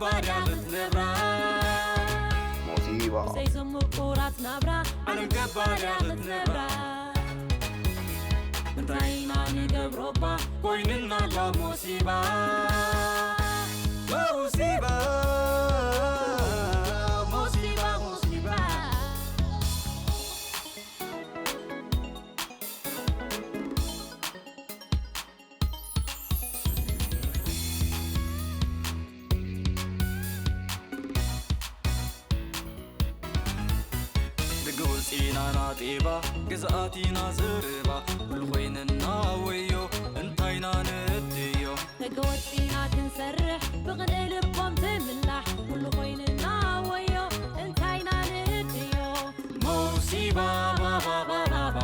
ባርያ ክትነብራ ሞሲባ ብዘይ ዝምቁራት ናብራ ዓለም ገባርያ ክትነብራ እንታይ ኢና ንገብሮባ ኮይንና ላ ሞሲባ ሞሲባ ሞሲባ ሞሲባ ደገ ወፂና ናጤባ ግዝኣቲና ዘረባ ኩሉ ኮይንና ወዮ እንታይና ንእድዮ ደገ ወፂና ክንሰርሕ ብቕንእ ልቦም ዝምላሕ ኩሉ ኮይንና ወዮ እንታይና ንእድዮ መውሲባ ባባባባባ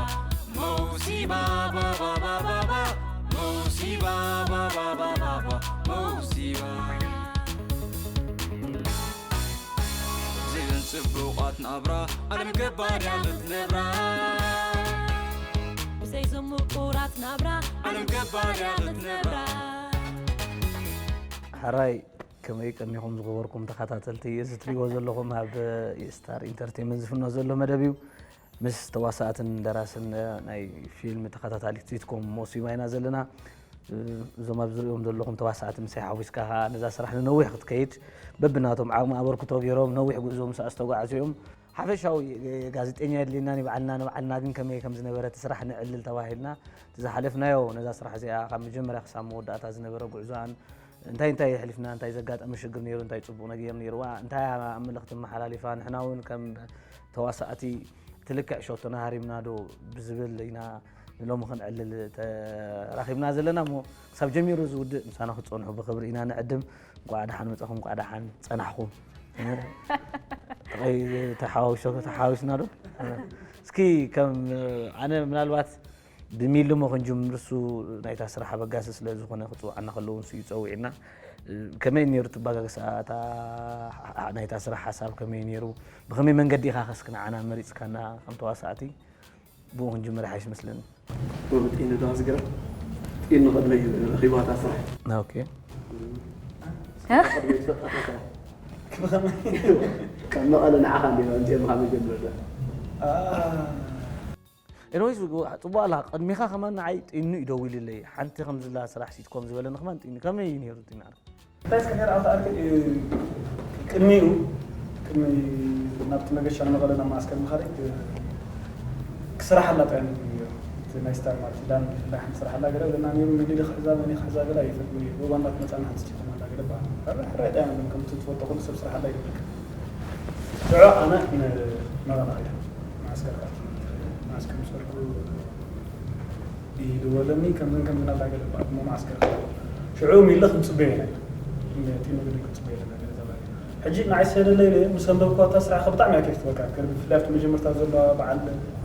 መውሲባ ባባባባባ መውሲባ ባባባባባ መውሲባ ብዘይን ጽቡቓት ናብራ ዓለም ገባርያ ክትነብራ ብዘይ ዝምቁራት ናብራ ዓለም ገባርያ ክትነብራ ሕራይ ከመይ ቀኒኹም ዝኸበርኩም ተኸታተልቲ? እዚ ትሪእዎ ዘለኹም ኣብ ስታር ኢንተርቴንመንት ዝፍኖ ዘሎ መደብ እዩ። ምስ ተዋሳእትን ደራስን ናይ ፊልም ተኸታታሊት ሲትኮም ሞሲባ ኢና ዘለና። እዞም ኣብ ዝሪኦም ዘለኹም ተዋሳእቲ ምሳይ ሓዊስካ ከዓ ነዛ ስራሕ ንነዊሕ ክትከይድ በብናቶም ዓቕሚ ኣበርክቶ ገይሮም ነዊሕ ጉዕዞ ምስ ኣስተጓዕዙ እዮም። ሓፈሻዊ ጋዜጠኛ የድልየና ንባዕልና ንባዕልና ግን ከመይ ከም ዝነበረ እቲ ስራሕ ንዕልል ተባሂልና እቲ ዝሓለፍናዮ ነዛ ስራሕ እዚኣ ካብ መጀመርያ ክሳብ መወዳእታ ዝነበረ ጉዕዞኣን እንታይ እንታይ የሕሊፍና እንታይ ዘጋጠመ ሽግር ነይሩ እንታይ ፅቡቕ ነገር ነይርዋ እንታይ መልእኽቲ መሓላሊፋ ንሕና እውን ከም ተዋሳእቲ እቲ ልክዕ ሸቶና ሃሪምና ዶ ብዝብል ኢና ንሎሚ ክንዕልል ተራኺብና ዘለና እሞ ክሳብ ጀሚሩ ዝውድእ ምሳና ክትፀንሑ ብኽብሪ ኢና ንዕድም። እንቋዕ ደሓን መፃኹም፣ እንቋዕ ደሓን ፀናሕኹም። ተሓዋዊሶ ተሓዋዊስና ዶ? እስኪ ከም ኣነ ምናልባት ብሚሊ እሞ ክንጅምር እሱ ናይታ ስራሕ ኣበጋሲ ስለ ዝኾነ ክፅውዓና ከለዉ ንሱ እዩ ፀዊዕና። ከመይ ነይሩ ትባጋግሳ እታ ናይታ ስራሕ ሓሳብ ከመይ ነይሩ? ብኸመይ መንገዲ ኢኻ ከስኪ ንዓና መሪፅካና ከም ተዋሳእቲ? ብኡ ክንጅምር ይሓይሽ መስለኒ። ብኡ ጢኑ ዶ ኣስገራ? ጢኑ ቅድመይ ረኺባታ ስራሕ። ኦኬ። ቅድመይ ትፈልጣታ ስራሕ። ካብ መቐለ ንዓኻ እንዲና እንፅኤምኻ መጀመርታ። ኤኒዌይስ፣ ጽቡቕ ኣላ። ቅድሚኻ ከማን ንዓይ ጢኑ እዩ ደዊሉለይ። ሓንቲ ከምዝላ ስራሕ ሲትኮም ዝበለኒ ከማን ጢኑ። ከመይ እዩ ነይሩ ጢኑ? እንታይ እስከ ነይሩ ኣብቲ ኣርክ-፣ እ፣ ቅድሚኡ፣ ቅድሚ ናብቲ መገሻ ንመቐለ ናብ ማዓስከር ምኻደይ፣ እ፣ ክስራሓላ ጥራይ ነይሩ። እቲ ናይ ስታር ማለት ዳን ብፍላይ ሓንቲ ስራሓላ ገለ ብለና ነይሩ። መን ኢሉ ክሕዛ፣ መን እዩ ክሕዛ ገለ ኣይፈልጥን እየ። ብባንዳ ትመጻና ሓንቲ ስቲኮም ኣላ ገለ በሃል። ሕራይ፣ ሕራይ ጥራይ ነይሩ። ከምቲ ትፈልጦ ኩሉ ሰብ ስራሓላ ይብል። ሽዑ ኣነ ንመቐለ ከይደ። ማዓስከር ከኣ ማዓስከር ምስ ከድኩ ይደወለኒ፣ ከምዝን ከምዝን ኣላ ገለ በሃል። እሞ ማዓስከር ከኣ ሽዑ ሚለ ክንጽበዮ ኢና። ጢኑ ግዲ ክንጽበዮ ኢና ገለ ተባሂሉ። ሕጂ ንዓይ ሰደለ ኢለ ምስ ኣንበብኩዋ እታ ስራሕ ከ ብጣዕሚ እያ ከፊትወካ። ከ-፣ ብፍላይ ኣብቲ መጀመርታ ዘለዋ በዓል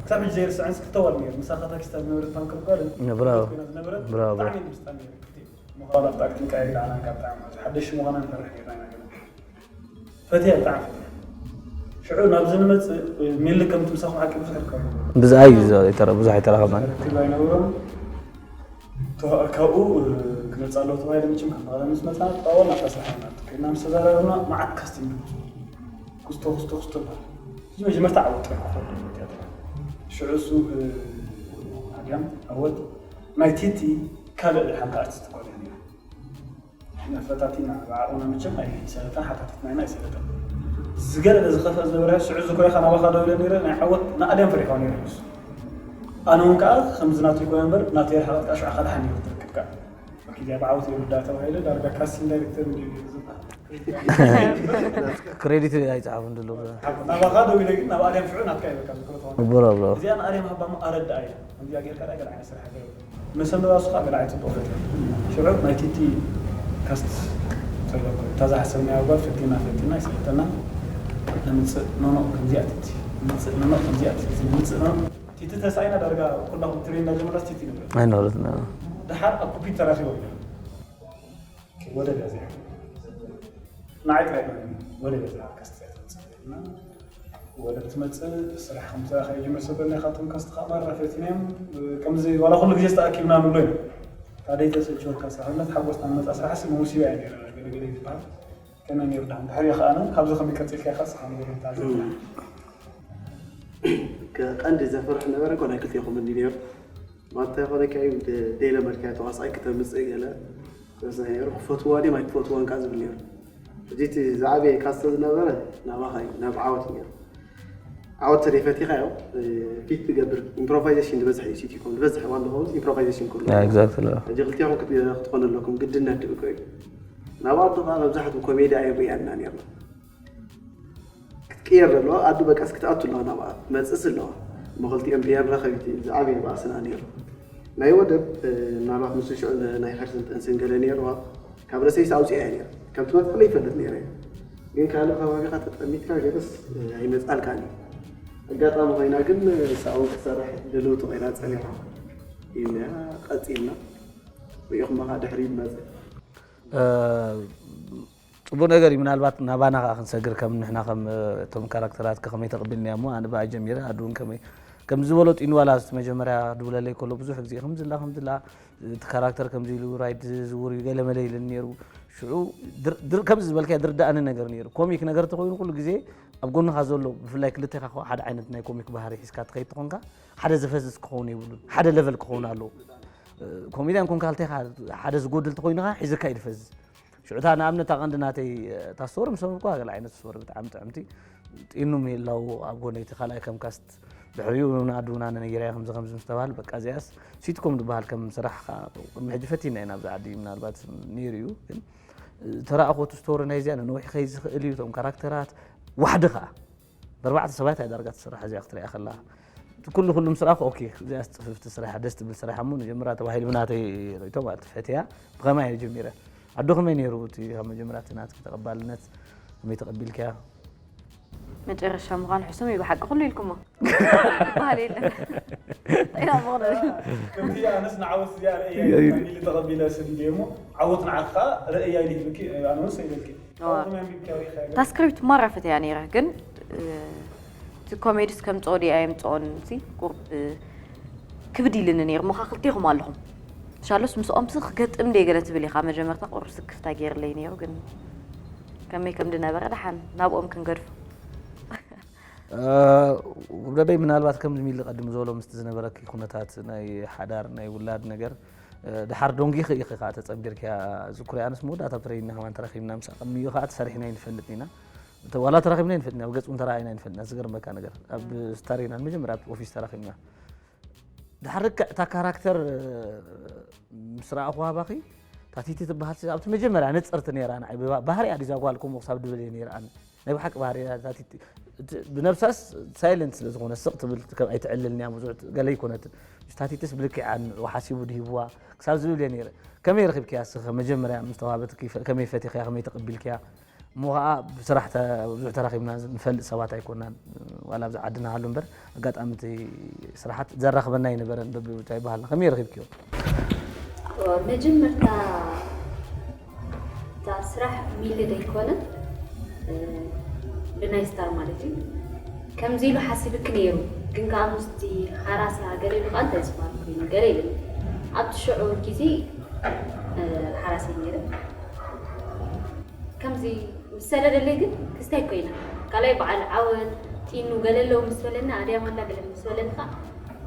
ክሳብ ሕጂ ዘይርስዐን ክልተ ጓል ነይሩ። ምሳኻ ታኪስታ ዝነበረት ፓንከር ጓልን ነብራ። ኮይና ዝነበረት ነብራ፣ ብጣዕሚ ነብራ። እየ ዝምስጣ ነይረ። ክልቲኦም። ምዃኑ ኣብቲ ኣክቲንግ ቀያይር ኣና ካብ ብጣዕሚ ሓደሽ ምዃና ንፈርሕ ነይርና ኢና ገለ። ፈትያ ብጣዕሚ ፈትያ። ሽዑ ናብዚ ንመጽእ ሚሊ ከምቲ ምሳኹም ሓቂ ብዙሕ ርካብ ብዙሕ ኣይተረ-፣ ብዙሕ ኣይተራኸብናን። ርክብ ኣይነበሮም። ተዋ-፣ ካብኡ ክመጽእ ኣለዎ ተባሂሉ መቸም ካብ መቐለ ምስ መጻ ተዋወልና ኣብታ ስራሕ ኢና ከይድና ምስ ተዛራረብና መዓት ካስቲንግ ክስቶ ክስቶ ክስቶ በሃል። እዚ መጀመርታ ዓወት ጥራሕ ክኸዱ ቲያትር። ሽዑ እሱ ኣድያም ዓወት ናይ ቲቲ ካልእ ሓንቲ ኣርቲስት እኳ ነይራ። ንሕና ፈታቲና ብዓቕምና መቸም ኣይሰለጠን፣ ሓታቲትና ኢና ኣይሰለጠን። ዝገለለ ዝኸፍአ ዝነበረ ሽዑ ዝኮ ኢኻ ናባኻ ደው ኢለ ነይረ፣ ናይ ዓወት ንኣድያም ፈሪሖ ነይረ ንሱ። ኣነ እውን ከኣ ከምዚ ናቱ ይኮነ እምበር ናተይ ርሓቐት ከኣ ሽዑ ካድሓን ነይሩ ትርከብ ከኣ። ኦኬ፣ እዚኣ ብዓወት ይርዳእ ተባሂለ፣ ዳርጋ ካስቲንግ ዳይሬክተር እንድዩ ነይሩ ዝበሃል። ክሬዲት ኣይጸሓፉን ዘሎ። ናባኻ ደው ኢለ ግን ናብ ኣድያም ሽዑ ናትካ ይበካ ዝክሮ ተኾነ። ብሮ፣ ብሮ። እዚኣ ንኣድያም ሃባ እሞ ኣረድኣ ኢለ። ከምዚኣ ጌርካ ዳኣ ገለ ዓይነት ስራሕ ገይሩ። መሰንበባ እሱ ከዓ ገለ ዓይነት ጽቡቕ ፈትያ። ሽዑ ናይ ቲቲ ካስት ጸይለኩ። እታ ዝሓሰብናያ ጓል ፈቲና፣ ፈቲና፣ ይሰለጠና። ንምጽእ ኖኖ ከምዚኣ ቲቲ። ንምጽእ ኖኖ ከምዚኣ ቲቲ። ንምጽእ ኖኖ። ቲቲ ተሳኢና ዳርጋ ኩላኹም ትሬን እንዳጀመራስ ቲቲ ንብረት። ኣይነበረትና። ደሓር ኣብ ኩፒት ተራኺቦም ኢና። ወደ ገዛ። ንዓይ ጥራይ ኮይና ወደ ገዛ ካስት እያ ትመጽእ። እና ወደ ትመጽእ ስራሕ ከም ስራሕ ከይጅምር ሰበልና ኢኻ፣ እቶም ካስት ከዓ ማራ ፈቲናዮም። ከምዚ ዋላ ኩሉ ግዜ ዝተኣኪብና ንብሎ ኢና። ታዲያ ተሰልችወካ ስራሕ፣ እምነት ሓጎስና ንመጻ ስራሕ ሲ መውሲባ እያ ነይራ፣ ገለ ገለ ዝበሃል። ከመይ ነይሩ ደሓን ድሕሪኡ ከኣ ካብዚ ከመይ ቀጺልካ ኢኻ እስኻ ንገረኒ። ቀንዲ ዘፍርሕ ነበረ እኮ ናይ ክልቴኹም እንዲ ነይሩ። ማታ ይኾነካ እዩ ደይለመድካዮ ተዋሳኣይ ክተምፅእ ገለ ተወሳኺ ነይሩ። ክፈትዋ ድዮም ኣይክፈትዋን ከኣ ዝብል ነይሩ። ሕጂ እቲ ዝዓበየ ካስተ ዝነበረ ናባኻ እዩ፣ ናብ ዓወት እዩ ነይሩ። ዓወት ተደይፈቲኻዮ ፊት ትገብር። ኢምፕሮቫይዜሽን ዝበዝሕ እዩ ሲቲኮም ዝበዝሕ ዋን ዝኸውን ኢምፕሮቫይዜሽን ኩሉ። ኤግዛክትሊ። ሕጂ ክልቲኹም ክት- ክትኾኑ ኣለኩም ግድነት ድብኮ እዩ። ናብኣቱ ከዓ መብዛሕትኡ ኮሜዲ ኣይርያና ነርና። ክትቅየር ዘለዋ ኣዱ በቃስ ክትኣቱ ኣለዋ ናብኣ መፅእስ ኣለዋ። እሞ ክልቲኦም ቢያን ረኸቢቲ ዝዓበየ ባእስና ነይሩ። ናይ ወደብ ምናልባት ምስ ሽዑ ናይ ሕርስን ጥንስን ገለ ነይርዋ ካብ ረሰይስ ኣውፅያ እያ ነይሩ። ከም ትመፅእ ይፈልጥ ነይረ እዩ። ግን ካልእ ከባቢኻ ተጠሚትካ ገለስ ኣይመፅኣልካን እዩ። ኣጋጣሚ ኮይና ግን ሳውን ክትሰርሕ ድልውቲ ኮይና ፀኒሓ ኢልና ቀፂልና ሪኢኹማ ከዓ ድሕሪ ይመፅእ። ፅቡቅ ነገር እዩ። ምናልባት ናባና ከዓ ክንሰግር ከም ንሕና ከም እቶም ካራክተራት ከመይ ተቀቢልናዮ እሞ ኣነ ብኣ ጀሚረ ኣዱ እውን ከመይ ከም ዝበሎ ጢኑ ዋላ ኣብቲ መጀመርያ ድውለለይ ከሎ ብዙሕ ግዜ ከምዝላ ከምዝላ እቲ ካራክተር ከምዚ ኢሉ ራይድ ዝውር እዩ ገለመለ ኢልን ነይሩ። ሽዑ ከምዚ ዝበልካዮ ድርዳእኒ ነገር ነይሩ። ኮሚክ ነገር ተኮይኑ ኩሉ ግዜ ኣብ ጎንኻ ዘሎ ብፍላይ ክልቴኻ ሓደ ዓይነት ናይ ኮሚክ ባህሪ ሒዝካ ትኸይድ ተኾንካ ሓደ ዝፈዝዝ ክኸውን የብሉን። ሓደ ለቨል ክኸውን ኣለዎ። ኮሜድያን ኮንካ ክልቴኻ ሓደ ዝጎድል ተኮይኑኻ ሒዝካ እዩ ዝፈዝዝ። ሽዑ እታ ንኣብነት እታ ቀንዲ ናተይ እታ ስቶሪ ምስ ኣንበብኩዋ ገለ ዓይነት ስቶሪ ብጣዕሚ ጥዕምቲ ጢኑ ምህላው ኣብ ጎነይ እቲ ካልኣይ ከም ካስት ድሕሪኡ ንኣዱና ነነጊራያ ከምዚ ከምዚ ምስ ተባህል በቃ እዚኣስ ሲትኮም ዝበሃል ከም ስራሕ ከዓ ቅድሚ ሕጂ ፈቲና ኢና ኣብዚ ዓዲ ምናልባት ነይሩ እዩ ግን ተራእኾ እቲ ስቶሪ ናይ እዚኣ ንነዊሕ ከይ ዝኽእል እዩ እቶም ካራክተራት ዋሕዲ ከዓ ብኣርባዕተ ሰባት እያ ዳርጋ ትስራሕ እዚኣ ክትሪኣ ከላ እቲ ኩሉ ኩሉ ምስ ረኣኹ ኦኬ እዚኣ ፅፍፍቲ ስራሕ ደስ ትብል ስራሕ እሞ ንጀምራ ተባሂሉ ብናተይ ርእቶ ማለት ፈትያ ብኸማይ እየ ጀሚረ ኣዶ ከመይ ነይሩ እቲ ካብ መጀመርያ እቲ ናትኪ ተቐባልነት ከመይ ተቐቢልክያ መጨረሻ ምዃን ሕሱም እዩ ብሓቂ ኩሉ ኢልኩሞ በሃል የለን ኢና ምቕደል ከምቲ ኣነስ ንዓወት እዚኣ ርእያ ኢሉ ተቐቢለ ሰዲደ እሞ ዓወት ንዓኻ ርእያ ኢሉ ይህብኪ ኣነ እውን ሰኢለልኪ እታ ስክሪፕት ማራ ፈትያ ነይረ ግን እቲ ኮሜዲስ ከምፅኦ ድየ ኣየምፅኦን ቁርብ ክብድ ኢልኒ ነይሩ እሞ ክልቴኹም ኣለኹም ሻሎስ ምስኦም ሲ ክገጥም ድየ ገለ ትብል ኢኻ መጀመርታ ቁርብ ስክፍታ ገይርለይ ነይሩ ግን ከመይ ከም ድነበረ ደሓን ናብኦም ክንገድፎ ውብደበይ ምናልባት ከምዚ ሚሊ ቀድም ዝበሎ ምስቲ ዝነበረኪ ኩነታት ናይ ሓዳር ናይ ውላድ ነገር ድሓር ዶንጊኺ ኢኺ ከዓ ተፀንቢርክያ ዝኩሪ ኣነስ መወዳእታ ፕሬይና ከማን ተራኺብና ምስ ኣቐምዮ ከዓ ተሰሪሕና ይንፈልጥ ኢና ዋላ ተራኺብና ይንፈልጥ ኢና ብገፅ እውን ተራኣይና ይንፈልጥ ኢና ዝገርመካ ነገር ኣብ ስታሬና መጀመርያ ኣብ ኦፊስ ተራኺብና ድሓር ርክዕ እታ ካራክተር ምስ ረኣኹዋ ባኺ ታቲቲ ትበሃል ኣብቲ መጀመርያ ንፅርቲ ነይራ ንዓይ ባህርያ ድዛ ጓል ከምኡ ክሳብ ድብል እየ ነይረ ኣነ ናይ ብሓቂ ባህርያ ታቲቲ ብነብሳስ ሳይለንት ስለ ዝኾነ ስቕ ትብል ከም ኣይትዕልልን እያ ብዙሕ ገለ ይኮነትን ታቲትስ ብልክዕ ኣንዑ ሓሲቡ ድሂብዋ ክሳብ ዝብል እየ ነይረ ከመይ ረኺብክያ ስኸ መጀመርያ ምስ ተዋህበትኪ ከመይ ፈቲኽያ ከመይ ተቐቢልክያ እሞ ከዓ ብስራሕ ብዙሕ ተራኺብና ንፈልጥ ሰባት ኣይኮናን ዋላ ኣብዚ ዓድና ሃሉ እምበር ኣጋጣሚ እቲ ስራሓት ዘራኽበና ኣይነበረን በብቦታ ይበሃልና ከመይ ረኺብክዮ መጀመርታ እታ ስራሕ ሚሊ ዘይኮነ ብናይ ስታር ማለት እዩ ከምዚ ኢሉ ሓሲብክ ነይሩ ግን ከዓ ምስቲ ሓራስያ ገለ ኢሉ ከዓ እንታይ ዝበሃል ኮይኑ ገለ ኢሉ ኣብቲ ሽዑ ግዜ ሓራስያ ነይረ ከምዚ ምስ ሰደደለይ ግን ክስታይ ኮይና ካልኣይ በዓል ዓወት ጢኑ ገለ ኣለዉ ምስ በለኒ ኣድያም ኣላ ገለ ምስ በለኒ ከዓ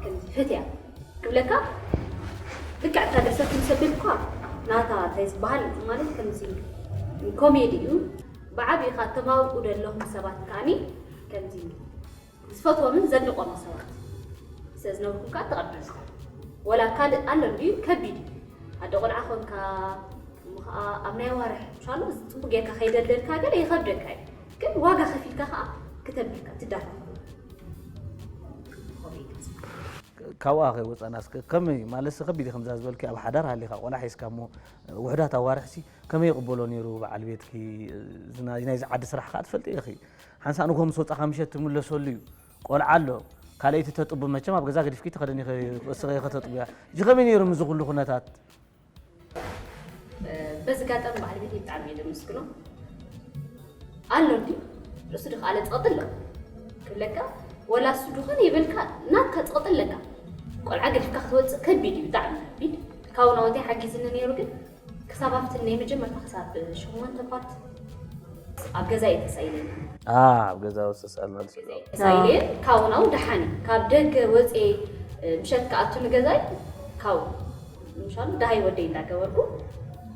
ከምዚ ፈትያ ክብለካ ልክዕ እታ ድርሰት ምስ ኣቢልኳ ናታ እንታይ ዝበሃል ማለት ከምዚ ኮሜዲ እዩ ብዓብኻ ተማውቁ ዘለኹም ሰባት ከዓኒ ከምዚ ዝፈትዎምን ዘድንቆም ሰባት ስለ ዝነበርኩም ከዓ ተቐቢልኩም ወላ ካልእ ኣሎ እንድዩ ከቢድ እዩ ኣደ ቆልዓ ኮንካ እሞ ከዓ ኣብ ናይ ኣዋርሕ ምሻሎ ፅቡቅ ጌርካ ከይደልደልካ ገለ ይኸብደካ እዩ ግን ዋጋ ከፊልካ ከዓ ክተንብርካ ትዳረግ ካብኣ ከይወፃና እስከ ከመይ ማለት ከቢድ ከምዛ ዝበልኪ ኣብ ሓዳር ሃሊካ ቆልዓ ሒዝካ እሞ ውሕዳት ኣዋርሕሲ ከመይ ይቕበሎ ነይሩ በዓል ቤትኪ ናይዚ ዓዲ ስራሕ ከዓ ትፈልጢ ኢኺ ሓንሳእ ንግሆ ምስ ወፃኻ ምሸት ትምለሰሉ እዩ ቆልዓ ኣሎ ካልኣይቲ ተጥቡ መቸም ኣብ ገዛ ገዲፍኪ ትኸደኒ እስኺ ከተጥቡያ እዚ ከመይ ነይሩ ምዚ ኩሉ ኩነታት በዚ ጋጣሚ በዓል ቤተይ ብጣዕሚ እየ ዘመስግኖ ኣሎ እንዲ ርእሱ ድኸኣለ ፀቕጢ ኣሎ ክብለካ ወላ እሱ ድኾነ ይበልካ ናትካ ፀቕጢ ኣለካ ቆልዓ ገዲፍካ ክትወፅእ ከቢድ እዩ ብጣዕሚ ከቢድ ካብ ናወተይ ሓጊዝኒ ነይሩ ግን ክሳብ ኣብቲ ናይ መጀመርታ ክሳብ ሸሞንተ ፓርት ኣብ ገዛ እየ ተሳኢለና። ኣብ ገዛ ውስጥ ሳልና ተሳኢለየን ካብኡ ናው ደሓን እዩ። ካብ ደገ ወፅኤ ምሸት ክኣቱ ንገዛይ ካብኡ ምሻሉ ደሃይ ወደይ እንዳገበርኩ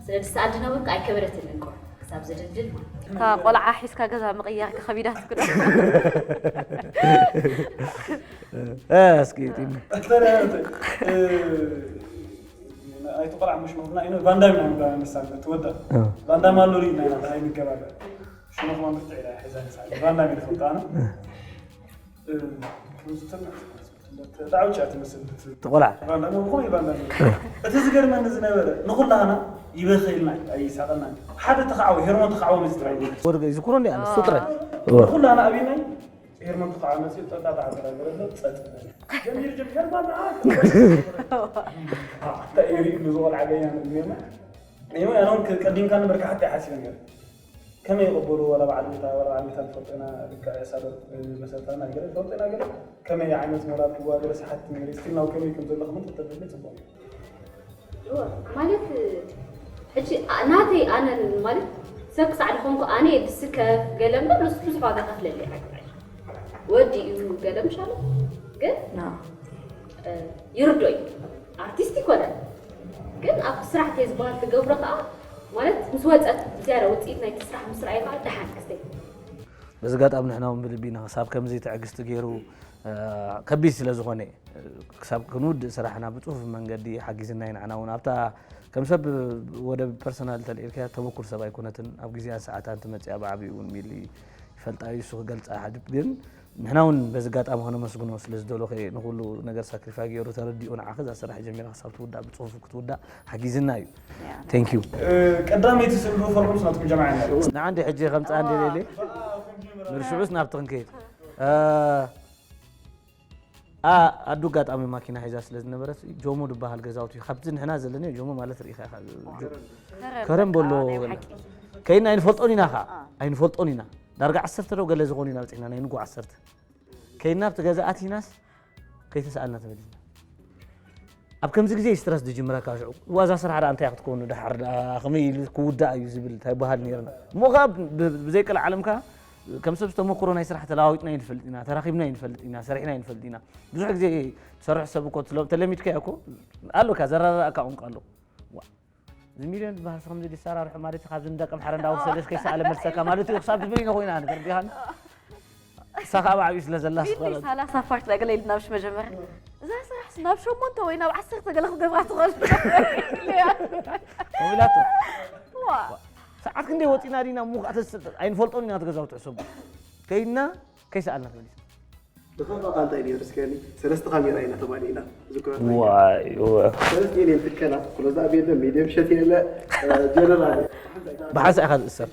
ስለ ድስተ ኣዲ ነበርኩ ኣይከበደትን እንቆ ክሳብ ዝድልድል ማለት እዩ። ካብ ቆልዓ ሒዝካ ገዛ ምቕያር ከቢዳትኩ ዶ? እስኪ ቲም ኣይተቆልዓ መሽመኽና ኢና ቫንዳም ኢና ንብላ ንሳን ትወዳ ቫንዳም ኣሎ ሪና ኢና ደሃይ ንገባበር ሽመኽማ ምርትዕ ኢላ ሒዛ ንሳ ቫንዳም ኢለ ፈልጣ ኣነ ከምዝትርና ጣዕውጫ ትመስል ተቆልዓ ቫንዳም ሆይ ቫንዳም እቲ ዝገርመኒ ዝነበረ ንኹላህና ይበኸልና ኣይሳቐና ሓደ ተኻዕወ ሄርሞን ተኻዕወ መፅጥራ ወርገ ይዝክሮ እንዲ ኣነ ስጥረ ንኹላህና ኣብናይ ሄርሞን ተኻዕወ መፅኡ ጠጣጣ ተራገረሎ ጸጥ በለ ጀሚር ጀሚር ሄርሞን እንታይ እዩ ሪኡ ንዝቆልዓ ገኛ ንግዜና ይኸው ያለውን ቀዲምካ ንበርካ ሓቲ ሓሲበ ነር ከመይ ይቕበሉ ወላ በዓል ቤታ ወላ በዓል ቤታ ትፈልጦ ኢና ልክዕ ሳዶት መሰልታና ገለ ትፈልጦ ኢና ገለ ከመይ ዓይነት ሞራል ክዋ ገለ ሰሓት ነር ስቲል ናው ከመይ ከም ዘለኹም ተተብለ ጽቡቕ እዩ ማለት ሕጂ ናተይ ኣነ ማለት ሰብ ክሳዕ ድኾንኩ ኣነ ድስከፍ ገለ እምበር ንሱ ብዙሕ ዋጋ ከፍለለይ ሓግባይ ወዲ እዩ ገለ ምሻለ ግን ይርዶ እዩ ኣርቲስት ይኮነ ግን ኣብ ስራሕ ተይ ዝበሃል ትገብሮ ከዓ ማለት ምስ ወፀት ዝያዳ ውፅኢት ናይቲ ስራሕ ምስ ረኣየ ከዓ ደሓን ክስተይ በዚ ጋጣሚ ንሕና እውን ብልቢ ኢና ክሳብ ከምዚ ትዕግስቲ ገይሩ ከቢድ ስለ ዝኾነ ክሳብ ክንውድእ ስራሕና ብፅፉፍ መንገዲ ሓጊዝና ኢና ንሕና እውን ኣብታ ከም ሰብ ወደ ፐርሰናል ተልዒልካያ ተመኩር ሰብ ኣይኮነትን ኣብ ግዜኣን ሰዓታን ትመፅያ ብዓብኡ እውን ሚሊ ይፈልጣ እዩ እሱ ክገልፃ ሓድብ ግን ንሕና እውን በዚ ጋጣሚ ከነመስግኖ ስለ ዝደለኹ እየ ንኩሉ ነገር ሳክሪፋይ ገይሩ ተረዲኡ ንዓኺ እዛ ስራሕ ጀሚራ ክሳብ ትውዳእ ብፅፉፍ ክትውዳእ ሓጊዝና እዩ thank you ቀዳመይቲ ስእሉ ፎርምስ ናትኩም ጀማዓ ኢና ንዓንዲ ሕጂ ከምፃ እንዲ ሌሌ ንርሽዑስ ናብቲ ክንከይድ ኣዱ ኣጋጣሚ ማኪና ሒዛ ስለ ዝነበረት ጆሞ ዝበሃል ገዛውቲ እዩ ካብዚ ንሕና ዘለና ጆሞ ማለት ርኢኻ ኢኻ ከረን በሎ ከይና ኣይንፈልጦን ኢና ኻ ኣይንፈልጦን ኢና ዳርጋ ዓሰርተ ዶ ገለ ዝኾኑ ኢና በፂሕና ናይ ንጉ ዓሰርተ ከይና ኣብቲ ገዛ ኣቲናስ ከይተሰኣልና ተመሊስና ኣብ ከምዚ ግዜ ስትረስ ዝጅምረካ ሽዑ ዋዛ ስራሕ ዳ እንታይ ክትከውኑ ድሓር ዳ ከመይ ኢሉ ክውዳእ እዩ ዝብል እንታይ በሃል ነርና እሞ ከዓ ብዘይቀል ዓለም ከዓ ከም ሰብ ዝተመክሮ ናይ ስራሕ ተለዋዊጥና ይንፈልጥ ኢና ተራኺብና ይንፈልጥ ኢና ሰሪሕና ይንፈልጥ ኢና ብዙሕ ግዜ ትሰርሕ ሰብ እኮ ተለሚድካ እኮ ኣሎካ ዘረራእካ ቋንቋ ኣሎ እዚ ሚልዮን ዝበሃል ከምዚ ዲሳራርሑ ማለት እዩ ካብዚ ንደቂ ምሓረ እንዳወሰደስ ከይሰኣለ መልሰካ ማለት እዩ ክሳብ ትብል ኢና ኮይና ንገርዲኻን እሳ ከዓ ብዓብዩ ስለ ዘላ ቢኒ ሰላሳ ፓርት ዳገለ ኢልና ምሽ መጀመርያ እዛ ስራሕ ናብ ሸሞንተ ወይ ናብ ዓሰርተ ገለ ክገብራ ትኽእል ተባሂላቶ ሰዓት ክንደይ ወፂና ዲና ሙቃት ኣይንፈልጦን ኢና ትገዛው ትሕሰቡ ከይድና ከይሰኣልና ተመሊስና ብኸፋ ቃንታ እዩ ነይሩ እስከኒ ሰለስተ ካሜራ ኢና ተማሊእና ዝክረት ዋይ እወ ሰለስተ ኢለን ትከላ ክሎዝ ኣብ የለ ሚድየም ሸት የለ ጀነራል ብሓንሳ ኢኻ ዝእሰር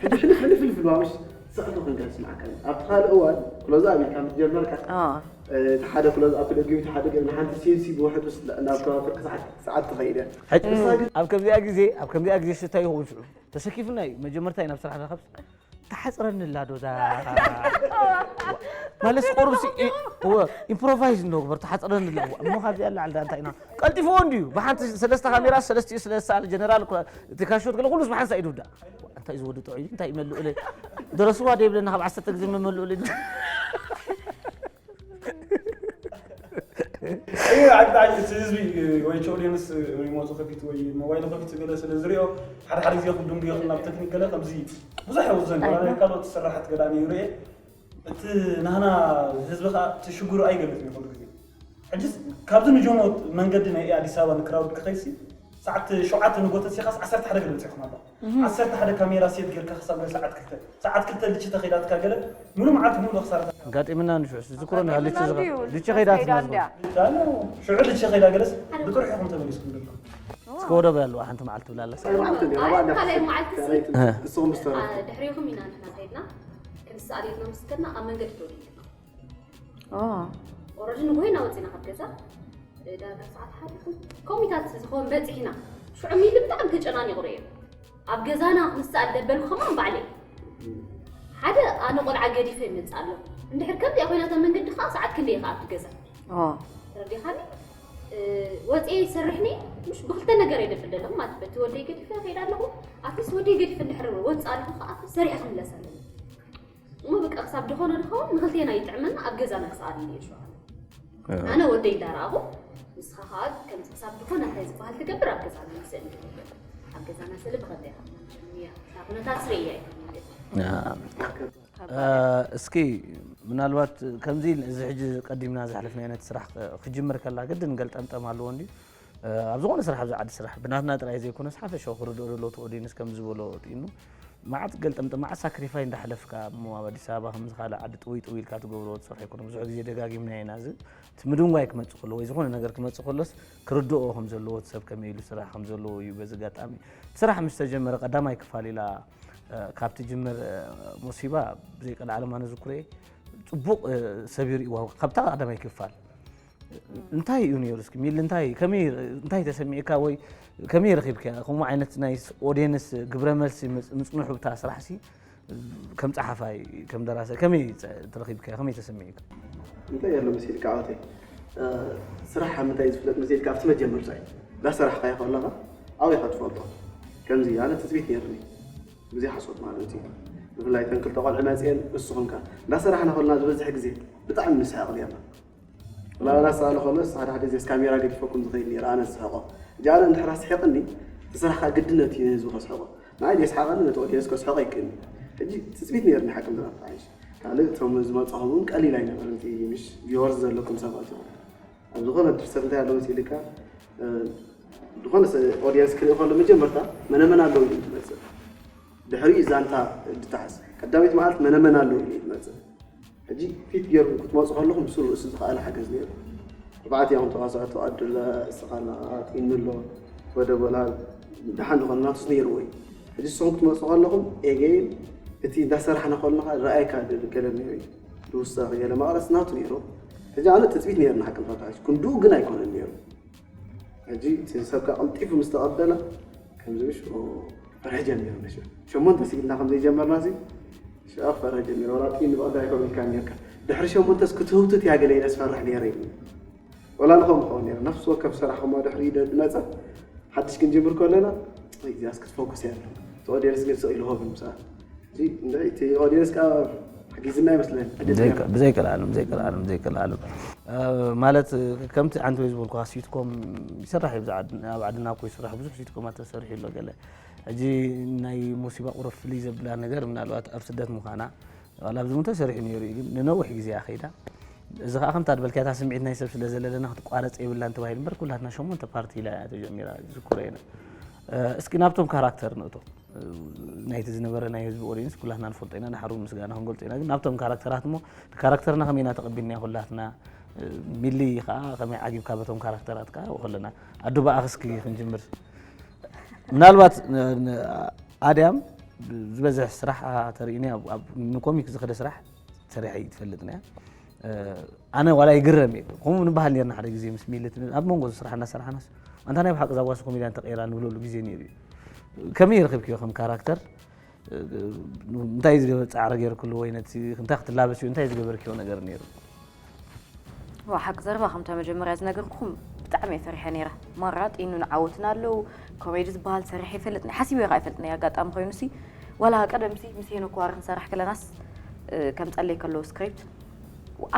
ሕጂ ሕልፍ ሕልፍ ሕልፍ ልዋምሽ ስዕሉ ክንገር ስማዕካ ኣብቲ ካልእ እዋን ክሎዝ ኣብ ኢልካ ምስ ጀመርካ እቲ ሓደ ክሎዝ ኣፕ ደጊሙ እቲ ሓደ ገ ንሓንቲ ሲንሲ ብውሕዱ ናብ ከባቢ ፍርቂ ሰዓት ሰዓት ትኸይድ እያ ሕጂ ኣብ ከምዚኣ ግዜ ኣብ ከምዚኣ ግዜ ሽታ ይኸውን ሽዑ ተሰኪፉና እዩ መጀመርታ እዩ ናብ ስራሕ ንረኸብ ተሓፅረኒ ኣላ ዶ እዛ ማለት ቆርብሲ ኢምፕሮቫይዝ እንዶ ግበር ተሓፅረኒ ኣላ እሞ ካብዚኣ ኣላ ዓልዳ እንታይ ኢና ቀልጢፍዎ እንድዩ ብሓንቲ ሰለስተ ካሜራ ሰለስቲኡ ስለዝሰኣል ጀነራል እቲ ካሾት ገለ ኩሉስ ብሓንሳ ኢዱ ውዳእ እንታይ እዩ ዝወዲ ጥዑይ እንታይ ይመልኡ ኢለ ደረስዋ ዶ ይብለና ካብ ዓሰርተ ግዜ መመልኡ ኢለ እዩ ዓዲ ዓዲ እቲ ህዝቢ ወይ ኦዲየንስ ሪሞቱ ከፊቱ ወይ ሞባይሉ ከፊቱ ገለ ስለ ዝሪኦ ሓደ ሓደ ግዜ ክድንጉዮ ናብ ቴክኒክ ገለ ከምዚ ብዙሕ የውዘን ካልኦት ስራሓት ገለ ኣነ ይሪኤ እቲ ናህና ህዝቢ ከዓ እቲ ሽግሩ ኣይገልፅን እዩ ኩሉ ግዜ ሕጅስ ካብዚ ንጆሞ መንገዲ ናይ ኣዲስ ኣበባ ንክራውድ ክኸይሲ ሰዓት ሸውዓተ ንጎተት ሲኻስ ዓሰርተ ሓደ ገለ በፂኹም ኣለኹ ዓሰርተ ሓደ ካሜራ ሴት ጌርካ ክሳብ ገለ ሰዓት ክልተ ሰዓት ክልተ ልቺ ተኸይዳትካ ገለ ሙሉ መዓልቲ ሙሉ ክሳርታ ኣጋጢምና ንሽዑ ዝክሮ ልቺ ከይዳትና እንዲያ ሽዑ ልቺ ከይዳ ገለስ ብጥርሑ ኢኹም ተመሊስኩም ዘለኹም እስከ ወደብ ያለዋ ሓንቲ መዓልቲ ብላላ ካልኣይ መዓልቲ ሲ እሶም ዝተረፉ ድሕሪኹም ኢና ንሕና ከይድና ክንስኣል ኢልና ምስ ከድና ኣብ መንገዲ ተወዲና ኦረዲ ንጎይና ወፂና ካብ ገዛ ዳርጋ ሰዓት ሓደ ኮሚታት ዝኸውን በፂሕና ሽዑ ሚሊ ብጣዕሚ ተጨናኒቑ ርየ ኣብ ገዛና ክንስኣል ደበልኩ ከማን ባዕለይ ሓደ ኣነ ቆልዓ ገዲፈ ይመፅእ ኣሎ እንድሕር ከምዚኣ ኮይናታ መንገዲ ከዓ ሰዓት ክንደይ ከዓ ኣብቲ ገዛ ተረዲኻኒ ወፂኤ ይሰርሕኒ። ምሽ ብክልተ ነገር እየ ደብል ዘለኹ ማለት በቲ ወደይ ገዲፈ ከይድ ኣለኹ። ኣትስ ወደይ ገዲፈ እንድሕር ወፅእ ኣለኹ ከዓ ሰሪሐ ክምለስ ኣለኒ። እሞ በቃ ክሳብ ድኾነ ድኸውን ንክልቴና ይጥዕመና ኣብ ገዛና ክሰኣል እየ ሸዋለ ኣነ ወደይ እንዳረኣኹ ንስኻ ከዓ ከምዚ ክሳብ ድኾነ እንታይ ዝበሃል ትገብር ኣብ ገዛና ንስእል ንገብር ኣብ ገዛና ስእሊ ብኸንደይ እያ ኩነታት ስርያ ይኸውን ማለት እዩ። እስኪ ምናልባት ከምዚ እዚ ሕጂ ቀዲምና ዘሕለፍና ዓይነት ስራሕ ክጅምር ከላ ግድን ገልጠምጠም ኣለዎ እንዲ ኣብ ዝኾነ ስራሕ ኣብዚ ዓዲ ስራሕ ብናትና ጥራይ ዘይኮነስ ሓፈሻዊ ክርድኦ ዘለዎ ኦዲንስ ከም ዝበሎ ጢኑ ማዓት ገልጠምጠም ማዓት ሳክሪፋይ እንዳሕለፍካ እሞ ኣብ ኣዲስ ኣበባ ከምዚ ካልእ ዓዲ ጥውይ ጥውይ ኢልካ ትገብሮ ትሰርሖ ኣይኮነ ብዙሕ ግዜ ደጋጊምና ኢና እዚ እቲ ምድንጓይ ክመፅእ ከሎ ወይ ዝኾነ ነገር ክመፅእ ከሎስ ክርድኦ ከም ዘለዎ እቲ ሰብ ከመይ ኢሉ ስራሕ ከም ዘለዎ እዩ በዚ ኣጋጣሚ እቲ ስራሕ ምስ ተጀመረ ቀዳማይ ክፋል ኢላ ካብ ትጅምር ሞሲባ ብዘይቀልዓለም ኣነ ዝኩረ ፅቡቕ ሰብ ይርእዋ ካብታ ቀዳማይ ክፋል እንታይ እዩ ነይሩ እስኪ ሚል እንታይ ከመይ እንታይ ተሰሚዕካ ወይ ከመይ ረኺብካ ከምኡ ዓይነት ናይ ኦዲየንስ ግብረ መልሲ ምፅንሑ ብታ ስራሕ ሲ ከም ፀሓፋይ ከም ደራሲ ከመይ ተረኺብካ ከመይ ተሰሚዕካ እንታይ ያለው መሲልካ ኣተይ ስራሕ ምንታይ ዝፍለጥ መሲልካ ኣብቲ መጀመርታ እዩ ዳሰራሕካዮ ከለኻ ኣበይ ኢኻ ትፈልጦ ከምዚ ኣነ ትፅቢት ነይርኒ ብዘይ ሓሶት ማለት እዩ ብፍላይ ተን ክልተ ቆልዑ መፅአን ንስኹም ከ እንዳሰራሕና ከለና ዝበዝሕ ግዜ ብጣዕሚ ንስሕቕ ነርና ላላ ሳለ ከሎስ ሓደ ሓደ ግዜ ካሜራ ገዲፈኩም ዝኸይድ ነይረ ኣነ ዝስሕቆ እጂ ኣነ እንድሕር ኣስሒቕኒ እቲ ስራሕካ ግድነት እዩ ንህዝቢ ከስሕቆ ንዓይ ደስሓቐኒ ነቲ ኦዲየንስ ከስሕቆ ይክእልኒ ሕጂ ትፅቢት ነይርኒ ሓቂ ምዝራብ ተሓይሽ ካልእ እቶም ዝመፅኹም እውን ቀሊል ኣይነበረን እቲ ምሽ ቪወርስ ዘለኩም ሰባት እዮም ኣብ ዝኾነ ድርሰት እንታይ ኣሎ መሲልካ ዝኾነ ኦዲየንስ ክርኢ ከሎ መጀመርታ መነመን ኣለዉ እዩ ትመፅእ ድሕሪኡ ዛንታ ድታሕስ ቀዳመይቲ መዓልቲ መነመን ኣለዉ እዩ ትመፅእ ሕጂ ፊት ገይርኩም ክትመፁ ከለኹም ብስሩ ርእሲ ዝኸኣለ ሓገዝ ነይሩ ኣርባዕተ ያኹም ተዋሳእቲ ኣዱላ እስኻላ ጢንሎ ወደቦላ ደሓን ዝኾነ ናቱስ ነይርዎ እዩ ሕጂ ንስኹም ክትመፁ ከለኹም ኤገይን እቲ እንዳሰራሕና ከለኻ ረኣይካ ገለ ነይሩ እዩ ዝውሰኽ ገለ መቕረፅ ናቱ ነይሩ ሕጂ ኣነ ትፅቢት ነይርና ሓቂ ንፈታሽ ክንድኡ ግን ኣይኮነን ነይሩ ሕጂ እቲ ሰብካ ቀልጢፉ ምስ ተቐበለ ከምዚ ምሽ ፈረጀ ነይሩ ነሽ ሸሞንተ ስኢልና ከም ዘይጀመርና ሲ ሽኣ ፈረጀ ነይሩ ወላ ጥይን ብቐዳ ኣይኮን ኢልካ ነርካ ድሕሪ ሸሞንተስ ክትህውትት እያ ገለ ኢለ ዝፈርሕ ነይረ እዩ ወላ ንኸም ክኸውን ነይረ ነፍሲ ወከፍ ሰራሕ ከማ ድሕሪ ኢደ ዝመፀ ሓድሽ ክንጅምር ከለና እዚኣስ ክትፎኩስ እያ እቲ ኦዲየንስ ግን ስቕ ኢሉ ሆብ ምሳኣ እዚ እንታይ እቲ ኦዲየንስ ከዓ ሓጊዝና ይመስለኒ ብዘይቀልዓለም ብዘይቀልዓለም ብዘይቀልዓለም ማለት ከምቲ ዓንተ ዝበልኩ ሲትኮም ይስራሕ እዩ ኣብ ዓድና እኮ ይስራሕ ብዙሕ ሲትኮማት ተሰሪሑ ኣሎ ገለ ሕጂ ናይ ሙሲባ ቁሩብ ፍልይ ዘብላ ነገር ምናልባት ኣብ ስደት ምዃና ዋላ ኣብዚ እውን ተሰሪሑ ነይሩ እዩ ግን ንነዊሕ ግዜ እያ ከይዳ እዚ ከዓ ከምታ ዝበልካታ ስምዒት ናይ ሰብ ስለ ዘለለና ክትቋረፅ የብላን ተባሂሉ እምበር ኩላትና ሸሞንተ ፓርቲ ኢላ እያ ተጀሚራ ዝዝክሮ ኢና እስኪ ናብቶም ካራክተር ንእቶ ናይቲ ዝነበረ ናይ ህዝቢ ኦዲንስ ኩላትና ንፈልጦ ኢና ንሓሩ ምስጋና ክንገልፆ ኢና ግን ናብቶም ካራክተራት እሞ ካራክተርና ከመይ ኢና ተቐቢልና ኩላትና ሚሊ ከዓ ከመይ ዓጊብካ በቶም ካራክተራት ከዓ ከለና ኣዱ ብኣኽ እስኪ ክንጅምር ምናልባት ኣድያም ዝበዝሕ ስራሕ ተርእኒ ንኮሚክ ዝኸደ ስራሕ ሰሪሐ ትፈልጥና ኣነ ዋላ ይግረም እየ ከምኡ ንበሃል ነርና ሓደ ግዜ ምስ ሚልት ኣብ መንጎ ስራሕ እናሰራሕናስ ኣንታ ናይ ብሓቂ ዛጓሲ ኮሜድያን ተቀይራ ንብለሉ ግዜ ነይሩ እዩ ከመይ ረክብክዮ ከም ካራክተር እንታይ ዝገበ ፃዕሪ ገይርክሉ ወይ ነቲ እንታይ ክትላበስ እዩ እንታይ ዝገበርክዮ ነገር ነይሩ ዋ ሓቂ ዘረባ ከምታ መጀመርያ ዝነገርኩም ብጣዕሚ እየ ፈሪሐ ነይረ ማራ ጢኑ ንዓወትና ኣለዉ ኮሜዲ ዝበሃል ሰሪሐ ይፈልጥኒ ሓሲበ ካ ይፈልጥኒ ኣጋጣሚ ኮይኑሲ ዋላ ቀደምሲ ምስ ሄኖክ ዋሪ ክንሰርሕ ከለናስ ከምፀለይ ከለዉ ስክሪፕት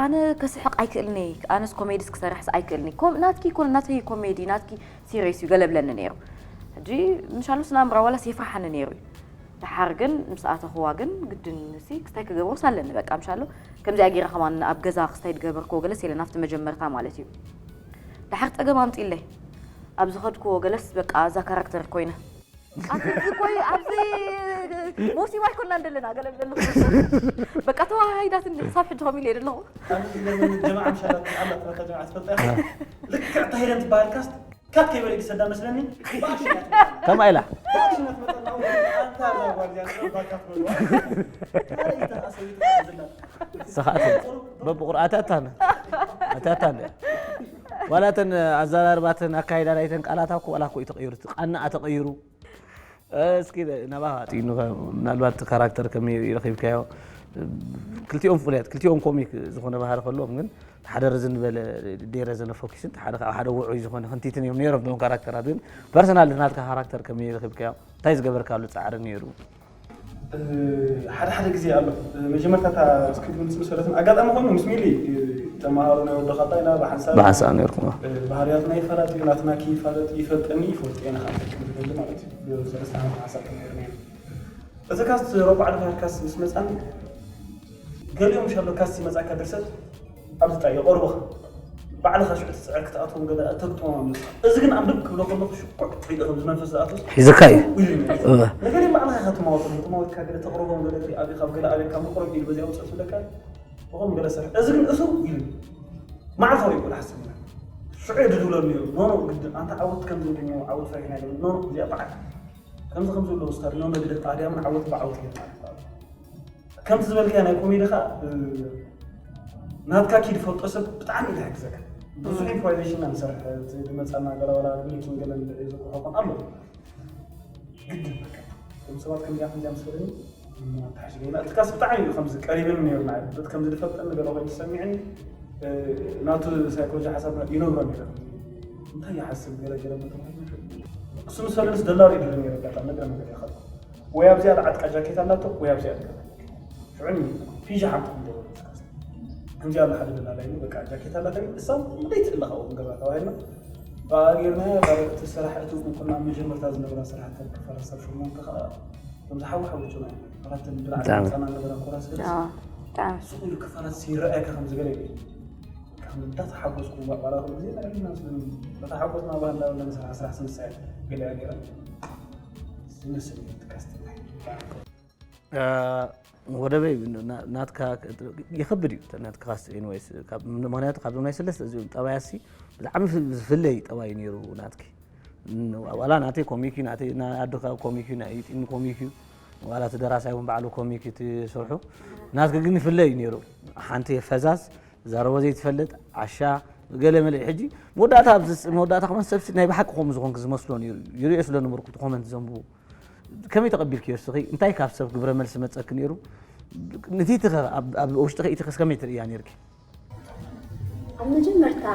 ኣነ ከስሕቕ ኣይክእልኒ ኣነስ ኮሜዲስ ክሰርሕስ ኣይክእልኒ ናትኪ ይኮነ ናተይ ኮሜዲ ናትኪ ሲሪየስ እዩ ገለ ብለኒ ነይሩ ሕጂ ምሻሉ ስናምራ ዋላስ የፍርሓኒ ነይሩ እዩ ደሓር ግን ምስ ኣተኽዋ ግን ግድን ሲ ክስታይ ክገብሮስ ኣለኒ በቃ ምሻሎ ከምዚኣ ገይረ ከማን ኣብ ገዛ ክስታይ ድገበርክዎ ገለስ የለን ኣብቲ መጀመርታ ማለት እዩ ደሓር ፀገም ኣምፂለይ ኣብ ዝኸድክዎ ገለስ በቃ እዛ ካራክተር ኮይነ ኣብዚ ኮይ ኣብዚ ሞሲባ ኣይኮና እንደለና ገለ ዘለኹ በቃ ተዋሃይዳትኒ ሳብ ሕጂ ከሚለ እየ ዘለኹ ጀማዓ ምሻላት ኣላ ትመታ ጀማዓ ትፈልጣ ልክዕ ታሂደን ትበሃል ካስት ካት ከይበለ ይሰዳ መስለኒ ከማ ኢላ ሰኻእቲ በብቑር ኣታታን ኣታታን ዋላተን ኣዘራርባተን ኣካይዳ ናይተን ቃላታ እኮ ዋላ እኮ እዩ ተቐይሩ ቃና ተቐይሩ እስኪ ናባኻ ምናልባት ካራክተር ከመይ ረኺብካዮ ክልቲኦም ፍሉያት ክልቲኦም ኮሚክ ዝኾነ ባህሪ ከለዎም ግን ሓደ ረዝን ዝበለ ደይ ረዘነ ፎኪስን ሓደ ካብ ሓደ ውዑይ ዝኾነ ክንቲትን እዮም ነይሮም ቶም ካራክተራት ግን ፐርሰናል ናትካ ካራክተር ከመይ ረኺብካዮ እንታይ ዝገበርካሉ ፃዕሪ ነይሩ ሓደ ሓደ ግዜ ኣሎ መጀመርታ እታ ስክሪፕት ምስ መሰለትን ኣጋጣሚ ኮይኑ ምስ ሚሊ ተመሃሮ ናይ ወደኻታ ኢና ብሓንሳብ ብሓንሳብ ነርኩም ባህርያትና ይፈላለ ናትና ክይፈላለ ይፈልጠኒ ይፈልጥ ኢና ካብ ክብል ማለት እዩ ሰለስተ ዓመት ሓንሳብ ክንሄር ነይሩ እዚ ካስት ረቡዕ ዓዲ ካስት ምስ መፃኒ ገሊኦም ሻሎ ካስት ይመፃካ ድርሰት ኣብዚ ጣ የቐርቡኻ ባዕልኻ ሽዑ ትፅዕር ክትኣትዎም ገለ ተግጥሞም ኣለካ እዚ ግን ኣንብብ ክብሎ ከለኹ ሽኩዕ ኢሉ ከም ዝመንፈስ ዝኣትወስ ሒዝካ እዩ ኢሉ ነገለ ባዕልኻ ኢኻ ትማወጦም ትማወትካ ገለ ተቕርቦም ገለ ገለ ኣብኻ ገለ ኣበካ ምቕረብ ኢሉ በዚኣ ውፅእ ትብለካ ብኸም ገለ ስራሕ እዚ ግን እሱ ኢሉ መዓልታዊ ይኮን ሓስብ ሽዑ ድድብለሉ ነይሩ ኖኖ ግድን ኣንተ ዓወት ከም ዝምድኛው ዓወት ፈሪሕና ይብል ኖኖ እዚኣ በዓል ከምዚ ከም ዘሎ ውስታድ ኖኖ ግደት ኣድያምን ዓወት ብዓወት ይብል ማለት ከምቲ ዝበልካዮ ናይ ኮሜዲ ኸዓ ናትካ ኪድ ፈልጦ ሰብ ብጣዕሚ እዩ ዝሕግዘካ ብዙሕ ኢምፕሮቫይዜሽን ኢና ንሰርሕ እቲ ዝመፃና ገላወላ ሜኪን ገለን ዝኮኾን ኣሎ ግድን በቃ እቶም ሰባት ከምዚኣ ከምዚኣ ምስ በለኒ ኣተሓሽገ ይመልጥካስ ብጣዕሚ እዩ ከምዚ ቀሪብን ነይሩ ንዓይ በቲ ከምዚ ዝፈልጠኒ ገለ ኮይኑ ተሰሚዕኒ ናቱ ሳይኮሎጂ ሓሳብ ይነግሮ ነይረ እንታይ ይሓስብ ገለ ገለ እሱ ምስ በለንስ ደላር እዩ ድለ ነይረ ኣጋጣሚ ነግረ ነገር ይኸል ወይ ኣብዚኣ ዓጥቃ ጃኬት ኣላቶ ወይ ኣብዚኣ ድገ ሽዑ ፊሻ ሓንቲ ክንገብር ከምዚ ኣሎ ሓደ ደላላ ኢሉ በቃ ጃኬት ኣላታ እሳ ሙደይ ትእለኻ እውን ገዛ ተባሂልና ብኣጌርና እቲ ስራሕ እቲ ቁንቁና መጀመርታ ዝነበራ ስራሕ ተርክፈ ሰብ ሸሞንተ ከዓ ከምዚ ሓዊ ሓዊቹና ኣራተን ብላዕሊ ህፃና ነበረ ኮራስ ገለስ ሱቕ ኢሉ ክፋላት ይረኣየካ ከም ዝገለ እዩ እንዳተሓጎስኩ ባዕላ ኩሉ ግዜ ንዕልና ስለኒ በታ ሓጎስና ባህላ ለምሳሌ ስራሕ ስንሳይ ገለ ገለ ዝመስል እዩ ትካስትናይ ወደበይ ናትካ ይኸብድ እዩ ናትካ ካስት ኤኒዌይስ ምክንያቱ ካብዞም ናይ ሰለስተ እዚኦም ጠባያሲ ብጣዕሚ ዝፍለይ ጠባይ ነይሩ ናትኪ ዋላ ናተይ ኮሚክ ናይ ኣድኻ ኮሚክ ናይ ኢጢን ኮሚክ ዋላ እቲ ደራሳይ እውን ባዕሉ ኮሚክ ትሰርሑ ናትኪ ግን ይፍለይ ነይሩ ሓንቲ ፈዛዝ ዛረቦ ዘይትፈልጥ ዓሻ ገለ መለ ሕጂ መወዳእታ ኣብዚ መወዳእታ ከማን ሰብሲ ናይ ብሓቂ ከምኡ ዝኾንክ ዝመስሎ ነይሩ ይሪኦ ስለ ነበርኩ እቲ ኮመንት ዘንብቡ ከመይ ተቐቢልክዮ እስኺ እንታይ ካብ ሰብ ግብረ መልሲ መፀኪ ነይሩ ንቲቲ ኣብ ውሽጥኺ ኢትኸስ ከመይ ትርእያ ነይርኪ ኣብ መጀመርታ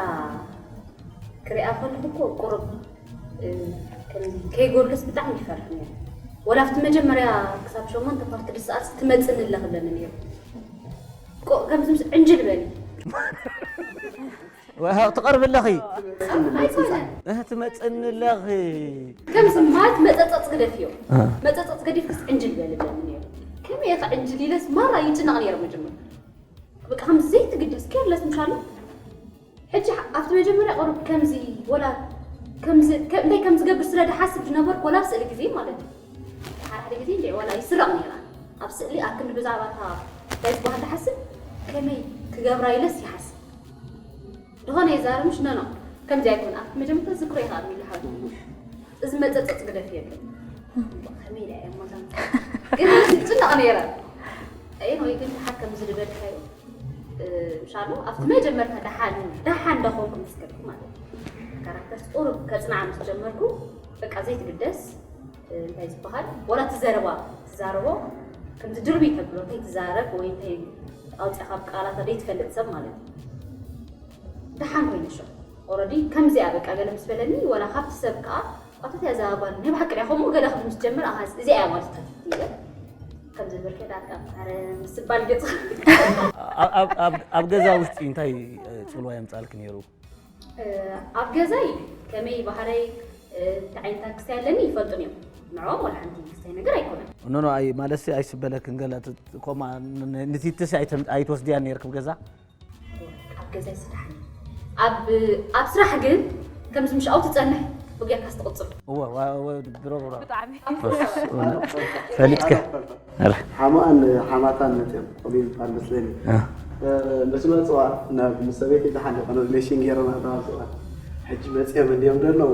ክሪኣ ከለኹ እኮ ቁሩብ ከይጎድልስ ብጣዕሚ ይፈርሕ ነይሩ ወላ ኣብቲ መጀመርያ ክሳብ ሸሞንተ ፓርቲ ድስኣልስ ትመፅኒ ኣለ ክብለኒ ነይሩ ከምዚ ምስ ዕንጅል በሊ ትቐርብ ኣለኺ ኣይኮነን ትመፅኒ ኣለኺ ከምዚ ማለት መፀፀፅ ግደፍ እዮም መፀፀፅ ገዲፍክስ ዕንጅል በል ብለኒ ነይሩ ከመይ እየ ዕንጅል ኢለስ ማራ ይጭነቕ ነይረ መጀመር በቃ ከምዚ ዘይትግደስ ኬርለስ ምሻሉ ሕጂ ኣብቲ መጀመርያ ቁሩብ ከምዚ ወላ ከምዚ እንታይ ከም ዝገብር ስለ ድሓስብ ዝነበርኩ ወላ ኣብ ስእሊ ግዜ ማለት እዩ ሓደ ሓደ ግዜ እንደ ወላ ይስረቕ ነይራ ኣብ ስእሊ ኣብ ክንዲ ብዛዕባ እታ እንታይ ዝበሃል ድሓስብ ከመይ ክገብራ ኢለስ ይሓስብ ዝኾነ ይዛረብ ምሽ ነኖ ከምዚ ኣይኮን ኣብቲ መጀመርታ ዝክሮ ይኽኣል ኢሉ ሓው እዚ መፀፀፅ ግደፍ የለን ከመይ ኢላ እያ ሞታ ግን ዝጭነቕ ነይረ ወይ ግን ሓከም ዝልበልካዮ ምሻሎ ኣብቲ መጀመርታ ደሓን ደሓን ደኾንኩ ምስ ከድኩ ማለት እዩ ካራክተር ቁሩብ ከፅናዓ ምስ ጀመርኩ በቃ ዘይትግደስ እንታይ ዝበሃል ወላ ትዘረባ ትዛረቦ ከምዚ ድርቢ ተብሎ እንታይ ትዛረብ ወይ እንታይ ኣውፅያ ካብ ቃላታ ዘይትፈልጥ ሰብ ማለት እዩ ደሓን ኮይነ ሸ ኦረዲ ከምዚኣ በቃ ገለ ምስ በለኒ ወላ ካብቲ ሰብ ከዓ ኣቶት እያ ዛጓል ናይ ብሓቂ ዳ ከምኡ ገለ ክብል ምስ ጀምር ኣሃዝ እዚኣ እያ ማለት ተትትየ ከም ዝብርክ ዳርጋ ኣረ ምስባል ገጽ ኣብ ገዛ ውሽጢ እንታይ ፅልዋ የምፃልክ ነይሩ ኣብ ገዛይ ከመይ ባህረይ እንታይ ዓይነት ክስታይ ኣለኒ ይፈልጡን እዮም ንዕኦም ወላ ሓንቲ ክስታይ ነገር ኣይኮነን ኖኖ ኣይ ማለት ኣይስበለክን ገለ ኮማ ንቲትስ ኣይትወስድያ ነይርክ ገዛ ኣብ ገዛይ ስራሕ ኣብ ስራሕ ግን ከምዚ ምሽ ኣው ትጸንሕ ብጌርካ ስትቕጽል ብሮብራ ብጣዕሚ ፈሊጥከ ሓማኣን ሓማታን መፅኦም ቆቢል ይበሃል መስለኒ ምስ መፅዋ ናብ ምስ ሰበይቲ ዝሓለፈ ሪሌሽን ገይረና ተባፅዋ ሕጂ መፅኦም እንዲኦም ዘለዉ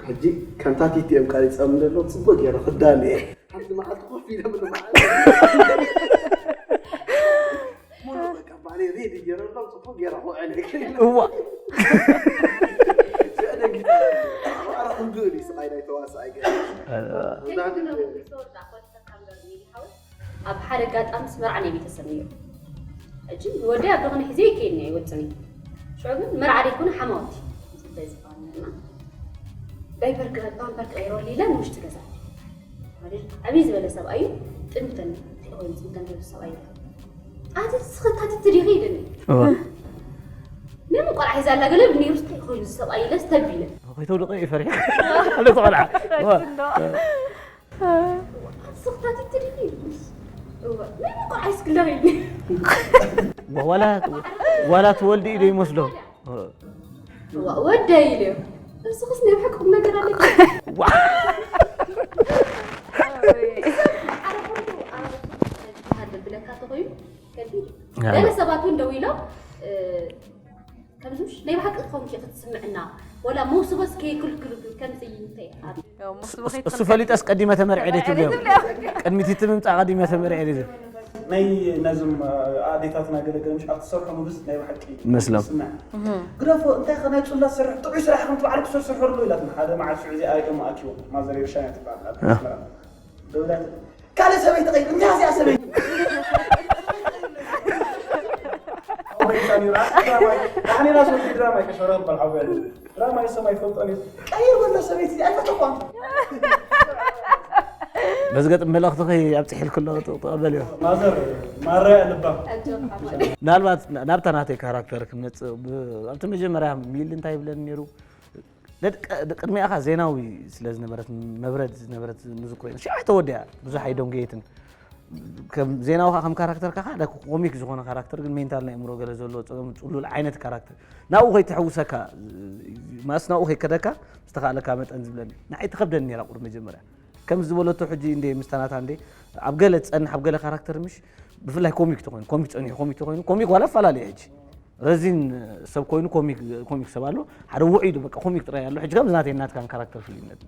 ሕጂ ከምታ ቲቲ እዮም ቀሪፆም ዘለዉ ፅቡቅ ገይረ ክዳን እየ ሓንቲ መዓልቲ ኮፍ ኢለ ምንመዓል ሙሉ በቃ ባዕለይ ሬዲ ገይረ ሎም ፅቡቅ ገይረ ክውዕል እየ እዋ ደንጊ ማዕረ ክንድኡ እዩ ስቃይ ናይ ተዋሳኣይ ገይረ ኣብ ሓደ ኣጋጣሚ ምስ መርዓ ናይ ቤተሰብ ነይሩ። ሕጂ ወደይ ኣብ ደኾነ ሒዘ ይከይድኒ ኣይወፅን እዩ። ሽዑ ግን መርዓ ደይኮነ ሓማወቲ። ዳይፐር ፓምፐር ቀይሮ ሊለ ንውሽጢ ገዛ። ማለት ዓብይ ዝበለ ሰብኣዩ ጥምተን። ሆይ ጥምተን ሰብኣዩ ኣቲ ስኽታትቲ ዲኺ ኢልኒ። ነምን ቆልዓ ሒዛ ኣላ ገለ ብነይሩ ስታይ ኮይኑ ሰብኣይ ኢለስ ተቢለ። ከይተውድቐ እዩ ፈሪሕ። ኣለ ቆልዓ። ስኽታትቲ ዲኺ ኢልኒ። ነምን ቆልዓ ይስክለኺ ኢልኒ። ዋላ ዋላ ትወልዲ ኢዶ ይመስሎ። ወደይ ኢለዮ። እስኽስ ናይ ብሓቂ ቁም ነገር ኣለኪ። ገለ ሰባት እውን ደው ኢሎም ከምዚ ናይ ብሓቂ ኮንኪ ክትስምዕና ወላ መውስቦስ ከይክልክሉ ከምዚ እንታይ እሱ ፈሊጠስ ቀዲመ ተመርዐ ደ ትብልዮ። ቅድሚት እቲ ምምፃእ ቀዲመ ተመርዐ ደ ናይ ነዞም ኣዴታትና ገለገለ ምሽ ኣብ ትሰርሖ ምግስ ናይ ብሓቂ መስሎም ግደፎ እንታይ ከ ናይ ፅላት ስራሕ ጥዑይ ስራሕ ከም ትባዕሉ ክሰር ስርሑ ኣሎ ኢላትና ሓደ መዓልቲ ሽዑ እዚኣ እዮም ኣኪቦም ማዘር ሻና ትበሃል ኣብ ኣስመራ ደውላት ካልእ ሰበይቲ ቀይር እንታይ እዚኣ ሰበይቲ ድራማ ይከሸረ በል ሓወያ ድራማ ይሰማ ይፈልጦ ቀይር ወላ ሰበይቲ እዚኣ ኣይፈተኳን በዚ ገጥም መልእኽትኺ ኣብፅሒልኩ ኣሎ ተቐበልዮ ማዘር ማረያ ልባ ምናልባት ናብታ ናተይ ካራክተር ክመፅእ ኣብቲ መጀመርያ ሚል እንታይ ይብለኒ ነይሩ ቅድሚኣኻ ዜናዊ ስለ ዝነበረት መብረድ ዝነበረት ምዝክሮ ሽዓ ተወዲያ ብዙሕ ኣይደንጎየትን ዜናዊ ከዓ ከም ካራክተር ከዓ ሓደ ኮሚክ ዝኾነ ካራክተር ግን ሜንታል ናይ እምሮ ገለ ዘለዎ ፀገም ፅሉል ዓይነት ካራክተር ናብኡ ከይትሕውሰካ ማስ ናብኡ ከይከደካ ዝተኻእለካ መጠን ዝብለኒ ንዓይ ትኸብደኒ ነራ ቁሩብ መጀመርያ ከም ዝበለቶ ሕጂ እንደ ምስታናታ እንደ ኣብ ገለ ትፀንሕ ኣብ ገለ ካራክተር ምሽ ብፍላይ ኮሚክ ተኮይኑ ኮሚክ ፀኒሑ ኮሚክ ተኮይኑ ኮሚክ ዋላ ኣፈላለዩ ሕጂ ረዚን ሰብ ኮይኑ ኮሚክ ሰብ ኣሎ ሓደ ውዑይ ዶ በቃ ኮሚክ ጥራይ ኣሎ ሕጂ ከምዚ ናተይ ናትካን ካራክተር ፍልይነት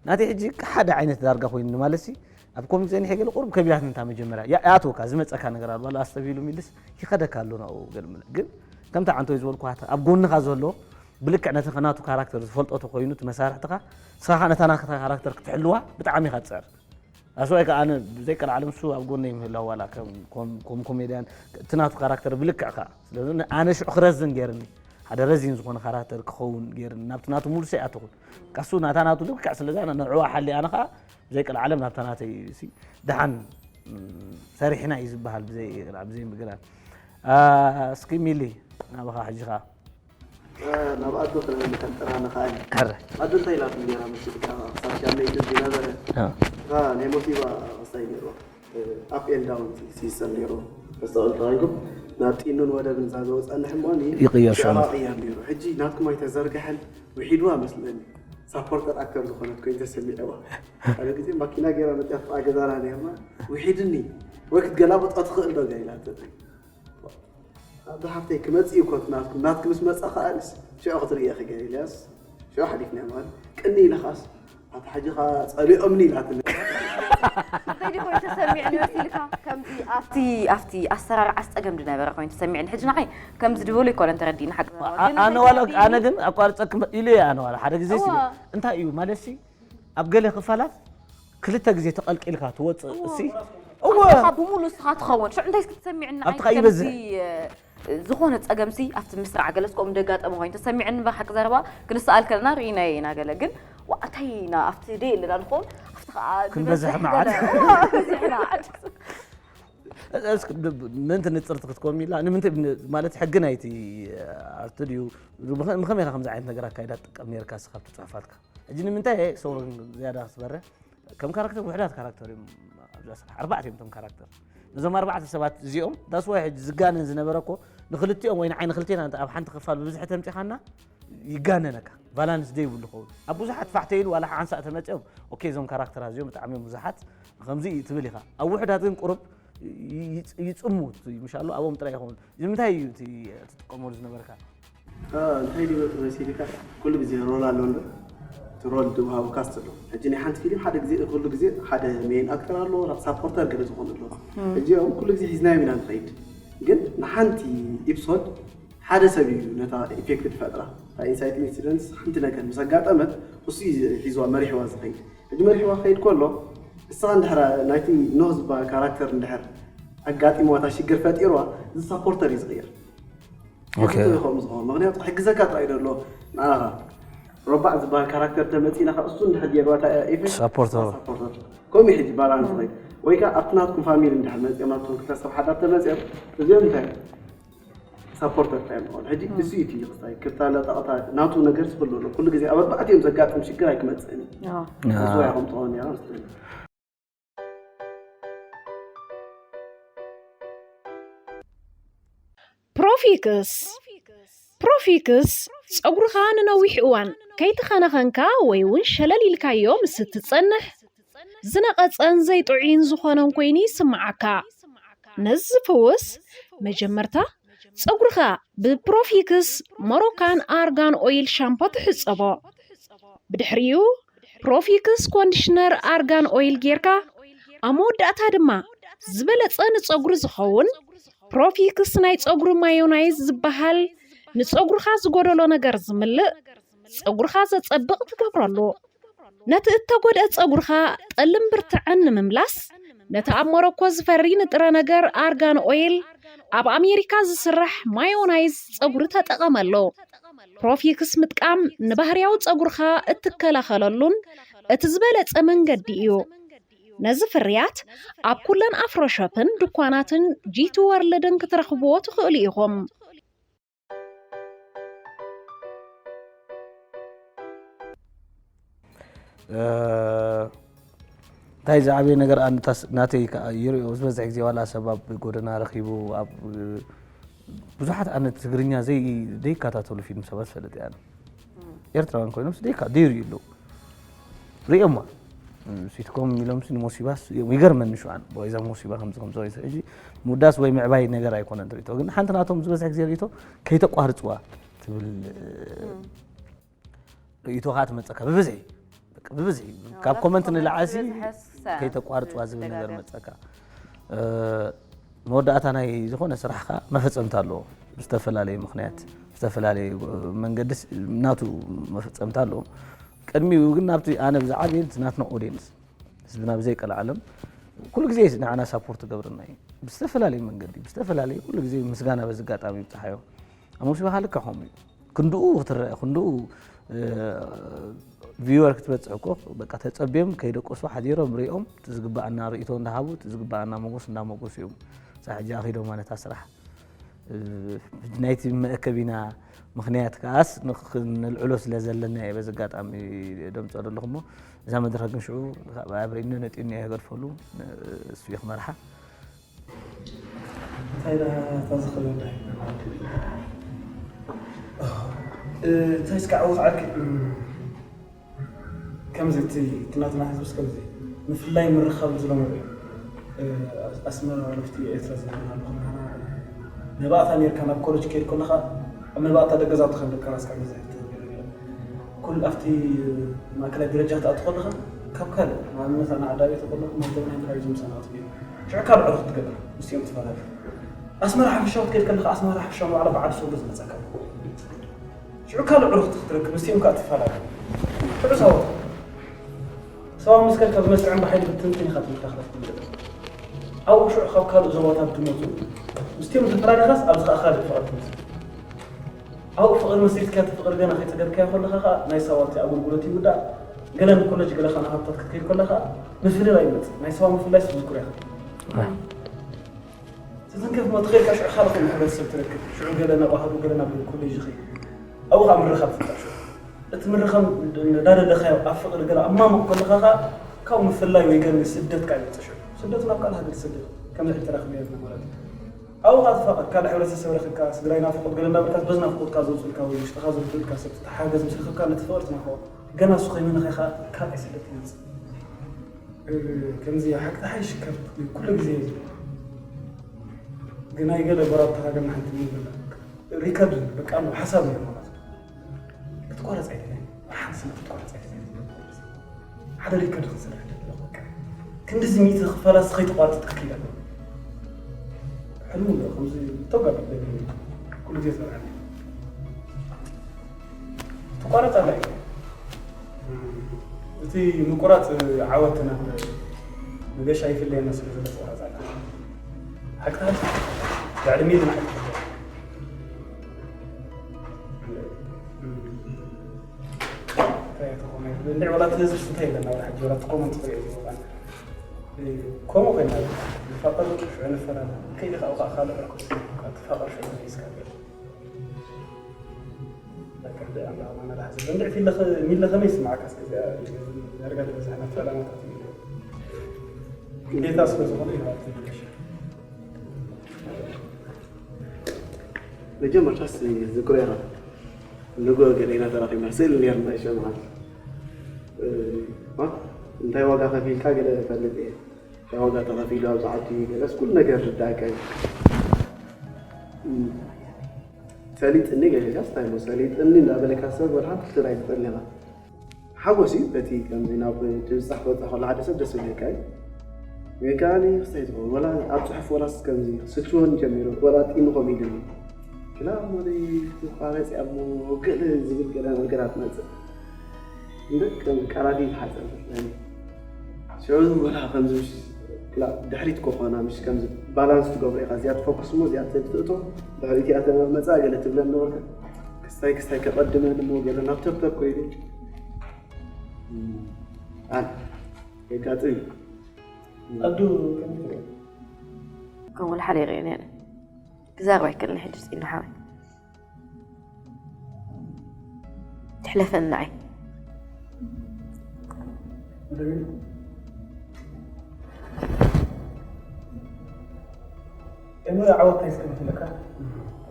ናተይ ሕጂ ሓደ ዓይነት ዳርጋ ኮይኑ ማለት ሲ ኣብ ኮሚክ ፀኒሐ ገለ ቁሩብ ከቢዳትኒ እታ መጀመርያ ይኣትወካ ዝመፀካ ነገር ኣሎ ዋላ ኣስተብሂሉ ሚልስ ይኸደካ ኣሎ ናብኡ ገለ ግን ከምታ ዓንቶይ ዝበልኩ ኣብ ጎንኻ ዘሎ ብልክዕ ነቲ ናቱ ካራክተር ዝፈልጦ ተኮይኑ እቲ መሳርሕትኻ ንስኻ ከዓ ነታ ናትካ ካራክተር ክትሕልዋ ብጣዕሚ ኢኻ ትፅዕር ኣስዋይ ከዓ ኣነ ብዘይቀልዓለም እሱ ኣብ ጎነይ ምህላው ዋላ ከም ኮሜድያን እቲ ናቱ ካራክተር ብልክዕ ከዓ ስለዚ ኣነ ሽዑ ክረዝን ገይርኒ ሓደ ረዚን ዝኾነ ካራክተር ክኸውን ገይርኒ ናብቲ ናቱ ሙሉእ ሰይኣተኹን ካሱ ናታ ናቱ ልክዕ ስለዚ ኣነ ንዕዋ ሓሊ ኣነ ከዓ ብዘይቀልዓለም ናብታ ናተይ ደሓን ሰሪሕና እዩ ዝበሃል ብዘይ ምግላል እስኪ ሚሊ ናባኻ ሕጂ ከዓ ናብ ኣዶ ክነምልከት ጥራ ንኽኣል ኣዶ እንታይ ኢላትኒ ነራ መሲልካ ክሳብ ሻመይቲ ዝነበረ ናይ ሞቲቫ ክስታይ ነይርዋ ኣፕ ኤን ዳውን ሲስተም ነይሩ ተስተውዕል ተባሂልኩም ናብ ጢኑን ወደብን እዛ ዘወፀኒ ሕሞኒ ይቕየር ሽዑ። ሽዕራ ቅየር ነይሩ ሕጂ ናትኩም ኣይተዘርግሐን ውሒድዋ መስለኒ ሳፖርተር ኣክተር ዝኾነት ኮይኑ ተሰሚዕዋ ሓደ ግዜ ማኪና ገይራ መፅያ ፍጣ ገዛና ነርና ውሒድኒ ወይ ክትገላበጦ ትኽእል ዶ ኢላትኒ ኣዶ ሓፍተይ ክመፅእ እዩ ኮት ናትኩም ናትኪ ምስ መፀ ከኣንስ ሽዑ ክትርእየ ክገር ኢልያስ ሽዑ ሓሊፍና ማለት ቅኒ ኢለ ከኣስ ኣታ ሕጂ ከኣ ፀሊኦምኒ ኢላትኒ ከይዲ ኮይኑ ተሰሚዕኒ መሲልካ ከምዚ ኣብቲ ኣብቲ ኣሰራርዓስ ፀገም ዝነበረ ኮይኑ ተሰሚዕኒ ሕጂ ንዓይ ከምዚ ዝበሉ ኣይኮነን ተረዲእኒ ሓቂ ኣነ ዋላ ኣነ ግን ኣቋርፀክ ኢሉ እየ ኣነ ዋላ ሓደ ግዜ እንታይ እዩ ማለት ኣብ ገለ ክፋላት ክልተ ግዜ ተቐልቂልካ ትወፅእ እሲ እወ ኣኻ ብሙሉ እስኻ ትኸውን ሽዑ እንታይ እስኪ ትሰሚዕና ኣብቲ ኸዓ ይበዝሕ ዝኾነ ፀገምሲ ኣብቲ ምስራዕ ገለስ ከምኡ እንደጋጠመ ኮይኑ ተሰሚዕኒ እምበር ሓቂ ዘረባ ክንሰኣል ከለና ርኢናዮ ኢና ገለ ግን ዋእ እንታይ ኢና ኣብቲ ደይ ኣለና ንኸውን ኣብቲ ከዓ ክንበዝሕ ዝበዝሕ መዓት። ገለ እዋ በዚሕና እስኪ ብ- ብ- ምእንቲ ንፅርቲ ክትኮን ኢላ ንምንታይ ብ- ማለት ሕጊ ናይቲ ኣርቲ ድዩ ብኸ- ብኸመይ ኢኻ ከምዚ ዓይነት ነገር ኣካይዳ ትጥቀም ነርካ እስኻ ኣብቲ ፅሑፋትካ ሕጂ ንምንታይ እየ ሰውረን ዝያዳ ክትበርህ ከም ካራክተር ውሕዳት ካራክተር እዮም ኣብዛ ስራሕ ኣርባዕተ እዮም እቶም ካራክተር ነዞም ኣርባዕተ ሰባት እዚኦም that's why ሕጂ ዝጋነን ዝነበረ እኮ ንክልቲኦም ወይ ንዓይ ንክልቴና እንተ ኣብ ሓንቲ ክፋል ብብዝሒ ተምፂኻና ይጋነነካ ቫላንስ ዘይብሉ ኸውን ኣብ ብዙሓት ፋሕተ ኢሉ ዋላ ሓንሳእ ተመፂኦም ኦኬ እዞም ካራክተራት እዚኦም ብጣዕሚ እዮም ብዙሓት ከምዚ እዩ ትብል ኢኻ ኣብ ውሕዳት ግን ቁሩብ ይፅሙ ምሻሎ ኣብኦም ጥራይ ይኸውን ንምንታይ እዩ እቲ ትጥቀመሉ ዝነበርካ እንታይ ዲበቱ መሲልካ ኩሉ ግዜ ሮል ኣሎ እንዶ እቲ ሮል ድውሃቡ ካስት ኣሎ ሕጂ ናይ ሓንቲ ፊልም ሓደ ግዜ ኩሉ ግዜ ሓደ ሜን ኣክተር ኣሎ ሳፖርተር ገለ ዝኾኑ ኣሎ ሕጂ ኦም ኩሉ ግዜ ሒዝናዮም ኢና ንኸይድ ግን ንሓንቲ ኢፕሶድ ሓደ ሰብ እዩ ነታ ኢፌክት ፈጥራ ኢንሳይት ኢንሲደንትስ ሓንቲ ነገር ምስ ኣጋጠመት እሱ ሒዝዋ መሪሕዋ ዝኸይድ ሕጂ መሪሕዋ ክኸይድ ከሎ ንስኻ እንድሕር ናይቲ ኖህ ዝበሃል ካራክተር እንድሕር ኣጋጢምዋ እታ ሽግር ፈጢርዋ፣ እዚ ሳፖርተር እዩ ዝቕየር። ኦኬ። ከምኡ ዝኸውን ምኽንያቱ ክሕግዘካ ጥራይ ዘሎ ንዓኻ። ረባዕ ዝበሃል ካራክተር ተመፂእና ካብ እሱ እንድሕር ገይርዋ እታ ኢፌክት ሳፖርተር። ሳፖርተር። ከምኡ ሕጂ ባላንስ ወይ ወይ ከዓ ኣብቲ ናትኩም ፋሚሊ እንድሕር መፂኦም ኣብቶም ክልተ ሰብ ሓዳር ተመፂኦም እዚኦም እንታይ ሳፖርተር እንታይ ምኾን ሕጂ እሱ እዩ እቲ ክስታይ ክታለ ጣቕታ ናቱ ነገር ዝኽሉ ኣሎ ኩሉ ግዜ ኣብ ኣርባዕቲኦም ዘጋጥም ሽግር ኣይክመፅእን እዩ አዎ። እሱ ያኹም ትኾን ያ መስለኒ ፕሮፊክስ ፕሮፊክስ ጸጉርኻ ንነዊሕ እዋን ከይተኸናኸንካ ወይ እውን ሸለል ኢልካዮ ምስ እትጸንሕ ዝነቐጸን ዘይጥዑይን ዝኾነን ኮይኑ ይስምዓካ። ነዚ ዝፍውስ መጀመርታ ጸጉርኻ ብፕሮፊክስ ሞሮካን ኣርጋን ኦይል ሻምፖ ትሕጸቦ። ብድሕሪኡ ፕሮፊክስ ኮንዲሽነር ኣርጋን ኦይል ጌርካ ኣብ መወዳእታ ድማ ዝበለጸ ንጸጉሪ ዝኸውን ፕሮፊክስ ናይ ጸጉሪ ማዮናይዝ ዝበሃል ንጸጉርኻ ዝጎደሎ ነገር ዝምልእ ጸጉርኻ ዘጸብቕ ትገብረሉ። ነቲ እተጎድአ ጸጉርኻ ጠልን ብርትዐን ንምምላስ ነቲ ኣብ ሞሮኮ ዝፈሪ ንጥረ ነገር ኣርጋን ኦይል ኣብ ኣሜሪካ ዝስራሕ ማዮናይዝ ጸጉሪ ተጠቐመሉ። ፕሮፊክስ ምጥቃም ንባህርያዊ ጸጉርኻ እትከላኸለሉን እቲ ዝበለጸ መንገዲ እዩ። ነዚ ፍርያት ኣብ ኩለን ኣፍሮሾፕን ድኳናትን ጂቲ ወርልድን ክትረኽብዎ ትኽእሉ ኢኹም። እንታይ ዝዓበየ ነገር ኣንታስ ናተይ ከዓ ይሪኦ ዝበዝሕ ግዜ ዋላ ሰብ ኣብ ጎደና ረኪቡ ኣብ ብዙሓት ኣነ ትግርኛ ዘይ ዘይከታተሉ ፊልም ሰባት ዝፈልጥ እያ ኤርትራውያን ኮይኖም ደይካ ደይርዩ ኣለዉ ሪኦማ ሲትኮም ኢሎም ንሞሲባስ ይገርመኒ ሽዓን ወይ እዛ ሞሲባ ከምዚ ከምዚ ወይ ሕጂ ምውዳስ ወይ ምዕባይ ነገር ኣይኮነን ሪቶ ግን ሓንቲ ናቶም ዝበዝሕ ግዜ ሪቶ ከይተቋርፅዋ ትብል ርእይቶኻ ትመፀካ ብብዝሒ ብብዝሒ ካብ ኮመንት ንላዓሲ ከይተቋርፅዋ ዝብል ነገር መፀካ መወዳእታ ናይ ዝኾነ ስራሕ ከዓ መፈፀምታ ኣለዎ ብዝተፈላለየ ምክንያት ብዝተፈላለየ መንገዲ ናቱ መፈፀምታ ኣለዎ ቅድሚኡ ግን ናብቲ ኣነ ብዝዓብየ ናትና ኦዲየንስ ህዝብና ብዘይቀልዓለም ኩሉ ግዜ ንዓና ሳፖርት ገብርና እዩ ብዝተፈላለየ መንገዲ ብዝተፈላለየ ኩሉ ግዜ ምስጋና በዚ ኣጋጣሚ ይብፅሓዮ ኣብ ሙሲባኻ ልካ ከምኡ እዩ ክንድኡ ክትረአ ክንድኡ ቪወር ክትበፅሕ እኮ በቃ ተፀብዮም ከይደቀሱ ሓዲሮም ሪኦም እቲ ዝግባኣና ርእቶ እንዳሃቡ እቲ ዝግባኣና መጎስ እንዳመጎስ እዮም ሳ ሕጂ ኣኺዶማ ነታ ስራሕ ናይቲ መእከቢና ምክንያት ከዓስ ንልዕሎ ስለ ዘለና እየ በዚ ኣጋጣሚ ደምፀ ዘለኹ እሞ እዛ መድረክ ግን ሽዑ ኣብ ርእነ ነጢኒ እየ ገድፈሉ እሱ እዩ ክመርሓ እንታይ ዳ እታ ዝኽእል እንታይ እስከ ዓወት ዓርኪ ከምዚ እቲ እቲ ናትና ህዝብስ ከምዚ ምፍላይ ምርኻብ ዝለመዱ እዩ ኣስመራ ረፍቲ ኤርትራ ዘለና ኣለኹ መባእታ ኔርካ ናብ ኮለጅ ከይድ ከለኻ ኣብ መባእታ ደገዛውቲ ከም ደቀ ራስካ ገዛ ኩል ኣብቲ ማእከላይ ደረጃ ክትኣቱ ከለኻ ካብ ካልእ ንኣብነት ኣነ ዓዳቤት ከለኹ መደብና ኢንተራቪው ዝምሰና ክትብል ሽዑ ካልእ ዕሩኽ ትገብር ምስኦም ትፈላለ ኣስመራ ሓፈሻዊ ክትከይድ ከለኻ ኣስመራ ሓፈሻዊ ባዕላ በዓል ሰጉ ዝመፀካ ሽዑ ካልእ ዕሩኽቲ ክትረክብ ምስቲኦም ከዓ ትፈላለ ሽዑ ሳወት ሰብኣዊ መስቀል ካብ መስርዕን ብሓይሊ ብትንትን ኢኻ ትምልካ ክትብል ኣብኡ ሽዑ ካብ ካልእ ዞባታት ዝመፁ ምስቲኦም ተፈላለኻስ ኣብዚ ከዓ ካልእ ፍቕሪ ትምስል ኣብኡ ፍቕሪ መስሪትካ እቲ ፍቕሪ ገና ከይፀገብካዮ ከለኻ ከዓ ናይ ሳዋት ኣገልግሎት ይውዳእ ገለ ንኮለጅ ገለ ከዓ ንሃብታት ክትከይድ ከለኻ ምፍልላይ ይመፅእ ናይ ሰባ ምፍላይ ዝዝክሮ ኢኻ ተዘንከፍ ሞ ትኸይድ ሽዑ ካልእ ከም ሕብረተሰብ ትረክብ ሽዑ ገለ ናብ ኣሃዱ ገለ ናብ ኮሌጅ ይኸይድ ኣብኡ ከዓ ምርኻብ ትፍጠር ሽዑ እቲ ምርኻብ እንዳደለኻዮ ኣብ ፍቕሪ ገለ ኣብ ማሙቕ ከለኻ ከዓ ካብ ምፍላይ ወይ ገለ ስደት ከዓ ይመፅእ ሽዑ ስደት ናብ ካልእ ሃገር ትሰደድ ከምዚ ሕጂ ተራኽበ ነርና ማለት እዩ ኣብኡ ከዓ ትፋቐር ካልእ ሕብረተሰብ ረኺብካ ስድራይ ናፍቆት ገለ እንዳበልካ በዚ ናፍቆትካ ዘውፅልካ ወይ ውሽጥኻ ዘውፅልካ ሰብ ትተሓገዝ ምስ ረኽብካ ነቲ ፍቕሪ ትናፍቖ ገና እሱ ከይመነኻ ኢኻ ካልኣይ ስደት ይመፅእ ከምዚ ሓቂ ተሓይሽ ካብ ኩሉ ግዜ እዩ ግን ኣይገለ ጎራብቲ ሃገርና ሓንቲ ይብላ ሪከርድ በቃ ኣሎ ሓሳብ እዩ ማለት ክትቋረፅ ኣይደለኒ ሓንቲ ስነ ክትቋረፅ ኣይደለኒ ሓደ ሪከርድ ክሰርሕ ደለኹ በቃ ክንድዚ ሚእቲ ክፋላስ ከይተቋርፅት ክትከይድ ኣለዎ ሕልሙ ኣሎ ከምዚ ተጋቢ ኩሉ ግዜ ዝነበረኒ ትቋረፅ ኣላ እዩ እቲ ምቁራፅ ዓወት ናብ መገሻ ይፍለየና ስለ ዘሎ ቆራፅ ኣለ። ሓቅታት ብዕድሜ ዝመሓት እንታይ ተኾነ እንደ ወላ ትህዝብ ስንታይ ኢለና ወላ ሓጂ ወላ ትቆመ ትኽእል እዩ። ከምኡ ኮይና ንፋቐር ሽዑ ንፈላለ። ከይዲ ካብኡ ከዓ ካልእ ዕርኩስ ትፋቐር ሽዑ መሊስካ ገለ። በቃ እንደ ኣምላኽ ማና ዳሕዚ እንደ ፊት ለኸ ሚል ለኸ ይስማዓካ እስከ እዚኣ ዳርጋ ዝበዝሐ ናት ሰላማታት እዩ። ግዴታ ስለ ዝኾነ ይሃብቲ መገሻ። መጀመርታስ ዝክሮ ኢኻ ንጎ ገሌና ተራኺብና ስእሊ ነርና ይሸምዓል። እንታይ ዋጋ ከፊልካ ገለ እፈልጥ እየ። እንታይ ዋጋ ተኸፊሉ ኣብዚ ዓዲ ገለስ ኩሉ ነገር ዝዳቀ ሰሊጥኒ ገለጋስ እንታይ ሞ ሰሊጥኒ እንዳበለካ ሰብ ወላ ትራይ ዝጠልኻ ሓጎስ እዩ። በቲ ከምዚ ናብ ድብፃሕ ክወፅእ ከሎ ሓደ ሰብ ደስ ዝብለካ እዩ። ወይ ከዓ ክስታይ ዝኸውን ወላ ኣብ ፅሑፍ ወላ ከምዚ ስልችወን ጀሚሩ ወላ ጢኑ ከም ኢሉኒ ክላ ሞደይ ትቋረፂ ኣብ ገለ ዝብል ገለ ነገራት መፅእ እንደ ከም ቃላት ይትሓፀር ሽዑ ወላ ከምዚ ምስ ክላ ድሕሪት ኮኾና ምስ ከምዚ ባላንስ ትገብሮ ኢኻ እዚኣ ትፎክስ ሞ እዚኣ ትትእቶ ድሕሪት እያ ተመፃ ገለ ትብለ ነበርካ ክስታይ ክስታይ ከቐድመ ንሞ ገለ ናብ ተብተብ ኮይነ ኣን የጋጥም ኣዱ ከመይ ትሪኦ? ከምኡ ሓሪቀ ነረ ክዛረብ ኣይክእልን ሕጂ ፂኑ ሓወይ ትሕለፈኒ ንዓይ እሞ ዓወት እንታይ ስከምትለካ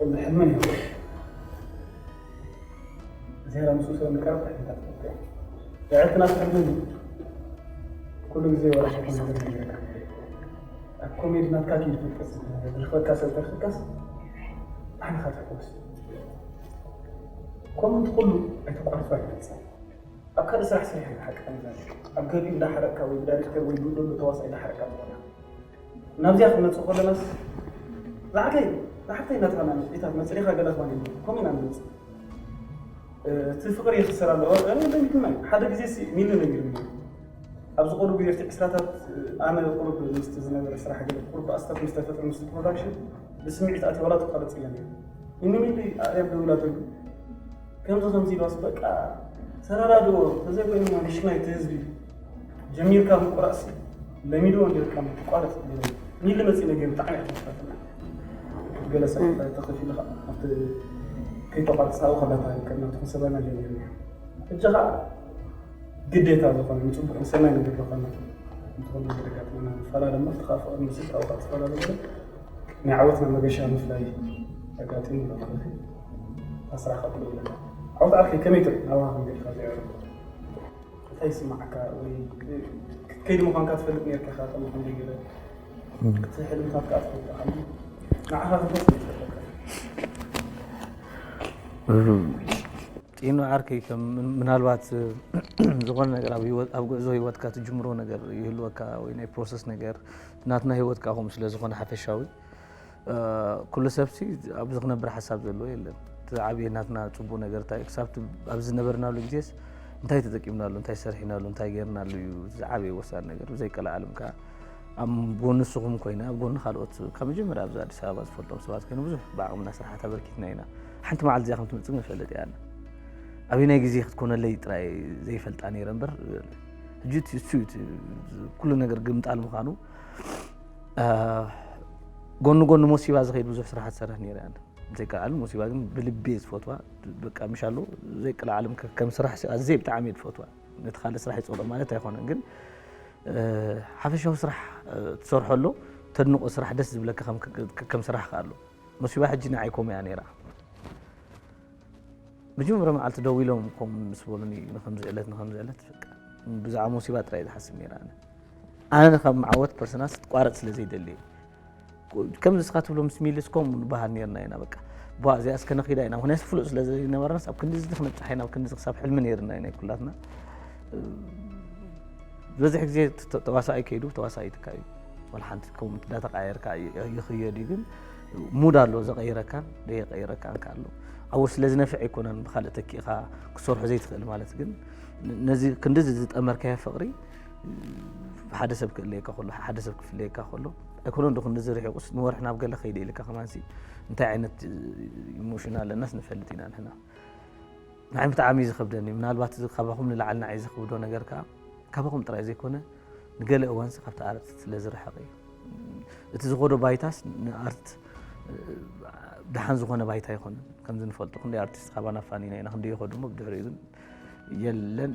እዚ ሕልምን እዩ ዝሄራ ምስ ሰብ ንቀርብ ሕልታት ልዕልትና ትሕልም ኩሉ ግዜ ወላ ሸኮ ነገር ይረካ ኣብ ኮሜዲ ናትካ ኪድ ፍልቀስ ዝረክበካ ሰብ ተርክካስ ባዕልኻ ትሕወስ ከምኡ ኩሉ ኣይተቋርጾ ኣይትመጽእ ኣብ ካልእ ስራሕ ስሪሕ ሓቂ ኣብ ገቢኡ እንዳሓረቅካ ወይ ብዳይሬክተር ወይ ብደሎ ተዋሳኢ እንዳሓረቅካ ዝኾና ናብዚኣ ክንመፅእ ከለናስ ዝዓርከይ ዝዓርከይ እናተባና መፅኢታት መፅሪኻ ገለ ትባን ከምኡ ኢና ንመፅእ እቲ ፍቅሪ ይኽሰር ኣለዎ ለሚድና ሓደ ግዜ ሚሊ ነጊርኒ ኣብዚ ቆሉ ግዜ እቲ ዕስራታት ኣነ ቁሩብ ምስቲ ዝነበረ ስራሕ ገለ ቁሩብ ኣስታት ምስ ተፈጥረ ምስቲ ፕሮዳክሽን ብስምዒት ኣትዩ ዋላ ተቋረፅ ኢለ ነይሩ እኒ ሚሊ ኣርያም ደውላ ተሉ ከምዚ ከምዚ ኢልዋስ በቃ ተረዳድኦ ተዘይኮይኑ ንሽናይ እቲ ህዝቢ ጀሚርካ ምቁራፅ ለሚድዎ እንዲርካ ምትቋረፅ ሚሊ መፂ ነገር ብጣዕሚ እያ ተስፋትና ገለ ሰብ ተኸፊሉ ከዓ ኣብቲ ከይተቋርፅ ኣብኡ ከላ ታሪክ እናተኸሰበና ጀሚርና ሕጂ ከዓ ግዴታ ዝኾነ ንፅቡቅ ንሰናይ ነገር ዝኾነ እንትኾነ ዘጋጥመና ንፈላለ ሞ ተኻፍቕር ምስል ካብኡ ከዓ ዝፈላለ ናይ ዓወትና መገሻ ምፍላይ ኣጋጢሙ ኣሎ ማለት እዩ ኣስራ ከብሎ ኣለና ዓወት ዓርከይ ከመይ ትርኢ ናባኻ ክንገድካ ዘይዕርፎ እንታይ ይስማዓካ ወይ ክትከይድ ምዃንካ ትፈልጥ ነርካ ኢኻ ከም ከም ገለ እቲ ሕልምታት ከዓ ትፈልጥ ኣሉ ንዓኻ ክንፈጽም ይፈልጠካ ጢኑ ዓርከይ ከም ምናልባት ዝኾነ ነገር ኣብ ህይወት ኣብ ጉዕዞ ህይወትካ ትጅምሮ ነገር ይህልወካ ወይ ናይ ፕሮሰስ ነገር ናትና ህይወት ከዓ ከምኡ ስለ ዝኾነ ሓፈሻዊ ኩሉ ሰብሲ ኣብዚ ክነብር ሓሳብ ዘለዎ የለን እቲ ዓብየ ናትና ፅቡቅ ነገር እንታይ ክሳብ ኣብዚ ዝነበርናሉ ግዜስ እንታይ ተጠቂምናሉ እንታይ ሰሪሕናሉ እንታይ ገይርናሉ እዩ ዝዓበየ ወሳኒ ነገር ብዘይቀልዓለም ከዓ ኣብ ጎኒ ንስኹም ኮይነ ኣብ ጎኒ ካልኦት ካብ መጀመርያ ኣብዚ ኣዲስ ኣበባ ዝፈልጦም ሰባት ኮይኑ ብዙሕ ብዓቕምና ስራሓት ኣበርኪትና ኢና ሓንቲ መዓልቲ እዚኣ ከም ትመፅእ ንፈልጥ እያ ኣበየናይ ግዜ ክትኮነለይ ጥራይ ዘይፈልጣ ነይረ እምበር ሕጂ እቲ እሱ እዩ እቲ ኩሉ ነገር ግምጣል ምዃኑ ጎኒ ጎኒ ሞሲባ ዝኸይድ ብዙሕ ስራሓት ዝሰርሕ ነይረ እያ ዘይከኣል ሞሲባ ግን ብልቢ እየ ዝፈትዋ በቃ ምሽ ኣሎ ዘይቀልዓለም ከም ስራሕ ኣዝየ ብጣዕሚ እየ ዝፈትዋ ነቲ ካልእ ስራሕ ይፀልኦ ማለት ኣይኮነን ግን ሓፈሻዊ ስራሕ ትሰርሖ ኣሎ ተድንቆ ስራሕ ደስ ዝብለካ ከም ስራሕ ከኣሎ ሞሲባ ሕጂ ንዓይ ከምኡ እያ ነይራ መጀመርያ መዓልቲ ደው ኢሎም ከም ምስ በሉኒ ንከምዚ ዕለት ንከምዚ ዕለት ብዛዕባ ሞሲባ ጥራይ ዝሓስብ ነይረ ኣነ ኣነ ካብ መዓወት ፐርሰናስ ትቋረፅ ስለ ዘይደሊ ከምዚ እስኻ ትብሎ ምስ ሚልስ ከምኡ ንበሃል ነርና ኢና በቃ ቧ እዚኣ እስከ ነኺዳ ኢና ምክንያቱ ፍሉጥ ስለ ዘይነበርናስ ኣብ ክንዲ እዚ ክንብፅሓ ኢና ኣብ ክንዲ ክሳብ ሕልሚ ነርና ኢና ኩላትና ዝበዝሕ ግዜ ተዋሳኣይ ከይዱ ተዋሳኣይ ትካ እዩ ወላ ሓንቲ ከምኡ እንዳተቃየርካ ይኽየድ እዩ ግን ሙድ ኣሎ ዘቀይረካን ዘየቀይረካን ኣሎ ኣብኡ ስለ ዝነፍዕ ኣይኮነን ብካልእ ተኪእካ ክሰርሑ ዘይትኽእል ማለት ግን ነዚ ክንድዚ ዝጠመርካዮ ፍቅሪ ሓደ ሰብ ክእለየካ ከሎ፣ ሓደ ሰብ ክፍለየካ ከሎ፣ ኣይኮነን ዶ ክንዲ ዝርሒቑስ፣ ንወርሒ ናብ ገለ ከይደ ኢልካ ከማንሲ እንታይ ዓይነት ኢሞሽን ኣለናስ ንፈልጥ ኢና ንሕና። ንዓይ ብጣዕሚ እዩ ዝኸብደኒ። ምናልባት እዚ ካባኹም ንላዕሊ ንዓይ ዝኸብዶ ነገር ከኣ፣ ካባኹም ጥራይ ዘይኮነ፣ ንገለ እዋንሲ ካብቲ ኣርት ስለ ዝረሓቐ እዩ። እቲ ዝኸዶ ባይታስ ንኣርት ደሓን ዝኾነ ባይታ ኣይኮነን። ከምዚ ንፈልጦ ክንደይ ኣርቲስት ካባና ፋኒና ኢና፣ ክንደይ ይኸዱ እሞ ብድሕሪኡ ግን የለን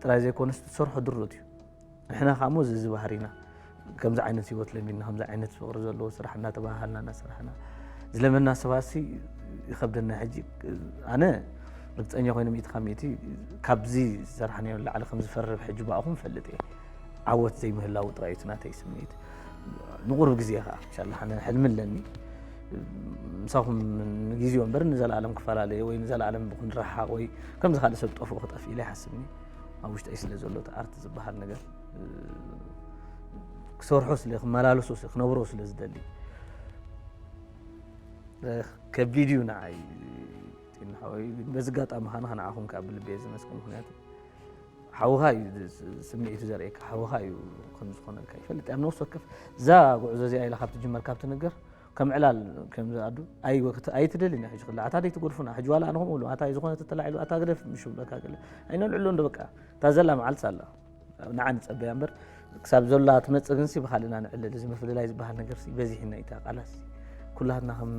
ጥራይ ዘይኮነስ ትሰርሖ ድሩት እዩ። ንሕና ከኣ እሞ እዚ ባህሪና ከምዚ ዓይነት ህይወት ለሚድና፣ ከምዚ ዓይነት ፍቕሪ ዘለዎ ስራሕ እናተባሃሃልና እናሰራሕና ዝለመና ሰባትሲ ይኸብደና። ሕጂ ኣነ ርግጸኛ ኮይነ ሚእቲ ካብ ሚእቲ ካብዚ ዝሰራሕናዮ ንላዕሊ ከም ዝፈርብ ሕጂ ብኣኹም እፈልጥ እየ። ዓወት ዘይምህላው ጥራይ እዩ እቲ ናተይ ስምዒት። ንቑሩብ ግዜ ከኣ ኢንሻላህ ኣነ ሕልሚ ኣለኒ። ምሳኹም ንግዜኡ እምበር ንዘለኣለም ክፈላለየ ወይ ንዘለኣለም ክንረሓቕ ወይ ከምዚ ካልእ ሰብ ጠፍኦ ክጠፍእ ኢለ ኣይሓስብን እየ። ኣብ ውሽጠይ ስለ ዘሎ እቲ ኣርት ዝበሃል ነገር ክሰርሖ ስለ ክመላለሶ ስለ ክነብሮ ስለ ዝደሊ ከቢድ እዩ ንዓይ። ጢና ሓወይ በዚ ኣጋጣሚ ኸዓ ንዓኹም ከዓ ብልቢ እየ ዘመስግን። ምኽንያቱ ሓውኻ እዩ ስምዒቱ ዘርእየካ፣ ሓውኻ እዩ ከም ዝኾነልካ ይፈልጥ እየ። ኣብ ነፍሲ ወከፍ እዛ ጉዕዞ እዚኣ ኢላ ካብ ትጅመር ካብ ትንገር ከም ዕላል ከም ዝኣዱ ኣይወክት ኣይትደልን እያ። ሕጂ ክላ ኣታ ደይ ትጎድፉና ሕጂ ዋላ ኣነ ከምኡ እብሎም ኣታ ዝኾነ ተተላዒሉ ኣታ ግደፍ ምሽ ብለካ ገለ ኣይነልዕሎ እንዶ በቃ እታ ዘላ መዓልቲ ኣላ ንዓ ንጸበያ እምበር ክሳብ ዘላ ትመጽእ ግንሲ ብኻልእና ንዕልል። እዚ ምፍልላይ ዝበሃል ነገርሲ በዚሕና እዩ እታ ቃላትሲ። ኩላትና ከም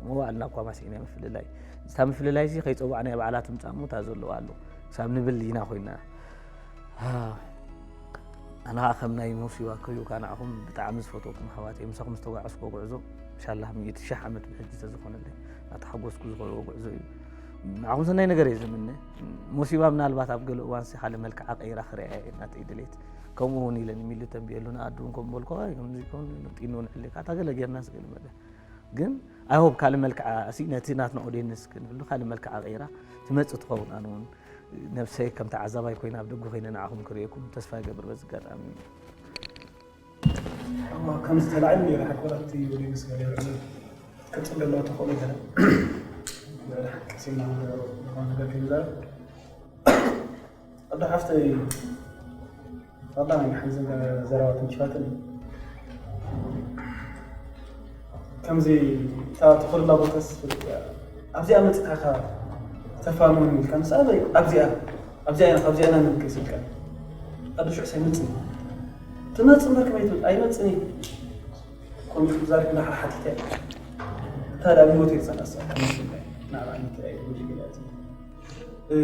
መዋእልና እኳ ማሲእና ምፍልላይ። እታ ምፍልላይሲ ከይጸዋዕናያ ባዕላ ትምጻእ እሞ እታ ዘለዋ ኣሎ ክሳብ ንብል ኢና ኮይና። ኣነ ኸዓ ከም ናይ ሞሲባ ክሪኡ ከዓ ንዓኹም ብጣዕሚ ዝፈትወኩም ኣሕዋት እየ። ምሳኹም ዝተጓዓዝኩዎ ጉዕዞ ኢንሻላህ ሚእቲ ሺሕ ዓመት ብሕጂ ተዝኾነለይ እናተሓጎስኩ ዝኸድዎ ጉዕዞ እዩ። ንዓኹም ሰናይ ነገር እየ ዝምነ። ሞሲባ ምናልባት ኣብ ገለ እዋንሲ ካልእ መልክዓ ቀይራ ክርእያ እየ ናተይ ድሌት። ከምኡ እውን ኢለ ንሚሊ ተንብየሉ ንኣዱ እውን ከም በልኩ ከምዚ ከም ጢኑ ንዕሌካ እታ ገለ ጌርና ስገለ መለ ግን ኣይሆብ ካልእ መልክዓ እሲ ነቲ ናትና ኦዲየንስ ክንብሉ ካልእ መልክዓ ቀይራ ትመጽእ ትኸውን። ኣነ እውን ነብሰይ ከም ተዓዛባይ ኮይነ ኣብ ደገ ኮይነ ንዓኹም ክርእየኩም ተስፋ ይገብር። በዚ ኣጋጣሚ እዋ ከምዚ ተላዒሉ ነይሩ ሓቂ ወላ እቲ ወደ ምስ ገለ ይውዕል ክትጽል ዘለዎ ተኽእሎ ገለ ልዕሊ ሓቂ ሲና ዝኾነ ነገር ከይዛረብ ኣዶ ሓፍተይ ፈላ ናይ ሓንዚ ዘረባ ትንሽፋትን ከምዚ እታ ትኽእልላ ቦታስ ኣብዚኣ መፅእካ ኢኻ ተፋንወኒ ኢልካ ምስ ኣበይ ኣብዚኣ ኣብዚኣ ኢና ካብዚኣ ኢና ንምልከስ ኢልካ ኣዶ ሽዑ ሳይመፅእ ትመፅእ እምበር ከመይ ትብል ኣይመፅእን እዩ ከምኡ ዛሪብ እንዳ ሓሓቲተ እታ ዳ ህይወት ይርፀና እሳ ከመስል ናዕባ ዓይነት ጉጅግላት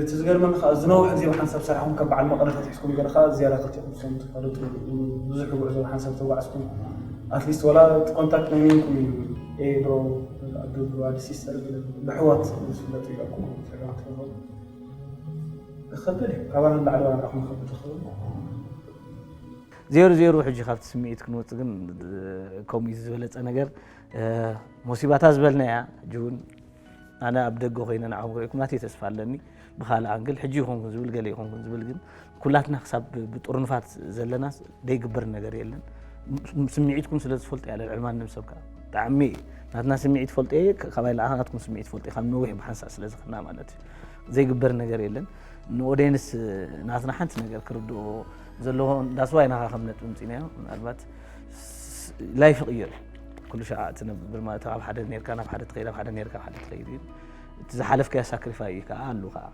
እቲ ዝገርመኒ ከዓ ዝነውሕ ግዜ ብሓንሳብ ሰራሕኩም ከም በዓል መቐለታት ሒዝኩም ገለ ከዓ ዝያዳ ክልቲኹም ትፈልጡ ብዙሕ ጉዕዞ ብሓንሳብ ተጓዕዝኩም ኣትሊስት ወላ እቲ ኮንታክት ናይ ሚንኩም እዩ ኤ ብሮ ኣዱ ብሮ ኣዲ ሲስተር ብሕዋት ዝፍለጡ ይበልኩም ፀገማት ይኸውን ይኸብል እዩ ካባና ላዕለዋ ንዓኹም ይኸብል ይኸውን ዜሩ ዜሩ ሕጂ ካብቲ ስምዒት ክንወፅእ ግን ከምኡ እዩ ዝበለፀ ነገር ሞሲባታ ዝበልናያ ሕጂ እውን ኣነ ኣብ ደገ ኮይነ ንዓኹም ክርእየኩም ናተይ ተስፋ ኣለኒ ብካልእ ኣንግል ሕጂ ይኾንኩን ዝብል ገለ ይኾንኩን ዝብል ግን ኩላትና ክሳብ ብጥርንፋት ዘለና ደይግበር ነገር የለን ስምዒትኩም ስለ ዝፈልጦ እያ ልዕሊ ማንም ሰብ ከዓ ብጣዕሚ ናትና ስምዒት ፈልጦ እየ ካባይ ለኣኻ ናትኩም ስምዒት ፈልጦ ካብ ነዊሕ ብሓንሳእ ስለ ዝኽና ማለት እዩ ዘይግበር ነገር የለን ንኦዴንስ ናትና ሓንቲ ነገር ክርድኦ ዘለዎ that's why ናኻ ከም ነጥቢ ምፂናዮ ምናልባት life ይቕይር ኩሉ ሸዓ ትነብር ማለት ካብ ሓደ ኔርካ ናብ ሓደ ትኸይድ ኣብ ሓደ ኔርካ ሓደ ትኸይድ ግን እቲ ዝሓለፍካዮ ሳክሪፋይ እዩ ከዓ ኣሉ ከዓ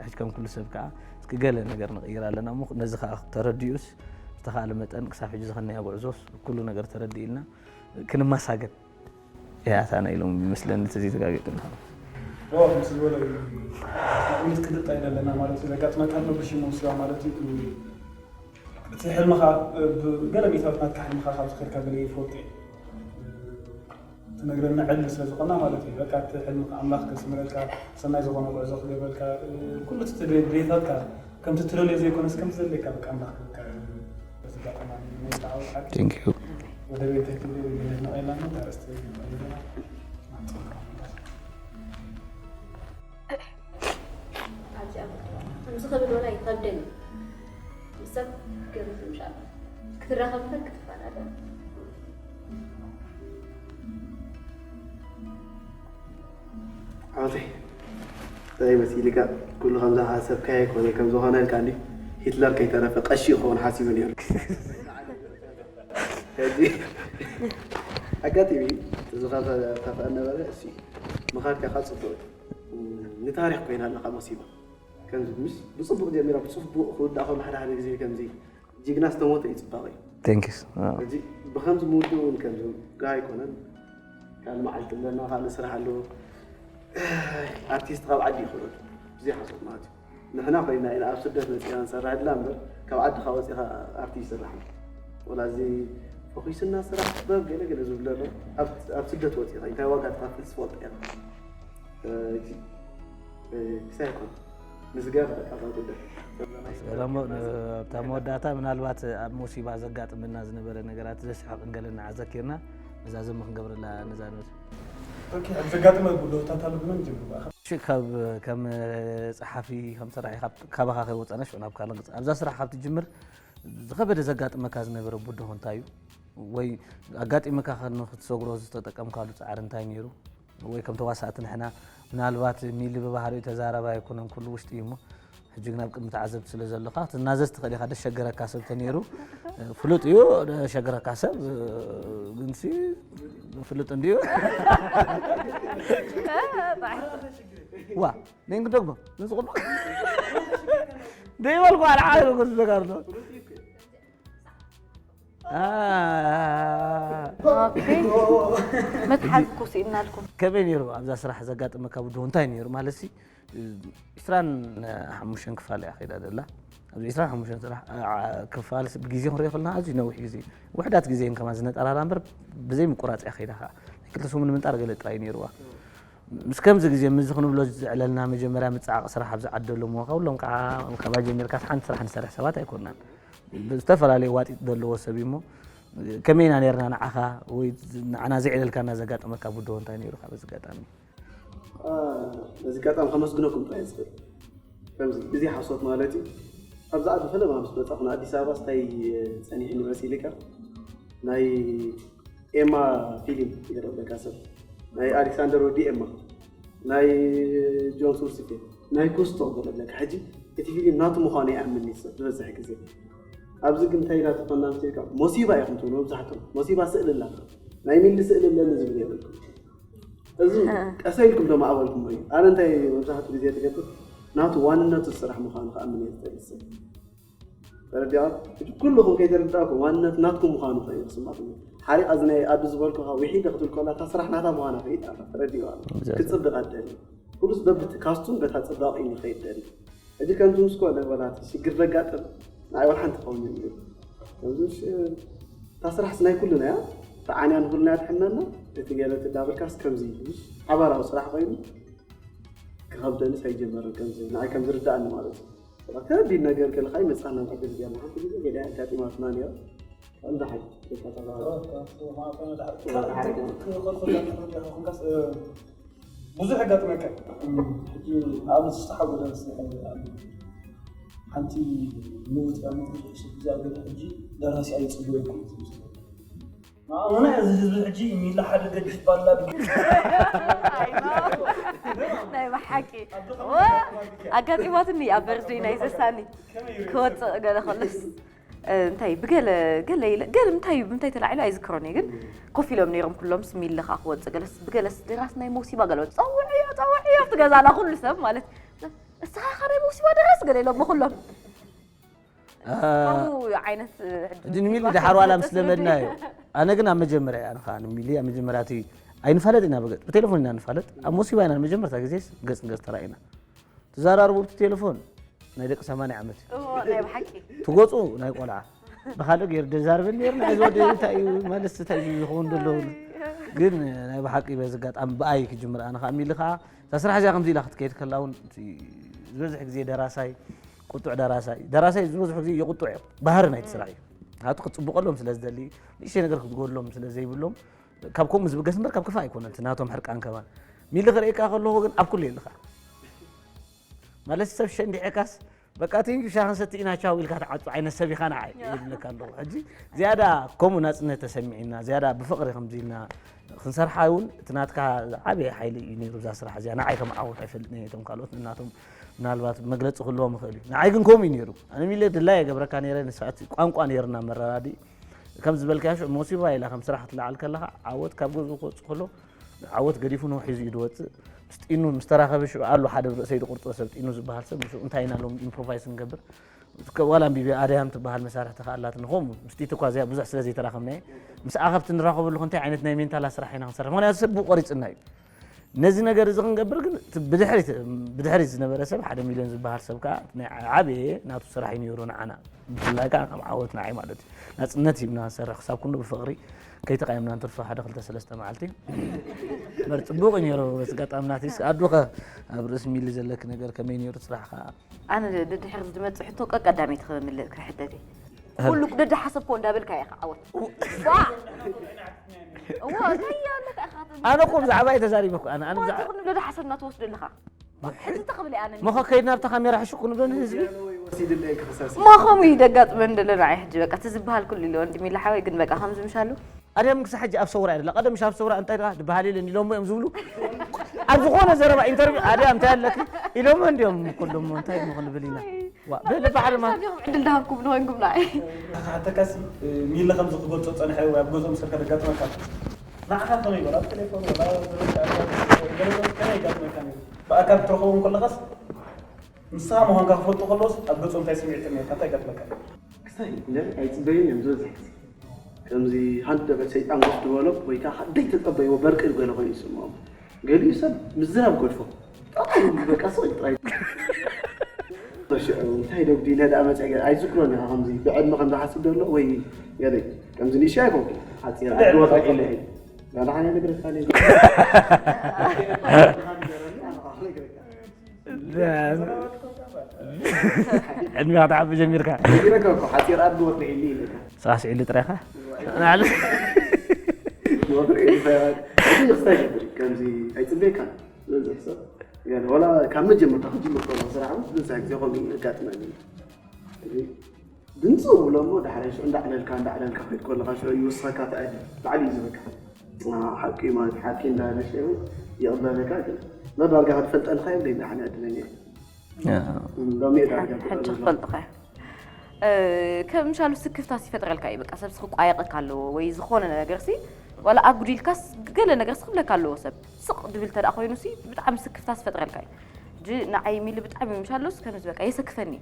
ሕጂ ከም ኩሉ ሰብ ከዓ እስኪ ገለ ነገር ንቕይር ኣለና እሞ ነዚ ከዓ ተረዲኡስ ዝተኻእለ መጠን ክሳብ ሕጂ ዝኸነያ ጉዕዞስ ኩሉ ነገር ተረዲእልና ክንመሳገን እያ ኣታና ኢሎም ይመስለኒ ተዘይተጋገጥና ምስ ዝበለ እምነት ክድጣ ይደለና ማለት እዩ ዘጋጥመካ ኣሎ ብሽሙ ስዋ ማለት እዩ እቲ ሕልምኻ ገለ ሚእታዊት ናትካ ሕልምኻ ካብ ዝኸድካ ገለ ይፈልጡ ትነግረና ዕድል ስለ ዝኾና ማለት እዩ በቃ እቲ ሕልምኻ ኣምላኽ ከስምረልካ ሰናይ ዝኾነ ጉዕዞ ክገብረልካ ኩሉ ድሌታትካ ከምቲ ትደልዮ ዘይኮነስ ከምቲ ዘድልየካ በቃ ኣምላኽ ክህበካ በዚ ኣጋጣሚ ናይ ተዓወት ሓቂ Thank you ወደ ቤት ክትብል የድነቐ የላና ታረስተ ኣብዚኣ ከምዚ ክብል ወላ ይኸብደኒ ምሰብ ገርዝ ምሻ ክትራኸብ በር ክትፋናለ ዓወተይ እንታይ መሲልካ ኩሉ ከምዛ ሓሰብካዮ ይኮነ ከም ዝኾነ ኢልካ እንዲ ሂትለር ከይተረፈ ቀሺ ክኸውን ሓሲቡ ነይሩ። ሕጂ ኣጋጢሚ ዝኸፈአ ነበረ። እሲ ምኻድካ ካ ጽቡቕ እዩ። ንታሪኽ ኮይና ኣለኻ መሲባ። ከምዚ ምስ ብጽቡቕ ጀሚራ ብጽቡቕ ክውዳእ ከሎ ሓደ ሓደ ግዜ ከምዚ ጅግና ዝተሞተ እዩ ጽባቐ እዩ። ቴንክስ። ሕጂ ብኸምዚ ምውድኡ እውን ከምዚ ጋር ኣይኮነን። ካልእ መዓልቲ ኣለና፣ ካልእ ስራሕ ኣለዎ። ኣርቲስት ካብ ዓዲ ይኽእሉ ብዙሕ ሓሶት ማለት እዩ። ንሕና ኮይና ኢና ኣብ ስደት መፂና ንሰርሕ ድላ እምበር ካብ ዓድኻ ወፂኻ ኣርቲ ይስራሕ። ወላ እዚ ፈኺስና ስራሕ ጥበብ ገለ ገለ ዝብሉ ኣለዉ። ኣብ ኣብ ስደት ወፂኻ እንታይ ዋጋ ትኸፍል ትፈልጦ ኢኻ። እ፣ እ፣ ክሳይ ይኮን ምስጋር በቃ እዛ ጉዳይ እታ መወዳእታ ምናልባት ኣብ ሞሲባ ዘጋጥመና ዝነበረ ነገራት ዘስሕቕ እንገለና ኣዘኪርና ነዛ ዘመ ክንገብረላ ነዛ ንብል። ኦኬ፣ ኣብ ዘጋጠመ ጉዳዮታት ኣሎ ብመን ጀምሩ በኣኻ? እሺ፣ ካብ ከም ጸሓፊ ከም ሰራሒ ካብ ካባኻ ከይወጻና ሽዑ ናብ ካልእ ገጽ ኣብዛ ስራሕ ካብ ትጅምር ዝኸበደ ዘጋጥመካ ዝነበረ ብድሆ እንታይ እዩ? ወይ ኣጋጢመካ ከ ንክትሰግሮ ዝተጠቀምካሉ ጻዕሪ እንታይ ነይሩ? ወይ ከም ተዋሳእቲ ንሕና ምናልባት ሚሊ ብባህሪኡ ተዛራባይ ኣይኮነን ኩሉ ውሽጢ እዩ እሞ ሕጂ ግን ኣብ ቅድሚ ተዓዘብቲ ስለ ዘለኻ ክትናዘዝ ትኽእል ኢኻ። ደሸገረካ ሰብ ተነይሩ ፍሉጥ እዩ። ደሸገረካ ሰብ ግንሲ ፍሉጥ እንድዩ። ዋ ነንግ ደግሞ ነዚ ቁልቁ ደይበልኩ ኣልዓለ ጎስ ዘጋርዶ መትሓዝ እኮ ስኢንናልኩም። ከመይ ነይሩ ኣብዛ ስራሕ ዘጋጠመካ ብድሆ እንታይ ነይሩ ማለት ሲ? ዒስራን ሓሙሽተን ክፋል እያ ከይዳ ዘላ። ኣብዚ ዒስራን ሓሙሽተን ስራሕ ክፋል ብግዜ ክንሪኦ ከለና ኣዝዩ ነዊሕ ግዜ ውሕዳት ግዜ ከማን ዝነጠራራ እምበር ብዘይ ምቁራፅ እያ ከይዳ ከዓ ናይ ክልተ ሰሙን ምንጣር ገለ ጥራይ ነይርዋ። ምስ ከምዚ ግዜ ምዚ ክንብሎ ዘዕለልና መጀመርያ ምፅዓቕ ስራሕ ኣብዚ ዓዲ ኣሎ እሞ ካብ ሎም ከዓ ካብ ጀሚርካ ሓንቲ ስራሕ ንሰርሕ ሰባት ኣይኮናን። ዝተፈላለዩ ዋጢጥ ዘለዎ ሰብ እዩ እሞ ከመይ ኢና ነርና ንዓኻ ወይ ንዓና ዘዕለልካና ዘጋጠመካ ብድሆ እንታይ ነይሩ ካብ ኣጋጣሚ? በዚ ኣጋጣሚ ከመስግነኩም ጥራይ ዝኽእል ከምዚ ብዘይ ሓሶት ማለት እዩ። ኣብዚ ዓዲ ፈለማ ምስ መፃኹ ንኣዲስ ኣበባ ስታይ ፀኒሕኒ መሲልካ ናይ ኤማ ፊልም ይገረብለካ ሰብ ናይ ኣሌክሳንደር ወዲ ኤማ ናይ ጆን ሱርሲፌ ናይ ኩስቶ ገረብለካ ሕጂ እቲ ፊልም ናቱ ምዃኑ ይኣምን እዩ ሰብ ዝበዝሕ ግዜ ኣብዚ ግን እንታይ ኢላ ተኾና ምሲልካ ሞሲባ ኢኹም ትብሉ መብዛሕትኦም ሞሲባ ስእሊ ኣላታ ናይ ሚሊ ስእሊ ኣለኒ ዝብል የብልኩም እዚ ቀሰ ኢልኩም ደማ ኣበልኩም እዩ ኣነ እንታይ መብዛሕትኡ ግዜ ትገብር ናቱ ዋንነቱ ስራሕ ምዃኑ ክኣምን እየ ዝጠልስን ተረዲኣ እቲ ኩልኹም ከይተረዳእኩም ዋንነት ናትኩም ምዃኑ ኸ ይስማዕኩም ሓሪቕ እዚ ናይ ኣዱ ዝበልኩኻ ውሒደ ክትብል ከላ እታ ስራሕ ናታ ምዃና ከይድ ኣላ ተረዲዋ ክትፅብቕ ኣደሊ ኩሉስ በብቲ ካስቱን በታ ፅባቕ እዩ ንኸይድ ደሊ ሕጂ ከምዚ ምስ ኮነ ወላ እቲ ሽግር ዘጋጥም ንዓይ ወላ ሓንቲ ከውን እዩ ከምዚ እታ ስራሕስ ናይ ኩልና እያ ተዓንያ ንኩልና እያ ትሕምነና እቲ ገለ ትዳበልካስ ከምዚ ሓባራዊ ስራሕ ኮይኑ ክኸብደንስ ኣይጀመርን ከምዚ ንዓይ ከም ዝርዳእኒ ማለት እዩ ከቢድ ነገር ገለ ከዓ ይመፅኣና ዕድል ገርና ሓንቲ ግዜ ገለ ኣጋጢማትና ነይራ እንዳ ሓቂ ብዙሕ ኣጋጥመካ ሕጂ ንኣብነት ዝተሓጎለ ሓንቲ ምውት ያመት ብዙሕ ሰብ ግዜ ኣገለ ሕጂ ደራሲ ኣይፅበየኩም ኣነ እዚ ህዝቢ ሕጂ ሚላ ሓደ ገዲፍ ባላ ናይ ብሓቂ ኣጋጢማትኒ ኣብ በርዝደይ ናይ ዘሳኒ ክወፅእ ገለ ከሎስ እንታይ ብገለ ገለ ኢለ ገለ እንታይ እዩ ብምንታይ ተላዒሉ ኣይዝክሮን እየ ግን ኮፍ ኢሎም ነይሮም ኩሎም ስሚለ ከዓ ክወፅእ ገለስ ብገለስ ድራስ ናይ ሞሲባ ገለ ፀውዕዮ ፀውዕዮ ኣብቲ ገዛና ኩሉ ሰብ ማለት እስኻ ኸ ናይ ሞሲባ ድራስ ገለ ኢሎም ኩሎም ከምኡ ዓይነት ሕጂ ንሚሊ ድሓር ዋላ ምስ ለመድናዮ ኣነ ግን ኣብ መጀመርያ እያ ንኻ ንሚሊ ኣብ መጀመርያ እቲ ኣይንፋለጥ ኢና ብገፅ ብቴሌፎን ኢና ንፋለጥ ኣብ ሞሲባ ኢና ንመጀመርታ ግዜ ገፅ ንገፅ ተራኢና ትዘራርቡ ብቲ ቴሌፎን ናይ ደቂ ሰማንያ ዓመት እዩ እዎ ናይ ብሓቂ ትጎፁ ናይ ቆልዓ ብካልእ ገይሩ ደዛርበን ነይሩ ናይ ዝወደ እንታይ እዩ ማለት እንታይ እዩ ዝኸውን ዘሎ ግን ናይ ብሓቂ በዚ ኣጋጣሚ ብኣይ ክጅምር ኣነ ከዓ ሚሊ ከዓ እዛ ስራሕ እዚኣ ከምዚ ኢላ ክትከይድ ከላ እውን ዝበዝሕ ግዜ ደራሳይ ቁጡዕ ደራሳይ ደራሳይ ዝበዝሑ ግዜ የቁጡዕ እዮም ባህሪ ናይቲ ስራሕ እዩ ናቱ ክትፅብቀሎም ስለ ዝደሊ ንእሽተይ ነገር ክትጎድሎም ስለ ዘይብሎም ካብ ከምኡ ዝብገስ እምበር ካብ ክፋእ ኣይኮነን እቲ ናቶም ሕርቃን ከማን ሚሊ ክርእየካ ከለኹ ግን ኣብ ኩሉ የለኻ ማለት ሰብ ሸንዲዕካስ በቃ እቲ ሻሂ ክንሰቲ ኢና ቻው ኢልካ ትዓጹ ዓይነት ሰብ ኢኻ ንዓይ ይብለካ ኣለኹ ሕጂ ዝያዳ ከምኡ ናጽነት ተሰሚዕና ዝያዳ ብፍቕሪ ከምዚ ኢልና ክንሰርሓ እውን እቲ ናትካ ዓብዪ ሓይሊ እዩ ነይሩ እዛ ስራሕ እዚኣ ንዓይ ከም ዓወት ኣይፈልጥን እየ እቶም ካልኦት እናቶም ምናልባት መግለፂ ክህልዎም ይኽእል እዩ። ንዓይ ግን ከምኡ እዩ ነይሩ። ኣነ ሚለ ድላይ የገብረካ ነይረ፣ ንስኻት ቋንቋ ነይርና መረዳዲ። ከም ዝበልካዮ ሽዑ ሞሲባ ኢላ ከም ስራሕ ክትለዓል ከለኻ ዓወት ካብ ገዝኡ ክወፅእ ከሎ ዓወት ገዲፉ ነው ሒዙ እዩ ዝወፅእ። ምስ ጢኑ ምስ ተራኸበ ሽዑ ኣሎ ሓደ ርእሰይ ዝቁርጦ ሰብ ጢኑ ዝበሃል ሰብ ምስኡ እንታይ ኢና ሎም ኢምፕሮቫይስ ንገብር። ከ-፣ ዋላ ኣንቢቢ ኣድያም ትበሃል መሳርሕቲ ከኣ ኣላትኒ። ከምኡ ምስ ቲቲ እኳ እዚኣ ብዙሕ ስለ ዘይተራኸብና እየ። ምስ ኣኸብቲ ንራኸበሉ ክንታይ ዓይነት ናይ ሜንታላ ስራሕ ኢና ክንሰርሕ። ምኽንያቱ ሰብ ብኡ ቆሪጽና እዩ። ነዚ ነገር እዚ ክንገብር ግን እቲ ብድሕሪት፣ ብድሕሪት ዝነበረ ሰብ ሓደ ሚልዮን ዝበሃል ሰብ ከኣ ናይ ዓበየ ናቱ ስራሕ እዩ ነይሩ ንዓና። ብፍላይ ከኣ ከም ዓወት ንዓይ ማለት እዩ። ናጽነት ሂብና ክንሰርሕ ክሳብ ክንዱ ብፍቕሪ ከይተቃየምና እንትርፎ ሓደ ክልተ ሰለስተ መዓልቲ። እምበር ጽቡቕ እዩ ነይሩ። በዚ ኣጋጣሚ ናተይስ ኣዱኸ ኣብ ርእሲ ሚሊ ዘለኪ ነገር ከመይ ነይሩ ስራሕ ከኣ? ኣነ ደድሕሪ ዝመጽእ ሕቶ ቀዳመይቲ ክምልእ ክሕተት እየ። ኩሉ ደደ ሓሰብኮ እንዳበልካ ኢኻ ዓወት። ዋ! እዋ፣ እንታይ ኣለካ ኢኻ ትብል? ኣነ እኮ ብዛዕባ እየ ተዛሪበ እኮ። ኣነ፣ ኣነ እዋ፣ ብዛዕባ እቲ ኩሉ ደደ ሓሰብና ትወስዶ ኣለኻ። ሕጂ ተኽብል እየ ኣነ። መኸ ከይድና ኣብታ ካሜራ ሕሹ ክንብሎ ንህዝቢ? ወሲድለይ ክኽሰስ። ማ ከምኡ እዩ ደጋጥመን ደሎ ንዓይ ሕጂ በቃ፣ እቲ ዝበሃል ኩሉ ኢለ ወንድም ኢለ ሓወይ፣ ግን በቃ ከምዚ ምሻሉ። ኣድያም ክሳብ ሕጂ ኣብ ሰውራ እያ ደላ። ቀደም ሻብ ሰውራ እንታይ ደኣ ድበሃል የለን ኢሎሞ እዮም ዝብሉ። ኣብ ዝኾነ ዘረባ ኢንተርቪው ኣድያም እንታይ ኣለኪ ኢሎሞ እንዲዮም ኩሎም እንታይ እሞ ክንብል ኢና። ዋ፣ በል በዓል ማ- ሳዲኹም ዕድል ደሃብኩም ንኾንኩም ንዓይ። ተካሲ ሚሊ ከምዚ ክገልጾ ጸንሐ ወይ ኣብ ገዝኦም ሰልካ ደጋጥመካ? ንዓኻ ከመይ ይበል? ኣብ ቴሌፎን ወላ ኣብ ገለ ከመይ ይጋጥመካ ነይሩ? ብኣካል ክትረኽቦም ከለኻስ ንስኻ ምዃንካ ክፈልጡ ከለውስ ኣብ ገጾም እንታይ ስምዒት ነይርካ? እንታይ ይጋጥመካ? ክሳይ እንደ ኣይጽበዩን እዮም ዝበዝሕ ግዜ። ከምዚ ሃንደበት ሰይጣን ጎፍ ዝበሎ ወይ ከዓ ዘይተጸበይዎ በርቂ ገለ ኮይኑ ይስምዖም። ገሊኡ ሰብ ምዝራብ ጎድፎ። ጠቕላላ በቃ ስቕ ጥራይ። ሽዑ እንታይ ደጉዲለ ደኣ መጸገ ኣይዝክሮን ኢኻ ከምዚ ብዕድመ ከም ዝሓስብ ዘሎ ወይ ገለ ከምዚ ንእሽቶ ኣይኮንኩ። ሓጺር ብዕድመ ኣድወ ጠቂለ። ኣይኮንኩ። ናዳሓን ነግረካ ነይ። ዕድሜኻ ትዓቢ ጀሚርካ። ነጊረካ እኮ ሓጺር ኣድወ ጠቂለ ኢለካ። ሰዓስ ኢሉ ጥራይኻ። ንዓል- ወፍሪ ኢሉ ፈያት። እዚ ክስታይ ገብር ከምዚ ኣይጽበየካን። ዝበዝሕ ሰብ ገለ ወላ ካብ መጀመርታ ክጅምር ከሎ ስራሕ እውን ብዙሕ ግዜ ከምኡ የጋጥመኒ። እዚ ድምፂ ውብሎ እሞ ዳሕራይ ሽዑ እንዳዕለልካ እንዳዕለልካ ከይድ ከለኻ ሽዑ ይውስኸካ ተኣዲ ባዕሉ እዩ ዝበካ። ሓቂ ማለት ሓቂ እንዳበለ ሽዑ ይቕበለካ። ግን መዳርጋ ክትፈልጠልካ የብለይ ዳሕና ዕድለኛ እየ። ሎሚ እየ ዳርጋ ሕጂ ክፈልጥኻ። ከምሻሉ ስክፍታስ ይፈጥረልካ እዩ በቃ ሰብስ ክቋየቐካ ኣለዎ ወይ ዝኾነ ነገርሲ ዋላ ኣጉዲልካስ ገለ ነገርስ ክብለካ ኣለዎ ሰብ ስቕ ድብል ተደኣ ኮይኑሲ ብጣዕሚ ስክፍታስ ይፈጥረልካ እዩ። ሕጂ ንዓይ ሚሊ ብጣዕሚ ምሻሎስ ከምዚ በቃ የሰክፈኒ።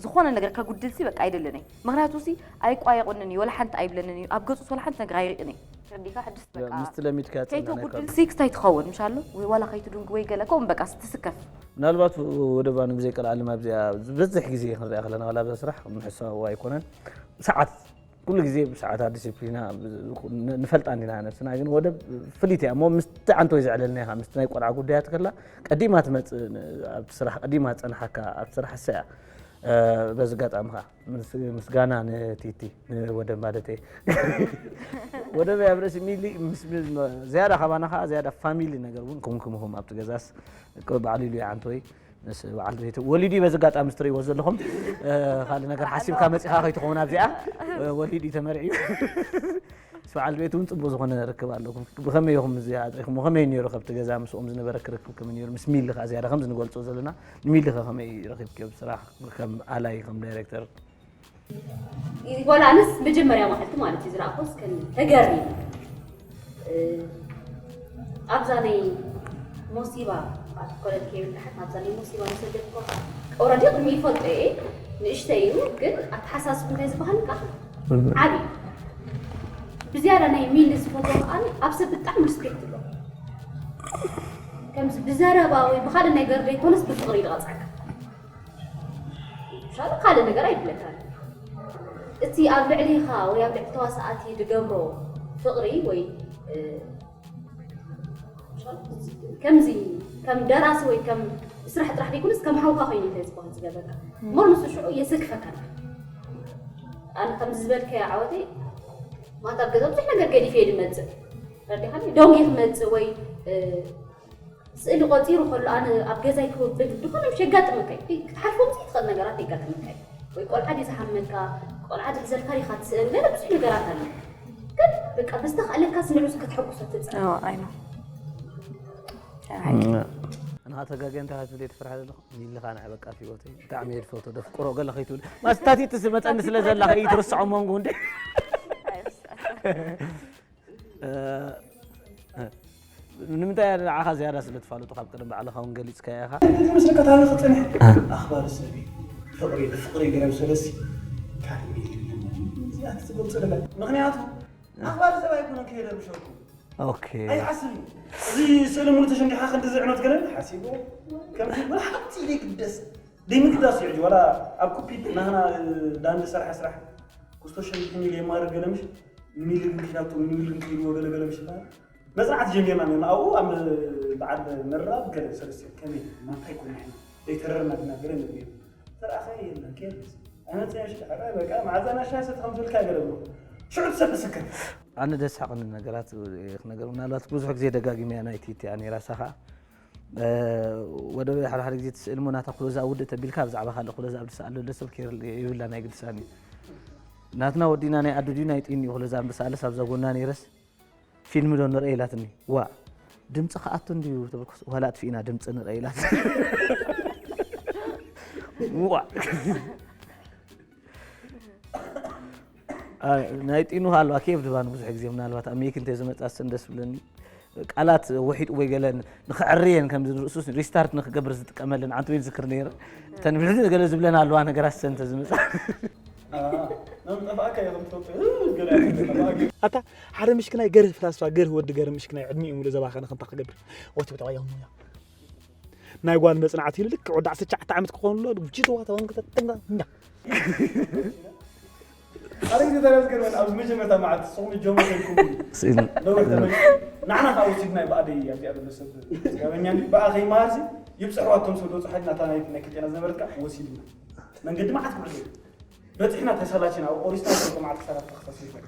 ዝኾነ ነገር ከጉድልሲ በቃ ኣይደለነይ። ምኽንያቱሲ ኣይቋየቑንን እዩ፣ ወላ ሓንቲ ኣይብለንን እዩ፣ ኣብ ገጹስ ወላ ሓንቲ ነገር ኣይርእን እየ። ተረዲካ? ሕድስ በቃ ምስቲ ለሚድካ ያጸናናይ ከይተጉድልሲ ክስታይ ትኸውን ምሻሎ ወይ ዋላ ከይትድንጉ ወይ ገለ ከምኡ በቃ ስትስከፍ። ምናልባት ወደባ ንብዘይ ቀልዓለም ኣብዚኣ ዝበዝሕ ግዜ ክንሪኣ ከለና ዋላ ኣብዛ ስራሕ ምሕሳው ኣይኮነን። ሰዓት ኩሉ ግዜ ብሰዓታ ዲሲፕሊና ንፈልጣ እንዲና ነብስና ግን ወደብ ፍሊት እያ እሞ ምስቲ ዓንተወይ ዘዕለልና ኢኻ ምስቲ ናይ ቆልዓ ጉዳያት ከላ ቀዲማ ትመፅእ ኣብቲ ስራሕ ቀዲማ ትፀንሓካ ኣብቲ ስራሕ እሰያ በዚ ኣጋጣሚ ከዓ ምስጋና ንቲቲ ንወደብ ማለት እየ ወደብ ኣብ ርእሲ ሚሊ ዝያዳ ካባና ከዓ ዝያዳ ፋሚሊ ነገር እውን ክምክምኹም ኣብቲ ገዛስ ባዕሉ ኢሉ ይዓንተወይ ምስ በዓል ቤቱ ወሊዱ እዩ በዚ ኣጋጣሚ ስትርእይዎ ዘለኹም ካልእ ነገር ሓሲብካ መፂኻ ከይትኸውን ኣብዚኣ ወሊዱ እዩ ተመርዕዩ ምስ በዓል ቤቱ እውን ፅቡቅ ዝኾነ ርክብ ኣለኩም ብኸመይ ኢኹም እዚኣ ኣጥሪኹም ከመይ ነይሩ ከብቲ ገዛ ምስኦም ዝነበረ ክርክብ ከመይ ነይሩ ምስ ሚሊ ከዓ ዝያዳ ከምዚ ንገልፆ ዘለና ንሚሊ ከ ከመይ ረኺብክዮ ብስራሕ ከም ኣላይ ከም ዳይሬክተር ይበል ኣነስ መጀመርያ መዓልቲ ማለት እዩ ዝረኣኮስ ከም ተገሪም ኣብዛ ናይ ሞሲባ ኣትኮረት ከይብል ንሓት ኣብዛ ናይ ሞሲባ ንሰደድኮ ኦረዲ ቅድሚ ይፈልጦ እየ ንእሽተ እዩ ግን ኣተሓሳስብ እንታይ ዝበሃል ካ ዓብዩ ብዝያዳ ናይ ሚል ዝፈትዎ ከዓኒ ኣብ ሰብ ብጣዕሚ ሪስፔክት ኣሎ ከምዚ ብዘረባ ወይ ብካልእ ነገር ዘይኮነስ ብፍቅሪ ይድቐፀካ ሻለ ካልእ ነገር ኣይብለካን እቲ ኣብ ልዕሊኻ ወይ ኣብ ልዕሊ ተዋሳኣቲ ዝገብሮ ፍቕሪ ወይ ከምዚ ከም ደራሲ ወይ ከም ስራሕ ጥራሕ ዘይኮነስ ከም ሓውካ ኮይኑ እንታይ ዝበሃል ዝገበርካ ሞር ንሱ ሽዑ የሰክፈካ ኣነ ከምዚ ዝበልከዮ ዓወተይ ማታ ኣብ ገዛ ብዙሕ ነገር ገዲፈ እየ ዝመፅእ ረዲኻኒ ደንጊ ክመፅእ ወይ ስእሊ ቆፂሩ ከሎ ኣነ ኣብ ገዛይ ክብል ዝኾነ ምሽ የጋጥመካ እዩ ክትሓልፎም ዘይትኽእል ነገራት የጋጥመካ እዩ ወይ ቆልዓ ድዩ ዝሓመካ ቆልዓ ድሕዘልካ ዲኻ ትስእን ገለ ብዙሕ ነገራት ኣሎ ግን በቃ ብዝተኽኣለካ ስንዑ ከተሐጉሶ ትፅዕር ኣይ ነው ኣነ ኸዓ ተጋግየ እንታይ ትብል እየ ትፈርሓ ዘለኹ? ሚሊ ኸዓ ንዓይ በቃ ህይወተይ። ብጣዕሚ እየ ዝፈትዎ፣ ደፍቅሮ ገለ ከይትብል። ማስታቲት ዝመጸኒ ስለ ዘላ ከይትርስዖ መንጎ እንዴ? እ፣ እ፣ ንምንታይ እያ ንዓኻ ዝያዳ ስለ ትፋለጡ ካብ ቀደም ባዕልኻ እውን ገሊጽካያ ኢኻ። እንታይ መስለካ ታሪኽ ጽንሕ? እ። ኣኽባሪ ሰብ እዩ። ፍቕሪ፣ ብፍቕሪ ገለ ምስ በለሲ ካልእ የለን። እዚኣ ትገልጾ ደላ። ምኽንያቱ ኣኽባሪ ሰብ ኣይኮነን ከይደ ምሸኩ። ኦኬ። ኣይሓስብን። እዚ ስእሊ ሙሉ ተሸንዲኻ ክንዲ ዝዕኖት ገለ ሓሲቡ። ከምዚ ወላ ሓንቲ ዘይግደስ። ዘይምግዳስ እዩ ሕጂ፣ ዋላ ኣብ ኩፒ ናህና ዳንዲ ሰርሐ ስራሕ ክስቶ ሸንዲሕን ኢሉ የማርር ገለ ምሽ፣ ሚሊ ግን ኪዳቶ፣ ሚሊ ግን ከይድዎ ገለ ገለ ምሽ ይበሃል። መጽናዕቲ ጀሚርና ነርና ኣብኡ ኣብ በዓል መራ ገለ ሰለስተ ከመይ ማንታይ ኮን ንሕና ዘይተረርና ግና ገለ ንብል ነርና። ተረኣኸ የለን፣ ከየለስ። ኣይመጽእን ሽድሓ፣ በቃ መዓዛ ናሻ ሰት ከም ትብልካ ገለ ብሎ። ሽዑ ትሰብ ትስከር። ኣነ ደስ ሓቕኒ ነገራት ክነገር፣ ምናልባት ብዙሕ ግዜ ደጋጊመያ ናይ ቲቲ ኣኔራሳ ኸዓ፣ እ፣ ወደ ሓደ ሓደ ግዜ ትስእል እሞ ናታ ክሎዛ ውድእ ተቢልካ ብዛዕባ ካልእ ክሎዛ ኣብ ድስኣለሉ ሰብ ኬር ይብላ ናይ ግድሳኒ። ናትና ወዲና ናይ ኣዱ ድዩ ናይ ጢን እዩ ክሎዛ ኣብ ድስኣለስ ኣብዛ ጎና ነይረስ ፊልም ዶ ንርኢ ኢላትኒ። ዋ፣ ድምፂ ክኣቱ እንድዩ ተበልኩስ፣ ዋላ ኣጥፊእና ድምፂ ንርኢ ኢላት። ዋ። አ፣ ናይ ጢኑ ሃለዋ ኬፍ ድባን ብዙሕ ግዜ ምናልባት ኣብ ሜክ እንተ ዝመጻ ሰን ደስ ብለኒ። ቃላት ወሒጥ ወይ ገለ ንኸዕርየን ከም ዝንርእሱስ ሪስታርት ንኽገብር ዝጥቀመለን ዓንቱ ወይ ዝክር ነይረ። እተን ብልዕሊ ገለ ዝብለን ኣለዋ ነገራት ሰን እንተ ዝመጻ። ኣታ ሓደ ምሽክናይ ገርህ ፍላስፋ ገርህ ወዲ ገርህ ምሽክናይ ዕድሚኡ ሙሉ ዘባኸነ ከምታ ክገብር። ወቲ ብታዋ ያው ሙያ። ናይ ጓል መጽናዕቲ ኢሉ ልክዕ ወዲ ዓሰርተ ትሽዓተ ዓመት ክኾን ኣሎ፣ ጅትዋ ተባን ከተተንጋ። ሓደ ግዜ ታዲያ ዝገርመን፣ ኣብዚ መጀመርታ መዓልቲ ንስኹም ጀሞ ከይድኩም ስኢን። ነዊሕ ተመሊሱ፣ ንዓና ከዓ ወሲድና እዩ ብኣደይ ኣብዚኣ ዘሎ ሰብ። ስጋበኛ እንዲ ብኣ ከይመሃርሲ፣ ይብፅሕዋ እቶም ሰብ ዶ ፅሓይ ናታ ናይ፣ ናይ ክልቴና ዝነበረት ከዓ ወሲድና። መንገዲ መዓት ጉዕዞ እዩ። በፂሕና ተሰላችና፣ ኣብኡ ቆሪስና፣ እቶም መዓት ክሳራት ተኸሳሲ ይፈል።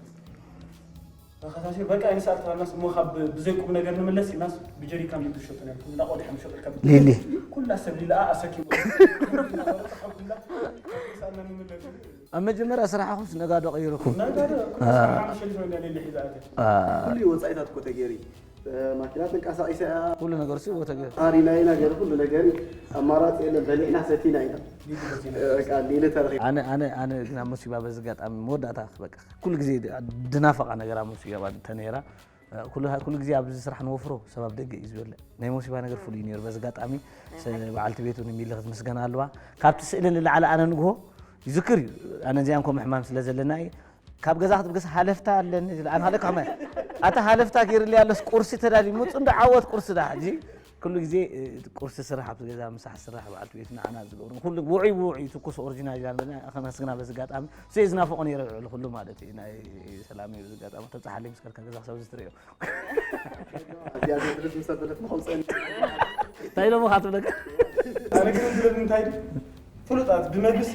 ተኸሳሲ በቃ ይንሳል ተባልናስ፣ እሞ ካብ ብዘይ ቁም ነገር ንምለስ ኢልናስ፣ ብጀሪካን ሊትር ሸጡ ነርኩም፣ እንዳ ቆዲሐ ምሸጡ ካብ ሊሊ። ኩላ ሰብ ሊላ ኣሰኪሙ። ኣብ መጀመርያ ስራሕኹምስ ነጋዶ ቀይርኩም? ነጋዶ፣ አ። ስራሕ ሓሙሽተ ሊትሮ እንዳ ሊሊ ሒዛ ኣትያ። አ። ኩሉ ወጻኢታት እኮ ተገይሩ። እ፣ ማኪና ተንቀሳቒሳ እያ። ኩሉ ነገር ሲ ቦታ ገይሩ። ኣሪና ኢና ገለ ኩሉ ነገር ኣማራጺ የለን፣ በሊዕና ሰቲና ኢና። ሊሊ በቲና። እ፣ በቃ ሊሊ ተረኺባ። ኣነ፣ ኣነ፣ ኣነ ግን ኣብ መሲባ በዚ ኣጋጣሚ መወዳእታ በቃ ኩሉ ግዜ ድናፈቓ ነገር ኣብ መሲባ እንተነይራ። ኩሉ፣ ኩሉ ግዜ ኣብዚ ስራሕ ንወፍሮ ሰብ ኣብ ደገ እዩ ዝበልዕ። ናይ ሞሲባ ነገር ፍሉይ እዩ ነይሩ። በዚ ኣጋጣሚ ስ-፣ በዓልቲ ቤቱ ንሚሊ ክትምስገን ኣለዋ። ካብቲ ስእሊ ንላዕሊ ኣነ ንግሆ ይዝክር እዩ። ኣነ እዚኣ እንኮ ምሕማም ስለ ዘለና እዩ። ካብ ገዛ ክትብገስ ሃለፍታ ኣለኒ። ኣነ ሃለካ ከመይ? ኣታ ሃለፍታ ገይርልይ ኣሎስ ቁርሲ ተዳልዩ ምጹ እንዶ ዓወት ቁርሲ ዳ ሕጂ። ኩሉ ግዜ፣ እ፣ ቁርሲ ስራሕ ኣብቲ ገዛ ምሳሕ ስራሕ በዓልቲ ቤቱ ንዓና ዝገብሩ። ኩሉ ውዑይ ብውዑይ ትኩስ ኦሪጂናል ኢና ንበልና። ከመስግና በዚ ኣጋጣሚ። እሱ እዩ ዝናፍቆ ነይረ ልዕሊ ኩሉ ማለት እዩ። ናይ ሰላም እዩ በዚ ኣጋጣሚ። ተብጽሓለይ ምስ ከድካ ገዛ ክሳብ ዝትርእዮ። እግዚኣብሔር ድረስ ምስ ኣበለት ንኸውፀኒ። እንታይ ኢሎምኻ ትብለካ? ኣነ ግን ዝብል እንታይ ድዩ? ፍሉጣት ብመግስቲ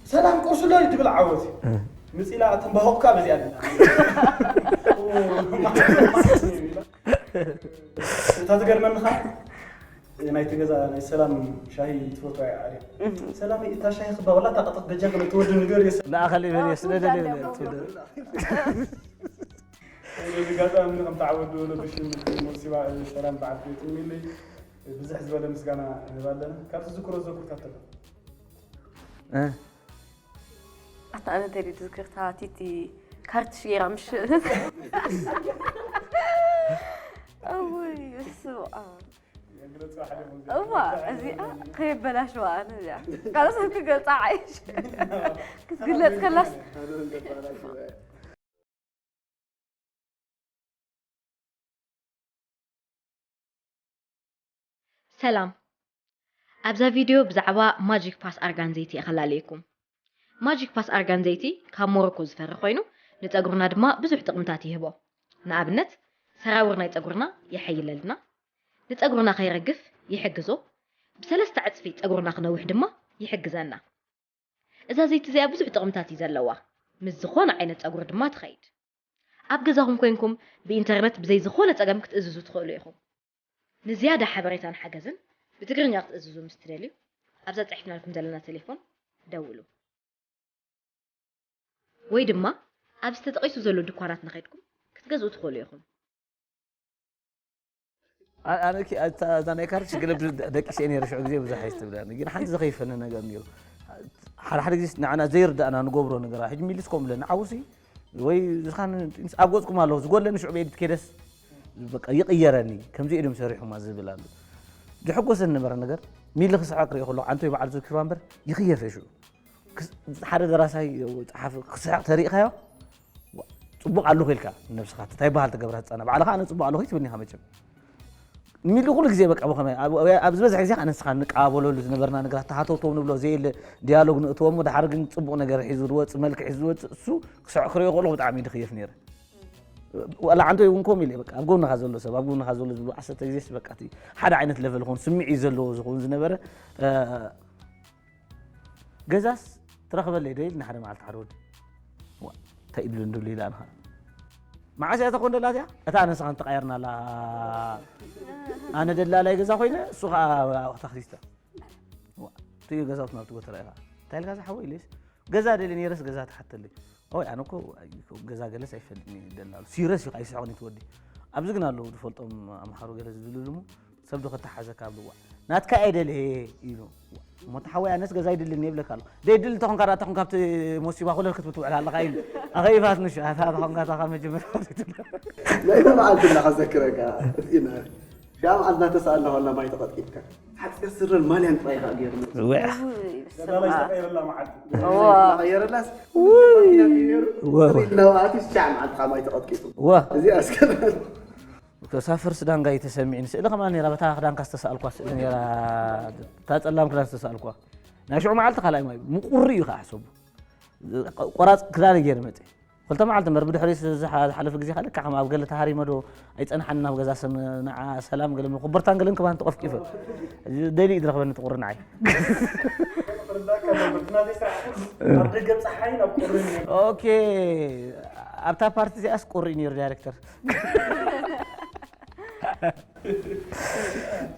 ሰላም ቁርሲ ኣሎ ትብል ዓወት እዩ። እ። ምፂላ ትንባሆቕካ በዚኣ ድና። እታ ዝገርመኒ ኸዓ ናይቲ ገዛ ናይ ሰላም ሻሂ ትፈትዋ እያ ዓርያ። እህ። ሰላም እታ ሻሂ ክባ ወላ እታ ቀጠፍ በጃ ከመይ ትወዲ ንገር የስ-፣ ንኣኸል ይበል የስደደ ይበል ትወዲ። በዚ ኣጋጣሚ ከም ተዓወዱ ወለዱ ሽም መሲባ ሰላም በዓል ቤት ሚሊ ብዙሕ ዝበለ ምስጋና ንህብ ኣለና። ካብ ትዝክሮ ዘኩርታት ኣሎ። እ። ኣታ ኣነ እንተ ድዩ ዝዝክርታ ቲቲ ካርትሽ ገይራ ምሽ-፣ እውይ፣ በስመ ኣብ። እዋ፣ እዚኣ ከየበላሽዋ ኣነ እዚኣ። ካልእ ሰብ ክገልጻ ዓይሽ። ክትግለጽ ከላስ። ሰላም። ኣብዛ ቪድዮ ብዛዕባ ማጂክ ፓስ ኣርጋን ዘይቲ እየ ከላለየኩም። ማጂክ ፓስ ኣርጋን ዘይቲ ካብ ሞሮኮ ዝፈሪ ኮይኑ፣ ንጸጉርና ድማ ብዙሕ ጥቕምታት ይህቦ። ንኣብነት፣ ሰራውር ናይ ጸጉርና የሐይለልና፣ ንጸጉርና ከይረግፍ ይሕግዞ፣ ብሰለስተ ዕጽፊ ጸጉርና ክነውሕ ድማ ይሕግዘና። እዛ ዘይቲ እዚኣ ብዙሕ ጥቕምታት እዩ ዘለዋ። ምስ ዝኾነ ዓይነት ጸጉሪ ድማ ትኸይድ። ኣብ ገዛኹም ኮይንኩም ብኢንተርነት ብዘይ ዝኾነ ጸገም ክትእዝዙ ትኽእሉ ኢኹም። ንዝያዳ ሓበሬታን ሓገዝን ብትግርኛ ክትእዝዙ ምስ ትደልዩ፣ ኣብዛ ጽሒፍናልኩም ዘለና ቴሌፎን ደውሉ። ወይ ድማ ኣብዚ ተጠቒሱ ዘሎ ድኳናት ንኸድኩም ክትገዝኡ ትኽእሉ ኢኹም። ኣነ እዛ ናይ ካርድ ሽግለ ደቂሰ ነይረ ሽዑ ግዜ ብዙሕ ኣይስትብለኒ ግን ሓንቲ ዘኸይፈኒ ነገር ነይሩ። ሓደ ሓደ ግዜ ንዓና ዘይርዳእና ንገብሮ ነገራት ሕጂ ሚልስ ከም ብለኒ ዓውሲ ወይ ዝኻን ኣብ ገጽኩም ኣለኹ ዝጎለኒ ሽዑ ቤት ከደስ በቃ ይቕየረኒ። ከምዚ ኢዶም ሰሪሑማ ዝብል ኣሎ። ዝሕጎሰኒ ነበረ ነገር ሚሊ ክስዕቕ ሪኦ ከለኹ ዓንቶይ በዓል ዘኪርዋ እምበር ይኽየፍ እየ ሽዑ። ሓደ ደራሳይ ጸሓፊ ክስሕቕ ተሪእኻዮ ጽቡቕ ኣለኹ ኢልካ ነብስኻ እንታይ በሃል ትገብራ ህጻና ባዕልኻ ኣነ ጽቡቕ ኣለኹ ትብልኒኻ መቸም ሚሊ ኩሉ ግዜ በቃ ብኸመይ ኣብ ዝበዝሕ ግዜ ኣነስኻ ንቃበለሉ ዝነበርና ነገራት ተሃተውተው ንብሎ ዘየለ ዲያሎግ ንእትወሞ ድሓር ግን ጽቡቕ ነገር ሒዙ ዝወጽእ መልክዕ ሒዙ ዝወጽእ እሱ ክስዕ ክሪኦ ከለኹ ብጣዕሚ ድኽየፍ ነይረ። ዋላ ዓንቶ እውን ኮም ኢለ በቃ ኣብ ጎንኻ ዘሎ ሰብ ኣብ ጎንኻ ዘሎ ዝብሉ ዓሰርተ ግዜስ በቃ እቲ ሓደ ዓይነት ለቨል ኾን ስምዒ ዘለዎ ዝኸውን ዝነበረ ገዛስ ትረኽበለይ ዶ ኢልና ሓደ መዓልቲ ሓደ ወዲ እንታይ ኢሉ እንድሉ ኢላ ንኻ መዓስ እያ ተኾን ደላ እዚኣ እታ ኣነስኻ እንተቃየርና ኣላ ኣነ ደላላይ ገዛ ኮይነ እሱ ከዓ ታክሲስታ ትዩ ገዛውት ናብቲ ጎተራ ኢኻ እንታይ ኢልካ ዝሓወ ኢለስ ገዛ ደሊ ነይረስ ገዛ ትሓተለይ ኦይ ኣነ እኮ ገዛ ገለስ ኣይፈልጥን ደላሉ ሲረስ እዩ ኣይስሕቕን ትወዲ ኣብዚ ግን ኣለዉ ዝፈልጦም ኣምሓሩ ገለ ዝድልሉ ሰብ ዶ ከተሓዘካ ኣብልዋ ናትካ እየ ደልየ ኢሉ እሞ ተሓወይ ኣነስ ገዛ ይድልኒ ይብለካ ኣሎ ዘይድል ተኾንካ ዳ ተኾን ካብቲ ሞሲባ ኩለል ክትብል ትውዕል ኣለካ ኢሉ ኣኸይፋት ንሹ ኣታ ተኾንካ ታኻ መጀመርያ ናይታ መዓልቲ እንዳኸዘክረካ እዚና ሻ መዓልቲ እናተሰኣልና ዋላ ማይ ተቐጥቂጥካ ሓፂር ስረን ማልያን ጥራይ ከዓ ገይሩ መፅእ። ውዕ። እውይ፣ በስመ ደላላ ኣብ። ዝተቐየረላ መዓልቲ። እዋ። ቀየረላስ ውይ። ነይሩ ወ- ወ- እናውኣቲ ሻ መዓልቲ ከዓ ማይ ተቐጥቂጡ። ወ- እዚኣ እስከ ተሳፍርስ ዳንጋ እዩ ተሰሚዕኒ ስእሊ ከማን ነራ በታ ክዳንካ ዝተሰኣልኳ ስእሊ ነራ እታ ፀላም ክዳን ዝተሰኣልኳ ናይ ሽዑ መዓልቲ ካልኣይ ማይ ምቁሪ እዩ ከዓ ሕሰቡ ቆራፅ ክዳን ገይረ መፀ ክልተ መዓልቲ እምበር ብድሕሪ ዝሓለፈ ግዜ ካልእ ከም ኣብ ገለ ተሃሪመ ዶ ኣይፀንሓን ናብ ገዛ ስም ንዓ ሰላም ገለ ክበርታን ገለን ክባን ተቆፍቂፈ ደሊ ዝረኽበኒ ጥቁሪ ንዓይ ኦኬ ኣብታ ፓርቲ እዚኣስ ቁሪ ነይሩ ዳይሬክተር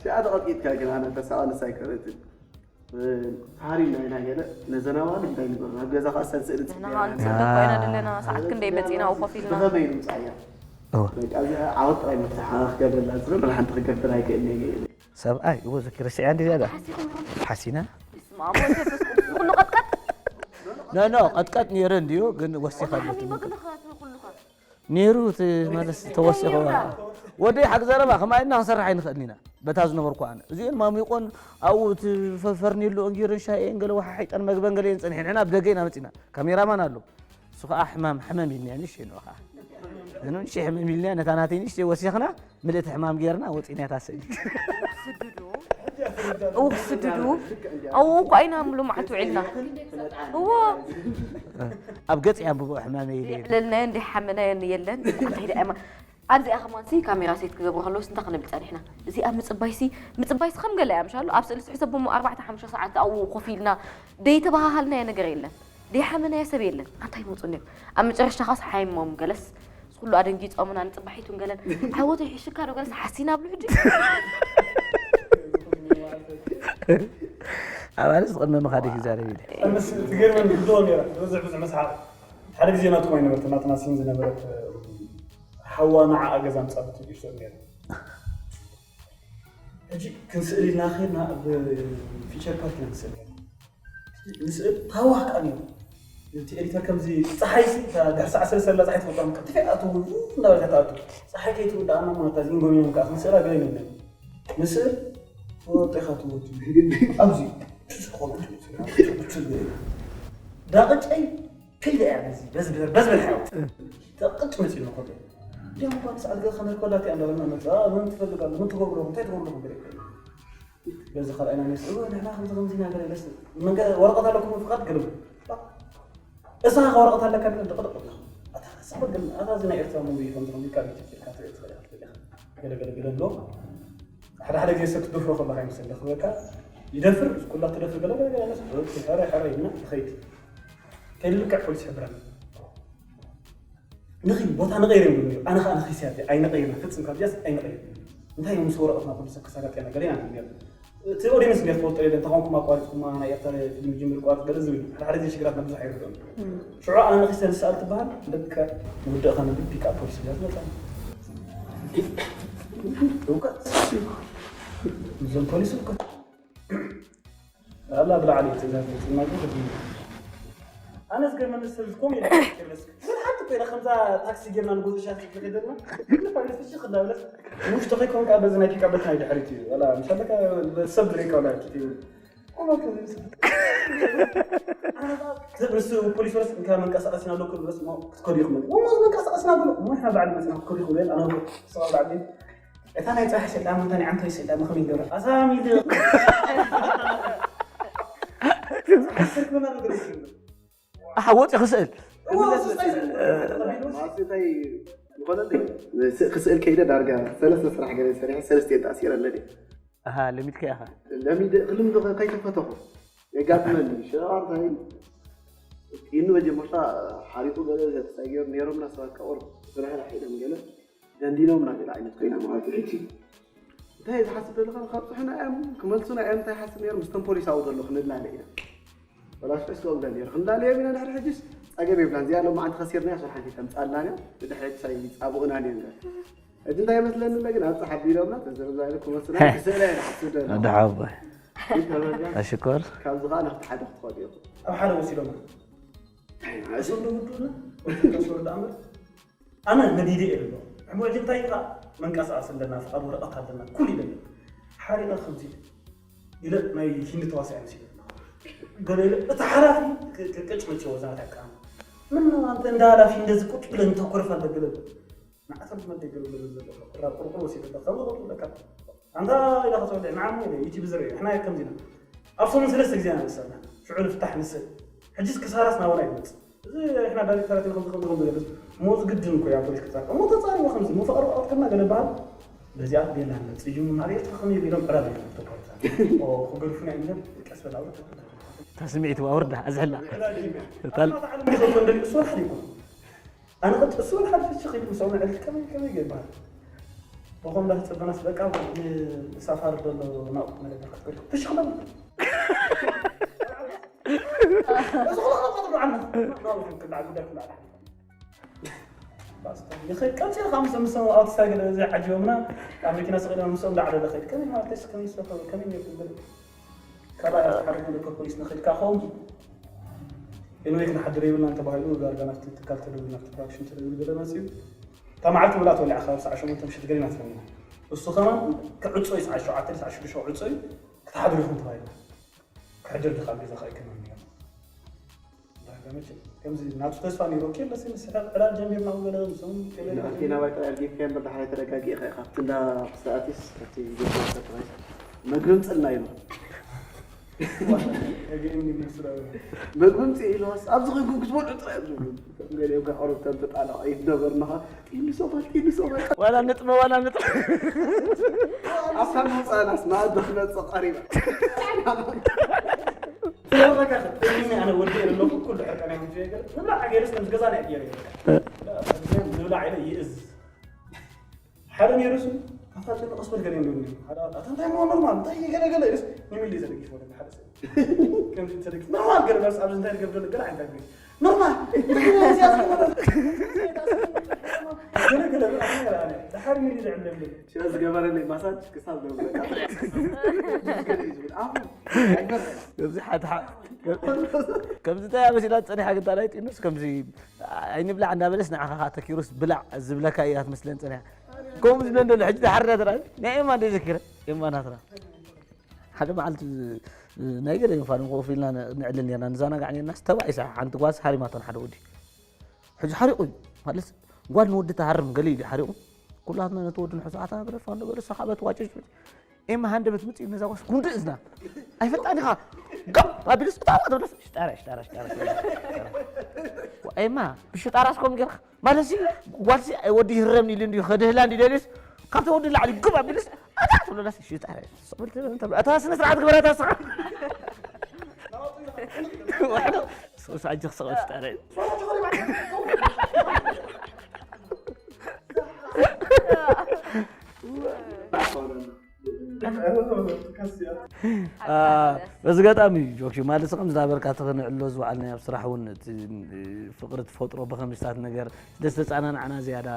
ሽኣ ተቐጥቂጥካ ግን ኣነ ተሳቐንስ ኣይክእለትን ተሃሪምና ኢና ገለ ነዘናዋል እንታይ ንገብር ኣብ ገዛ ከዓ ሰልስእል ንሕና ከዓ ንፅበ ኮይና ዘለና ሰዓት ክንደይ መፂና ኣብኡ ኮፍ ኢልና ብኸመይ ንምፃያ በቃ እዚኣ ዓወት ጥራይ መፍትሓ ክገብረላ ዝብል ሓንቲ ክገብር ኣይክእልን እየ ሰብኣይ እዎ ዘኪረ ስዕያ እንዲ ዝያዳ ሓሲና ኩሉ ቀጥቀጥ ኖ ኖ ቀጥቀጥ ነይረ እንድዩ ግን ወሲኸ ነይሩ እቲ ማለት ተወሲኸ ወደይ ሓቂ ዘረባ ከማይ ኢልና ክንሰርሕ ኣይንኽእልን ኢና በታ ዝነበርኩ ኣነ እዚኦን ማሚቆን ኣብኡ እቲ ፈርኒሎ እንጊርን ሻኤን ገለ ወሓሒጠን መግበን ገለ እየን ፀኒሐን ሕና ኣብ ደገ ኢና መፂና ካሜራማን ኣሎ እሱ ከዓ ሕማም ሕመም ኢልናዮ ንእሽተይ ንዑ ከዓ ንእሽተይ ሕመም ኢልናዮ ነታ ናተይ ንእሽተይ ወሲኽና ምልእቲ ሕማም ጌርና ወፂእና እታ ስእሊ እው ክስድዱ ኣብኡ እኳ ኢና ምሉ መዓልቲ ውዒልና እዎ ኣብ ገፅ እያ ብብኡ ሕማመይ ኢለ ለልናዮ እንደ ሓመናዮ የለን እንታይ ደኣ ኣብዚኣ ከማንሲ ካሜራ ሴት ክገብሩ ከለውስ እንታይ ክንብል ፀኒሕና እዚኣ ምፅባይሲ ምፅባይሲ ከም ገለ እያ ምሻሉ ኣብ ስእሊ ስሕሰቦሞ ኣርባዕተ ሓሙሽተ ሰዓት ኣብኡ ኮፍ ኢልና ደይተባሃሃልናዮ ነገር የለን ደይሓመናዮ ሰብ የለን ኣንታይ ይመፁ እኒኦም ኣብ መጨረሽታ ካስ ሓይሞም ገለስ ኩሉ ኣደንጊፆምና ንፅባሒቱን ገለን ዓወተይ ሒሽካ ዶ ገለስ ሓሲና ብሉ ሕጂ ኣባልስ ቅድሚ ምኻድ ይዛረብ ኢለ ትገርመን ግዶ ነራ ብዙሕ ብዙሕ መስሓቅ ሓደ ግዜ ናትኩም ኣይነበርትን ናትና ሲን ዝነበረት ሓዋ ንዓኣ ገዛ ምፃ ብትብል ይፍሰል ነይሩ ሕጂ ክንስእል ኢልና ከድና ኣብ ፊቸር ፓርክ ኢና ንስእል ነርና ንስእል ታዋህ ከዓ ነይሩ እቲ ኤዲተር ከምዚ ፀሓይ ሲ ድሕሪ ሰዓ ሰለስተ ላ ፀሓይ ትወጣ ቀልጢፈ ኣትው እናበልካ ትኣቱ ፀሓይ ከይትውዳኣና ማለት እዚ ኢንጎሚኖም ከዓ ክንስእላ ገለ ይብለን ንስእል ወጢኻ ትወት ኣብዚ ዳቅጨይ ከይዳ እያ ነዚ በዚ በዚ በልሓ ተቅጭ መፂኡ ነው ከሎ እንዲያም እንኳን ሰዓት ገ ከመልኮላት እያ እንዳበልና መፃ ምን ትፈልጋሉ ምን ትገብሩ እንታይ ትገብሩ ነገር ይከሉ በዚ ካልኣይና ነስ ንሕና ከምዚ ከምዚ ነገር የለስ መንገ ወረቀት ኣለኩም ፍቃድ ግልም እሳ ወረቀት ኣለካ ግን ደቅደቅ ኣታ ሰበ ግን ኣታ እዚ ናይ ኤርትራ ሙቪ ከም ትኾን ካብ ኢትዮጵያ ካብ ትሪኦ ትኽእል ኢኻ ገለ ገለ ገለ ኣሎ ሓደ ሓደ ግዜ ሰብ ትደፍሮ ከለካ ይመስል ክበካ ይደፍር ኩላ ትደፍር ገለ ገለ ገለ ሕረ ሕረ ይልና ይኸይድ ከይልክዕ ፖሊስ ይሕብረና ንኺ ቦታ ንቐይር እዮም ዝብሉ ኣነ ከዓ ንኺ ሲያት ኣይንቐይርና ፍፅም ካብ ዚያስ ኣይንቐይር እንታይ እዮም ምስ ወረቐትና ኩሉ ሰብ ክሳጋጥ ኢና ገለ ኢና ንብል ነርና እቲ ኦዲንስ እንዲያ ትፈልጦ የለን ተኾንኩም ኣቋሪፅኩማ ናይ ኤርትራ ፊልም ጅምር ቋርፅ ገለ ዝብል ሓደ ሓደ ግዜ ሽግራት ነብዙሕ ኣይርድኦም ሽዑ ኣነ ንኺ ሰልስኣል ትበሃል ደቀ ንውድእኻ ንብል ፒክ ኣፕ ፖሊስ እያ ትመፃ እውቀት እዞም ፖሊስ እኮ ኣላ ብላዕሊ ትእዛዝ ጽናቂ። ኣነስ ገርመን ስልኩም ይልስክ ስልሓት ኮይና ከምዛ ታክሲ ጌርና ንጉዞ ሻት ዝፈቀደልና ንፋይልስ እሺ ክዳብለስ ውሽጢ ከይኮንካ በዚ ናይ ፒካበት ናይ ድሕሪት እዩ። ወላ ምሻለካ ሰብ ዝሪእካ ወላ ትዩ። ንሱ ፖሊስ ወረስ እንካ መንቀሳቀስና ኣለኩ ብለስ ክትከዱ ይኽመል ወሞዝ መንቀሳቀስና ብሎ ሞ ንሕና ባዕሊ መፅና ክትከዱ ይኽመል ኣነ ሰባ ባዕሊ እታ ናይ ጽባሕ ሰይጣን፣ መታን ዓንተይ ሰይጣን፣ መኸም ይገብር። ኣሳሚል። ኣሓ፣ ወፂ ክስእል። ማስታይ ዝኾነ ክስእል ከይደ ዳርጋ ሰለስተ ስራሕ ገለ ሰሪሐ ሰለስተ ተኣሲረ ኣለኒ። ኣሃ፣ ለሚድካ ኢኻ። ለሚድ ክልምዶ ከይተፈተኹ የጋጥመኒ። ሸራርታይ ኢኑ መጀመርታ ሓሪቑ ገለ ዘተሳገሩ ነይሮምና ሰባት ካብኦም ብናህላ ሓይሎም ገለ ደንዲኖምና ገለ ዓይነት ኮይና ማለት እዩ። ሕጂ እንታይ ዝሓስብ ዘለኻ ካብፅሑና እዮም ክመልሱና እዮም እንታይ ሓስብ ነይሩ ምስቶም ፖሊስ ኣብኡ ዘሎ ክንላለ ኢና። ወላሽ ዕስከ ብለን ነይሩ ክንላለዮም ኢና ድሕሪ ሕጅስ ፀገም የብላን እዚኣ ሎም ዓንቲ ከሲርና እያ ሓንቲ ተምፃልና እዮም ንድሕሪ ሳይ ፃብኡና እዮም ጋር እቲ እንታይ መስለኒ ግን ኣብ ፀሓ ቢሎምና ተዘረዛሪ ክመስላ ክስእላ እየ ዝሓስብ ዘሎ። ኣሽኮር ካብዚ ከዓ ናብቲ ሓደ ክትኸዱ ኢኹም ኣብ ሓደ ወሲዶምና እሶም ዶ ውዱና ወሲዶም ዶ ኣምር ኣነ መዲደ እየ ኣሎ ሕሞዕጂ እንታይ ኢኻ መንቀሳቀስ ኣለና ፍቃድ ወረቀት ኣለና ኩሉ ይለና ሓሪቀ ከምዚ ኢለ ናይ ሂንዲ ተዋሳኢ መሲለ ገለ ኢለ እቲ ሓላፊ ቅጭ መቸ ወዛት ያቃም ምን ነው አንተ እንደ ኃላፊ እንደዚህ ቁጭ ብለህ ተኮርፍ አለ ገለ ንዓቶም መደ ገለ ገለ ዘሎ ቁራ ቁርቁር ወሲደ ከም ወጡ ለካ አንተ ኢለ ከተወለ ንዓሞ ኢለ ዩቲብ ዝረ ሕና ከምዚና ኣብ ሰሙን ሰለስተ ግዜ ንሰና ሽዑ ንፍታሕ ንስእ ሕጂስ ክሳራስ ናበና ይመጽእ እዚ እሕና ዳይሬክተራት ኢና ከምዚ ከምዚ ከምዚ ገለስ ሞዝ ግድን እኮ እያ ፖሊስ ክጻር እሞ ተጻሪዎ ከምዚ ሞ ፍቕሪ ኣውጥና ገለ በሃል በዚኣ ቤላ ንመጽእ እዩ ናብ ኤርትራ ከመይ ኢሎም ዕላል እዮም ተኳሪታ ክገድፉና እዮም ቀስ በል ኣውርድ እታ ስምዒት ኣውርዳ ኣዝሕላ እታ ዓለም ይኸቶ እንደሊ እሱ ወላ ሓዲኩም ኣነ ቅጥ እሱ ወላ ሓደ ፍሽኽ ኢሉ ምስ ኣውነ ዕልል ከመይ ከመይ ገይርባሃል ብኾም ዳተጸበናስ በቃ ንሳፋሪ ዘሎ ናብኡ መደበር ክትከዱ ፍሽኽ በል እዚ ኹሉ ኸነ ቆጥሩ ዓና ናብኡ ክንክላዕ ጉዳይ ክላዕ ይኸይድ ቀልፂ ኢልካ ምስ ምስ ኣውትሳይድ እዚ ዓጂቦምና ካብ መኪና ስቕ ኢሎም ምስኦም ዳዕለለ ኸይድ ከመይ ማለት ከመይ ዝሰፈሩ ከመይ ነይሩ ዝብል ካልኣይ ሓደ ክብል እኮ ፖሊስ ንኽእል ካብ ኸውም ኤንወይ ክንሓድር የብልናን ተባሂሉ ዳርጋ ናብቲ ትካል ተደውሉ ናብቲ ፕሮዳክሽን ተደውሉ ገለ መፅኡ እታ መዓልቲ ብላ ተወሊዓ ካብ ሰዓ ሸሞንተ ምሽት ገሊና ትፈኒና እሱ ከማን ክዕፆ እዩ ሰዓ ሸውዓተ ሰዓ ሽዱሽተ ክዕፆ እዩ ክትሓድሩ ኢኹም ተባሂልና ክሕድር ድኻ ገዛ ከይከመን ነይሩ ዳርጋ መቸም ከምዚ ናቱ ተስፋ ነይሩ ኦኬ በስ ንስሕቕ ዕላል ጀሚርና ገለ ምስኦም ቴሌ ናባይ ጥራይ ኣልጊፍካ እምበር ዳሕራይ ተረጋጊእኻ ኢኻ ኣብቲ እንዳ ክሰኣትስ እቲ ገዛ ጥራይ መግቢ ምጽልና ኢሉ መግቢ ምጽእ ኢልዋስ ኣብዚ ኾንኩም ክትበልዑ ጥራይ እዮም ዝብሉ ገሊኦም ካብ ኣውሮፕላን ተጣላቕ ኣይትደበርናኻ ጢኒ ሶፋ ጢኒ ሶፋ ዋላ ንጥመ ዋላ ንጥመ ኣብታ ምውፃእናስ መኣዲ ክመፅእ ቀሪባ ስለበቃ ተይኒ ኣነ ወዲ ኣለኹ ኩሉ ሕርቀና ምሽ ገለ ንብላዕ ገይርስ ከምዚ ገዛ ናይ ገይረ ንብላዕ ኢለ ይእዝ ሓደ ነይሩ ሱ ኣፋልጥኒ ቀስ በል ገለ ይብሉ ሓደ ኣታ እንታይ ሞ ኖርማል እንታይ ገለ ገለ ኢልስ ንሚሊ ተደጊፍ ወደ ሓደ ሰብ ከምዚ ተደጊፍ ኖርማል ገለ በስ ኣብዚ እንታይ ገብ ዘሎ ገለ ዓይነት ገለ ኖርማል ገለ ገለ ድሓር ሚሊ ዝዕለሉ ሽረ ዝገበረለይ ማሳጅ ክሳብ ዘብለካ ኣብዚ ሓድሓ ከምዚ እንታይ ኣበሲላ ዝፀኒሓ ግንታ ናይ ጢኑስ ከምዚ ኣይንብላዕ እንዳበለስ ንዓኻ ከዓ ተኪሩስ ብላዕ ዝብለካ እያ ትመስለን ፀኒሓ ከምኡ ዝብለ እንደሎ ሕጂ ድሓር ዳ ተራ ናይ ኤማ እንደ ዘኪረ ኤማ ናትና ሓደ መዓልቲ ናይ ገለ ይንፋን ኮፍ ኢልና ንዕልል ነርና ንዛናጋዕ ነርና ተባኢሳ ሓንቲ ጓዝ ሃሪማቶን ሓደ ወዲ ሕጂ ሓሪቑ እዩ ማለት ጓል ንወዲ ተሃርም ገለ ኢሉ ሓሪቑ ኩላትና ነቲ ወዲ ንሕሳዓታ ገለ ፋንዶ ገለ ሰሓበት ዋጭጭ ኤማ ሃንደበት ምጽእ ነዛ ጓስ ጉንዲ እዝና ኣይፈልጣን ኢኻ ጋብ ኣቢሉስ እታ ዋጥ ብለስ ሽጣራ ሽጣራ ሽጣራ ኤማ ብሽጣራ ስኮም ጌርካ ማለት ሲ ጓልሲ ወዲ ይህረምኒ ኢሉ እንዲዩ ከድህላ እንዲ ደልዩስ ካብቲ ወዲ ላዕሊ ግብ ኣቢሉስ ኣታ ትብለላስ ሽጣራ እታ ስነ ስርዓት ግበራ እታ ስኻ ሰዎች አጅግ ሰዎች ጠረ በዚ ገጣሚ ጆክ ማለት ከም ዝናበርካ ተኸንዕሎ ዝወዓልና ኣብ ስራሕ እውን ፍቅሪ ትፈጥሮ ብከምስታት ነገር ስለ ዝተፃናናዕና ዝያዳ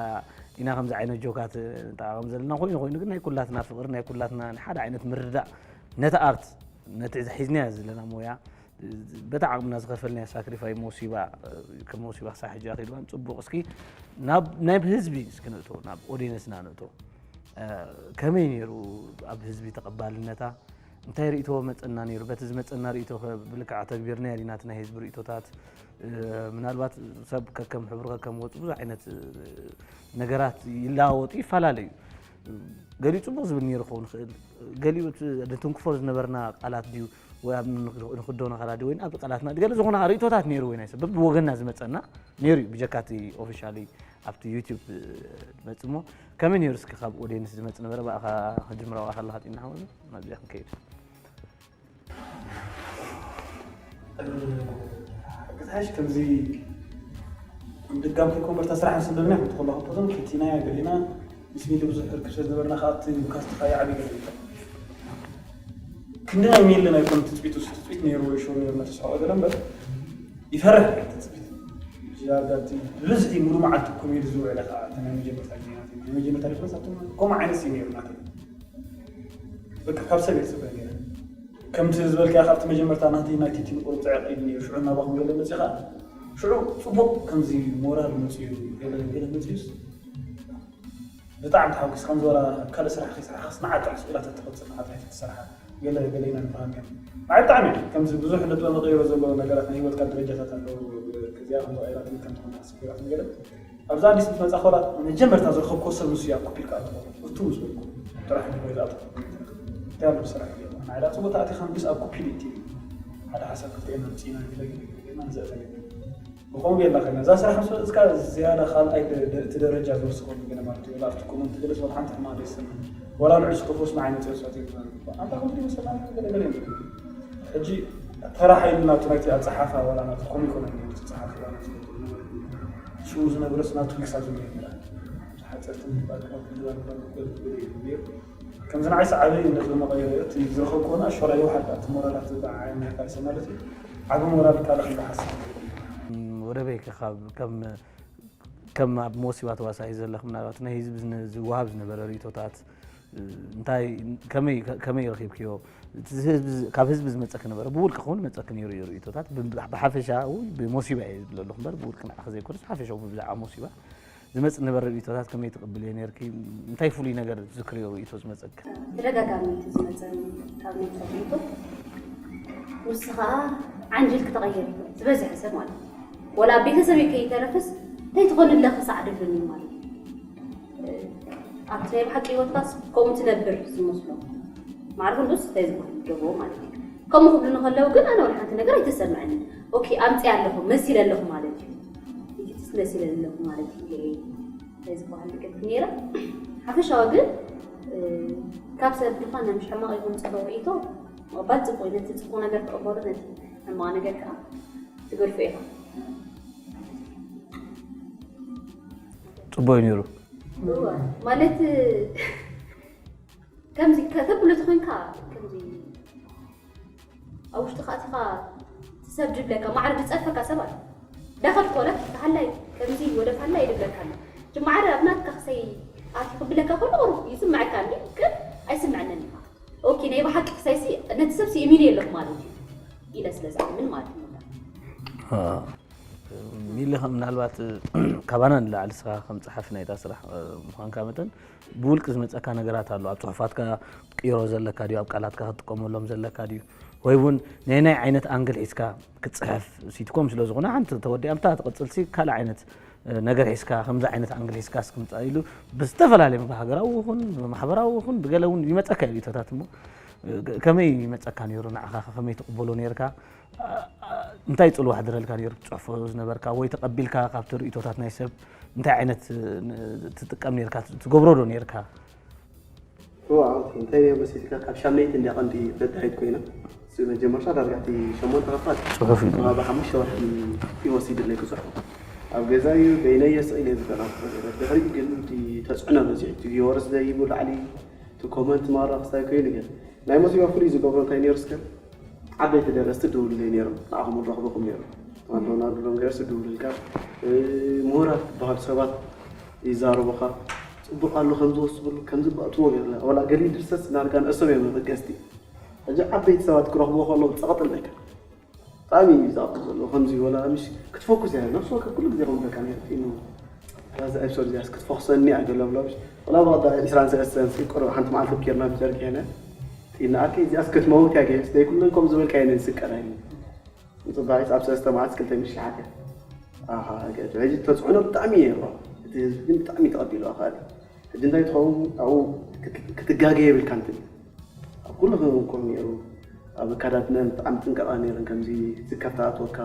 ኢና ከምዚ ዓይነት ጆካት ንጠቃቀም ዘለና ኮይኑ ኮይኑ ግን ናይ ኩላትና ፍቅሪ ናይ ኩላትና ሓደ ዓይነት ምርዳእ ነቲ ኣርት ነቲ ሒዝናዮ ዘለና ሞያ በቲ ዓቅምና ዝኸፈልናዮ ሳክሪፋይ ሞሲባ ከም ሞሲባ ክሳብ ሕጂ ኣኺልዋን ጽቡቅ እስኪ ናብ ናይ ህዝቢ እስኪ ንእቶ ናብ ኦዲየንስና ንእቶ ከመይ ነይሩ ኣብ ህዝቢ ተቐባልነታ እንታይ ርእቶ መጸና ነይሩ በቲ ዝመጸና ርእቶ ብልክዕ ኣተግቢርና ዲና እቲ ናይ ህዝቢ ርእቶታት ምናልባት ሰብ ከከም ሕብሩ ከከም ወፁ ብዙሕ ዓይነት ነገራት ይለዋወጡ ይፈላለዩ ገሊኡ ፅቡቅ ዝብል ነይሩ ክኸውን ይኽእል ገሊኡ ንትንክፎ ዝነበርና ቃላት ድዩ ወይ ኣብ ንክዶ ነኸላ ድዩ ወይ ኣብ ቃላትና ገለ ዝኾነ ርእቶታት ነይሩ ወይ ናይ ሰብ በብወገንና ዝመፀና ነይሩ እዩ ብጀካ እቲ ኦፊሻሊ ኣብቲ ዩቲብ ዝመፅ እሞ ከመይ ነይሩ እስኪ ካብ ኦዲየንስ ዝመፅ ነበረ ብኣኻ ክጅምራ ከለካ ጢና ሓወዙ ናብዚኣ ክንከይድ ግታሽ ከምዚ ድጋም ከይኮን በርታ ስራሕ ምስ እንደብና ክብቲ ከለኹ ፎቶን ኬቲናያ ገሊና ምስ ሚሊ ብዙሕ ርክብ ስለ ዝነበርና ከዓ እቲ ካስቲ ከዓ ይዓብይ ገለ ክንዲ ናይ ሚሊ ናይ ኮነ ትፅቢት ውስጥ ትፅቢት ነይሩ ወይ ሾ ነይሩ መተስዕቆ ገለ እምበር ይፈርሕ ትፅቢት ጃጋቲ ብብዝሒ ሙሉ መዓልቲ ኮሜዲ ዝውዕለ ከዓ ናይ መጀመርታ ዜናት ናይ መጀመርታ ሪፈረንስ ኣቶም ከምኡ ዓይነት ሲ ነይሩ ናተ በቃ ካብ ሰብ እየ ዝፅበ ነይረ ከምቲ ዝበልካዮ ካብቲ መጀመርታ ናተይ ናይ ቲቲ ንቁሩብ ፅዕቕ ኢሉ ነይሩ ሽዑ እናባኹም ገለ መፂኻ ሽዑ ፅቡቕ ከምዚ ሞራል መፅኡ ገለ ገለ መፅኡስ ብጣዕሚ ተሓጒስ ከም ዝበላ ካልእ ስራሕ ከይስራሕኻስ ንዓ ጥራሕ ስእላት ተተቐፅል ንዓ ጥራሕ ተትሰርሓ ገለ ገለ ኢና ንብሃም እዮም ንዓይ ብጣዕሚ ከምዚ ብዙሕ ነጥበ መቐይሮ ዘለዎ ነገራት ናይ ሂወትካ ደረጃታት ኣለዉ ከዚኣ ከም ዝቐይራትኒ ከም ዝኾነ ኣስቢራትኒ ገለ ኣብዛ ኣዲስ ምስ መጻ ኮላ መጀመርታ ዝረኸብኮ ሰብ ንሱ ኣብ ኮፒል ከኣ ተኾነ እቱ ምስ በልኩ ጥራሕ ንበይ ዝኣተኹ እንታይ ኣሎ ስራሕ እዩ ናይዳ ጽቦታ ኣቲኻ ምስ ኣብ ኮፒል እቲ ሓደ ሓሳብ ክልተ ኢና ምጽኢና ገለ ገለ ገለ ገለ ንዘእተለ ብኸምኡ ጌርና ከና እዛ ስራሕ ምስ መጽካ ዝያዳ ካልኣይ እቲ ደረጃ ዝወስኸሉ ገለ ማለት እዩ ኣብቲ ኮመንት ገለ ዝበል ሓንቲ ሕማቕ ደይሰምዕ ወላ ንዕሱ ክፎስ ንዓይነት የስዋት ይባል ኣንታ ከምዚ መሰላ ገለ ገለ ሕጂ ተራ ሓይሊ ናቱ ናይቲ ኣጸሓፋ ወላ ናቱ ኮም ይኮነ ዝጸሓፍ ሽኡ ዝነብረስ ናቱ ክሳብ ዝመ ሓፀርቲ ምባል ካብ ክልባል ባል ክበል ክብል እዩ ነይሩ ከምዚ ንዓይ ሰዓበይ ነዚ መቐየሪ እቲ ዝረኸብኩ ሆነ ኣሸራ ይውሓድ እቲ ሞራላት ዝዓይ ናይ ካልሲ ማለት እዩ ዓቢ ሞራል ካልእ ክበሓስ ወደ በይ ካብ ከም ከም ኣብ መወሲባ ተዋሳኢ ዘለኽ ምናልባት ናይ ህዝቢ ዝነ- ዝወሃብ ዝነበረ ርእቶታት እንታይ ከመይ ከመይ ረኺብክዮ እቲ ህዝቢ ዝ- ካብ ህዝቢ ዝመፀ ክነበረ ብውልቂ ክኸውን መፀ ክነይሩ እዩ ርእቶታት ብ- ብሓፈሻ ብሞሲባ እየ ዝብል ኣለኹ እምበር ብውልቂ ንዓኸ ዘይኮነስ ብሓፈሻ ብዛዕባ ሞሲባ ዝመፅእ ነበረ ርእቶታት ከመይ ትቕብል እየ ነርኪ እንታይ ፍሉይ ነገር ዝክርዮ ርእቶ ዝመፀክ ተደጋጋሚ እቲ ዝመፀኒ ካብ ነብሰ ርእቶ ንሱ ከዓ ዓንጅል ክተቐየር ትበዝሐ ሰብ ማለት ወላ ኣብ ቤተሰብ ከይተረፍስ እንታይ ትኾን ኣለኺ ሳዕ ድብልኒ ማለት ኣብቲ ናይ ብሓቂ ህይወትካስ ከምኡ ትነብር ዝመስሎ ማዕርፍ ንስ እንታይ ዝበሃል ደቦ ማለት እዩ ከምኡ ክብሉ ንከለው ግን ኣነ ወላ ሓንቲ ነገር ኣይተሰምዐኒ ኦኬ ኣምፅእ ኣለኹ መሲል ኣለኹ ማለት እዩ ኢትስ መሲል ኣለኹ ማለት እዩ እንታይ ዝበሃል ነገር ነይረ ሓፈሻዊ ግን ካብ ሰብ ድኳን ናይ ምሽ ሕማቕ ይኹን ፅቡቕ ርእቶ ምቕባል ፅቡቕ እዩ ነቲ ፅቡቕ ነገር ትቕበሉ ነቲ ሕማቕ ነገር ከዓ ትገድፎ ኢኻ ፅቡቅ እዩ ነይሩ ማለት ከምዚ ከተብሎ ተኮንካ ከምዚ ኣብ ውሽጥካ ኣቲካ ሰብ ድብለካ ማዕረ ዝፀርፈካ ሰባት ዳኸል ኮነ ተሃላይ ከምዚ ወደ ሃላይ ይድብለካ ኣሎ ማዕረ ኣብ ናትካ ክሰይ ኣቲ ክብለካ ከሎ ቁሩብ ይስምዐካ እንዲ ግን ኣይስምዐነን ኢኻ ኦኬ ናይ ብሓቂ ክሳይሲ ነቲ ሰብ ስኢሚኒ ኣለኹ ማለት እዩ ኢለ ስለ ዝኣምን ማለት እዩ ሚሊ ከም ምናልባት ካባና ንላዕሊ ስኻ ከም ፀሓፊ ናይታ ስራሕ ምዃንካ መጠን ብውልቂ ዝመፀካ ነገራት ኣሎ ኣብ ፅሑፋትካ ክትቅይሮ ዘለካ ድዩ ኣብ ቃላትካ ክትጥቀመሎም ዘለካ ድዩ ወይ እውን ናይ ናይ ዓይነት ኣንግል ሒዝካ ክትፅሕፍ ሲትኮም ስለ ዝኾነ ሓንቲ ተወዲኣ ምታ ትቕፅልሲ ካልእ ዓይነት ነገር ሒዝካ ከምዚ ዓይነት ኣንግል ሒዝካ እስክምፃ ኢሉ ብዝተፈላለየ ሃገራዊ ይኹን ማሕበራዊ ይኹን ብገለ እውን ይመፀካ እዩ ሪቶታት እሞ ከመይ ይመፀካ ነይሩ ንዓኻ ከመይ ትቕበሎ ነይርካ እንታይ ጽልዋ ኣሕድረልካ ነይሩ ትጽሕፎ ዝነበርካ ወይ ተቐቢልካ ካብቲ ርእቶታት ናይ ሰብ እንታይ ዓይነት ትጥቀም ነይርካ ትገብሮ ዶ ነይርካ እዋ እንታይ ነይሩ መሲልካ ካብ ሻምነይቲ እንዲያ ቀንዲ በዳሂት ኮይና መጀመርታ ዳርጋ እቲ ሸሞንተ ክፋል ጽሑፍ እዩ ኣብ ሓሙሽተ ወርሒ እዩ ወሲድለይ ክጽሕፎ ኣብ ገዛ እዩ በይነየ ስቕ ኢለ ዝጠናፍሮ ነይረ ድሕሪኡ ግን እቲ ተፅዕኖ በዚሑ እቲ ቪወርስ ዘይብሉ ላዕሊ እቲ ኮመንት ማራ ክስታይ ኮይኑ ግን ናይ መሲባ ፍሉይ ዝገብሮ እንታይ ነይሩ እስከ ዓበይቲ ደረስቲ ድውልለይ ነይሮም ንዓኹም ንረኽበኩም ነይሩ ኣንቶናርዶ ሎንገርስ ድውልልካ ምሁራት ዝበሃሉ ሰባት ይዛረቡኻ፣ ጽቡቕ ኣሎ ከምዚ ወስኽሉ ከምዚ ባእትዎ ገለ ወላ ገሊ ድርሰት ናርጋ ንእሶም እዮም መበገስቲ። ሕጂ ዓበይቲ ሰባት ክረኽብዎ ከለዉ ጸቕጥለካ። ብጣዕሚ እዩ ዝኣቱ ዘሎ ከምዚ ወላ ምሽ ክትፈኩስ እያ ነፍሲ ወከፍ ኩሉ ግዜ ከምበካ ነርቲኑ። ራዚ ኤፕሶድ እዚያስ ክትፈኩሰኒ እያ ገለ ብሎ ምሽ ወላ ብቐዳ ዕስራን ሰለስተን ስቁር ሓንቲ መዓልቲ ኬርና ብጀርጌነ ጢና ኣኪ እዚኣስ ክትመውት እያ ገስ ደይኩለን ከም ዝበልካ እየ ንስቀር ኣይነ። ንጽባሒት ኣብ ሰለስተ መዓልቲ ክልተ ሚእቲ ሺሕ ሓትያ። ኣሃ፣ ገ-፣ ሕጂ ተጽዕኖ ብጣዕሚ እዩ ነይርዋ። እቲ ህዝቢ ግን ብጣዕሚ ተቐቢሉ ኣኻሊ። ሕጂ እንታይ ትኸውን ኣብኡ ክት-፣ ክትጋገ የብልካን ትብል። ኣብ ኩሉ ክኸውን ከም ነይሩ፣ ኣብ ኣካዳድናን ብጣዕሚ ጥንቀቓ ነይረን ከምዚ ስከፍታ ኣትወካ፣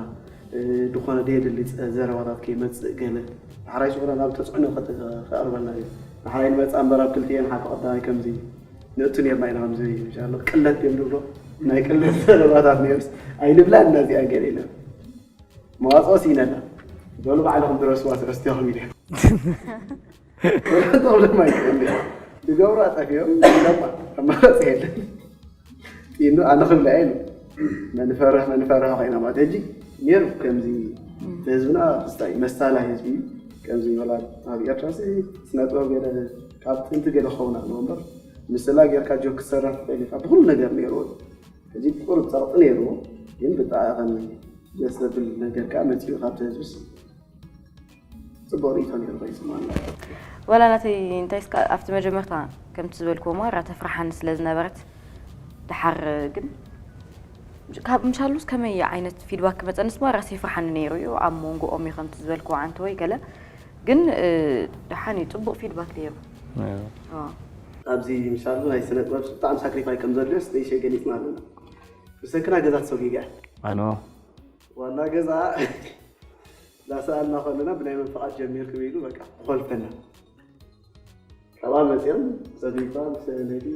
እ፣ ዝኾነ ደየድሊ ጸ-፣ ዘረባታት ከይመጽእ ገለ። ንሓራይ ዝኾነ ናብ ተጽዕኖ ከት-፣ ከቕርበልና እዩ። ንሓራይ ንመጽእ እምበር ኣብ ክልቲኤን ሓቂ ቀዳማይ ከምዚ ንእቱ ኔርና ኢና ከምዚ ኢንሻኣላህ ቅለት እዮም ዝብሎ ናይ ቅለት ዘረባታት ነርስ ኣይንብላ እና እዚኣ ገለ ኢለ መዋፅኦ ስኢነና በሉ ባዕልኹም ድረስዋ ረስትዮኹም ኢለ ተብሎም ኣይክእል ድገብሩ ኣጠፊኦም ለማ ኣማራፂ የለን ኢሉ ኣነ ክብላ ኢሉ መንፈርሕ መንፈርሕ ኮይና ማለት ሕጂ ነይሩ ከምዚ ህዝብና ክስታይ መሳላ ህዝቢ እዩ ከምዚ ይበላ ኣብ ኤርትራ ስነ ጥበብ ገለ ካብ ጥንቲ ገለ ክኸውን ኣለዎ እምበር ምስላ ጌርካ ጆክ ክትሰርሕ ትኽእል ኢኻ ብኩሉ ነገር ነይርዎ እዩ ሕጂ ቁሩብ ጸቕጢ ነይርዎ ግን ብጣዕሚ ከም ደስ ዘብል ነገር ከዓ መፂኡ ካብቲ ህዝብስ ፅቡቅ ርእይቶ ነይሩ ከይስማዕ ወላ ናተይ እንታይ እስካ ኣብቲ መጀመርታ ከምቲ ዝበልክዎ ማራ ተፍርሓኒ ስለ ዝነበረት ድሓር ግን ካብ ምሻሉስ ከመይ ዓይነት ፊድባክ ክመፀንስ ማራ ሴፍርሓኒ ነይሩ እዩ ኣብ መንጎኦም እዩ ከምቲ ዝበልክዎ ዓንተ ወይ ገለ ግን ድሓን እዩ ፅቡቅ ፊድባክ ነይሩ ኣብዚ ምሻሉ ናይ ስነ ጥበብ ብጣዕሚ ሳክሪፋይ ከም ዘድልዮስ ደይሸ ገሊፅና ኣለና ብሰክና ገዛ ተሰጊጋ ኣኖ ዋና ገዛ ላሰኣልና ከለና ብናይ መን ፍቓድ ጀሚርኩም ኢሉ በቃ ተኾልፈና ካብኣ መፅኦም ሰቢባ ምስ ነዲ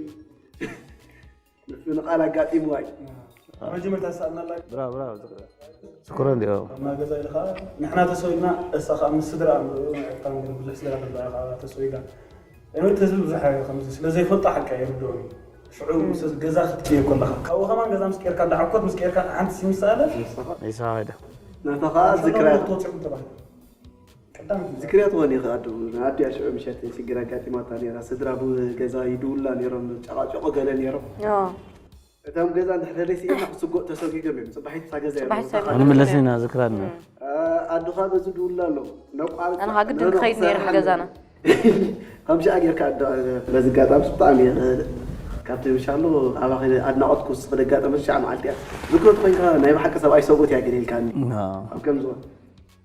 ምፍንቓል ኣጋጢምዋ እዩ መጀመርታ ዝሰኣልናላ ብራ ብራ ሽኩረን ዲኦ እና ገዛ ኢልካ ንሕና ተሰዊድና እሳ ከዓ ምስ ስድራ ንሪኦ ናይ ኤርትራ ነገር ብዙሕ ስድራ ተባያ ከዓ ተሰዊዳ እቲ ህዝቢ ብዙሕ ከምዚ ስለ ዘይፈልጦ ሓቂ ኣይርድኦን እዩ ሽዑ ምስ ገዛ ክትቅየ ከለካ ካብኡ ከማን ገዛ ምስ ቀርካ እንዳዓኮት ምስ ቀርካ ሓንቲ ሲምሳለ ይሳኸደ ናታ ከዓ ዝክርያት ትወፅዑ ተባሂሉ ቀዳም ዝክርያት ወን ይኸኣዱ ኣዲያ ሽዑ ምሸት ሽግር ኣጋጢማታ ነራ ስድራ ብገዛ ይድውላ ነሮም ጨቃጨቆ ገለ ነሮም እቶም ገዛ እንድሕር ደለይ ስኢና ክስጎእ ተሰጊዶም እዮም። ጽባሒት እታ ገዛ እዮም። ጽባሒት ሰሚዕና። ኣነ መለስ ኢና ዝክራና። ኣድኻ በዚ ድውላ ኣሎ። ነቋርጽ። ኣነ ኸኣ ግድን ክኸይድ ነይሩ ንገዛና። ከም ሽኣ ጌርካ ኣደ በዚ ኣጋጣሚ ብጣዕሚ እየ ካብቲ ምሻሎ ኣባኺ ኣድናቖት ክውስኽ ደጋጠመ ሽዓ መዓልቲ እያ። ዝክሮት ኮይንካ ናይ ብሓቂ ሰብኣይ ሰብኡት እያ ገለ ኢልካኒ። ኣብ ከም ዝኾነ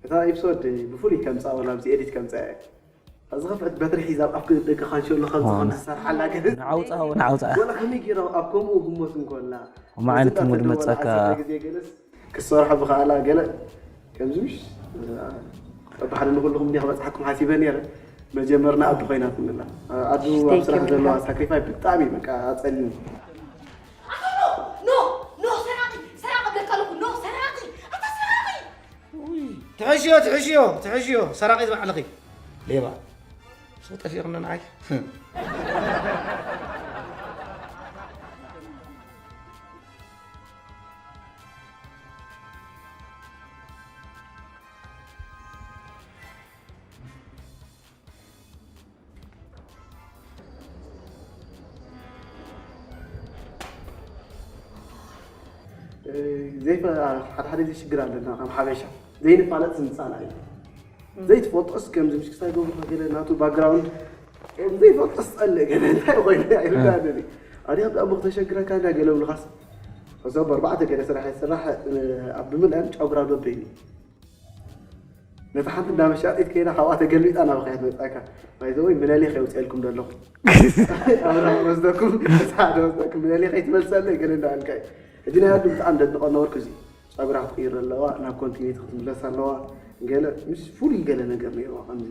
እታ ኤፒሶድ ብፍሉይ ከምጻ ወላ ኣብዚ ኤዲት ከምጻ እያ። ዝኸፍአት በትሪ ሒዛ ኣብ ኣፍ ደገ ካንሸሎ ከምዚ ከም ዝሰርሓላ ገለ ንዓውፃ ንዓውፃ ወላ ከመይ ገይራ ኣብ ከምኡ ህሞት እንኮላ እማ ዓይነት ሙድ መፀካ ግዜ ገለስ ክሰርሖ ብኸኣላ ገለ ከምዚ ምሽ ብሓደ ንኩልኹም እንዲያ ክበፅሓኩም ሓሲበ ነይረ መጀመርና ኣዱ ኮይናትንላ ኣዱ ኣብ ስራሕ ዘለዋ ሳክሪፋይ ብጣዕሚ በቃ ኣፀሊኒ ኖ ኖ ሰራቂ ሰራቂ ብለካ ኣለኩ ኖ ሰራቂ ኣታ ሰራቂ ትሕሽዮ ትሕሽዮ ትሕሽዮ ሰራቒት ባዕልኺ ሌባ ሰው ጠፊቕኒ ንዓይ ዘይፈ ሓደ ሓደ ግዜ ሽግር ኣለና ከም ሓበሻ ዘይንፋለጥ ዝምፃና እዩ ዘይትፈልጦስ ከምዚ ምሽ ክሳይ ገብሩካ ገለ ናቱ ባክግራውንድ ዘይፈልጦስ ፀልእ ገለ እንታይ ኮይኑ ኣይርዳእን ኣዲ ኣብ ዳሞ ክተሸግረካ እንዳ ገለ ብልኻስ ሕዞ በርባዕተ ገለ ስራሕ ስራሕ ኣብ ብምልአን ጨጉራ ዶበይኒ ነታ ሓንቲ እንዳ መሻጢት ከይዳ ካብኣ ተገልቢጣ ናባኻ እያ ትመፅኣካ። ባይ ዘ ወይ ምለሌ ከየውፅኤልኩም ዶ ኣለኹ? ኣብርሃም ወስደኩም፣ ሰዓደ ወስደኩም፣ ምለሌ ከይትመልሰለይ ገለ እንዳበልካ እዩ። ሕጂ ናይ ኣዱ ብጣዕሚ ደድንቐ ነበርኩ እዚ። ፀጉራ ክትቅይር ኣለዋ፣ ናብ ኮንቲኒቲ ክትምለስ ኣለዋ። ገለ ምስ ፍሉይ ገለ ነገር ነይርዋ ከምዚ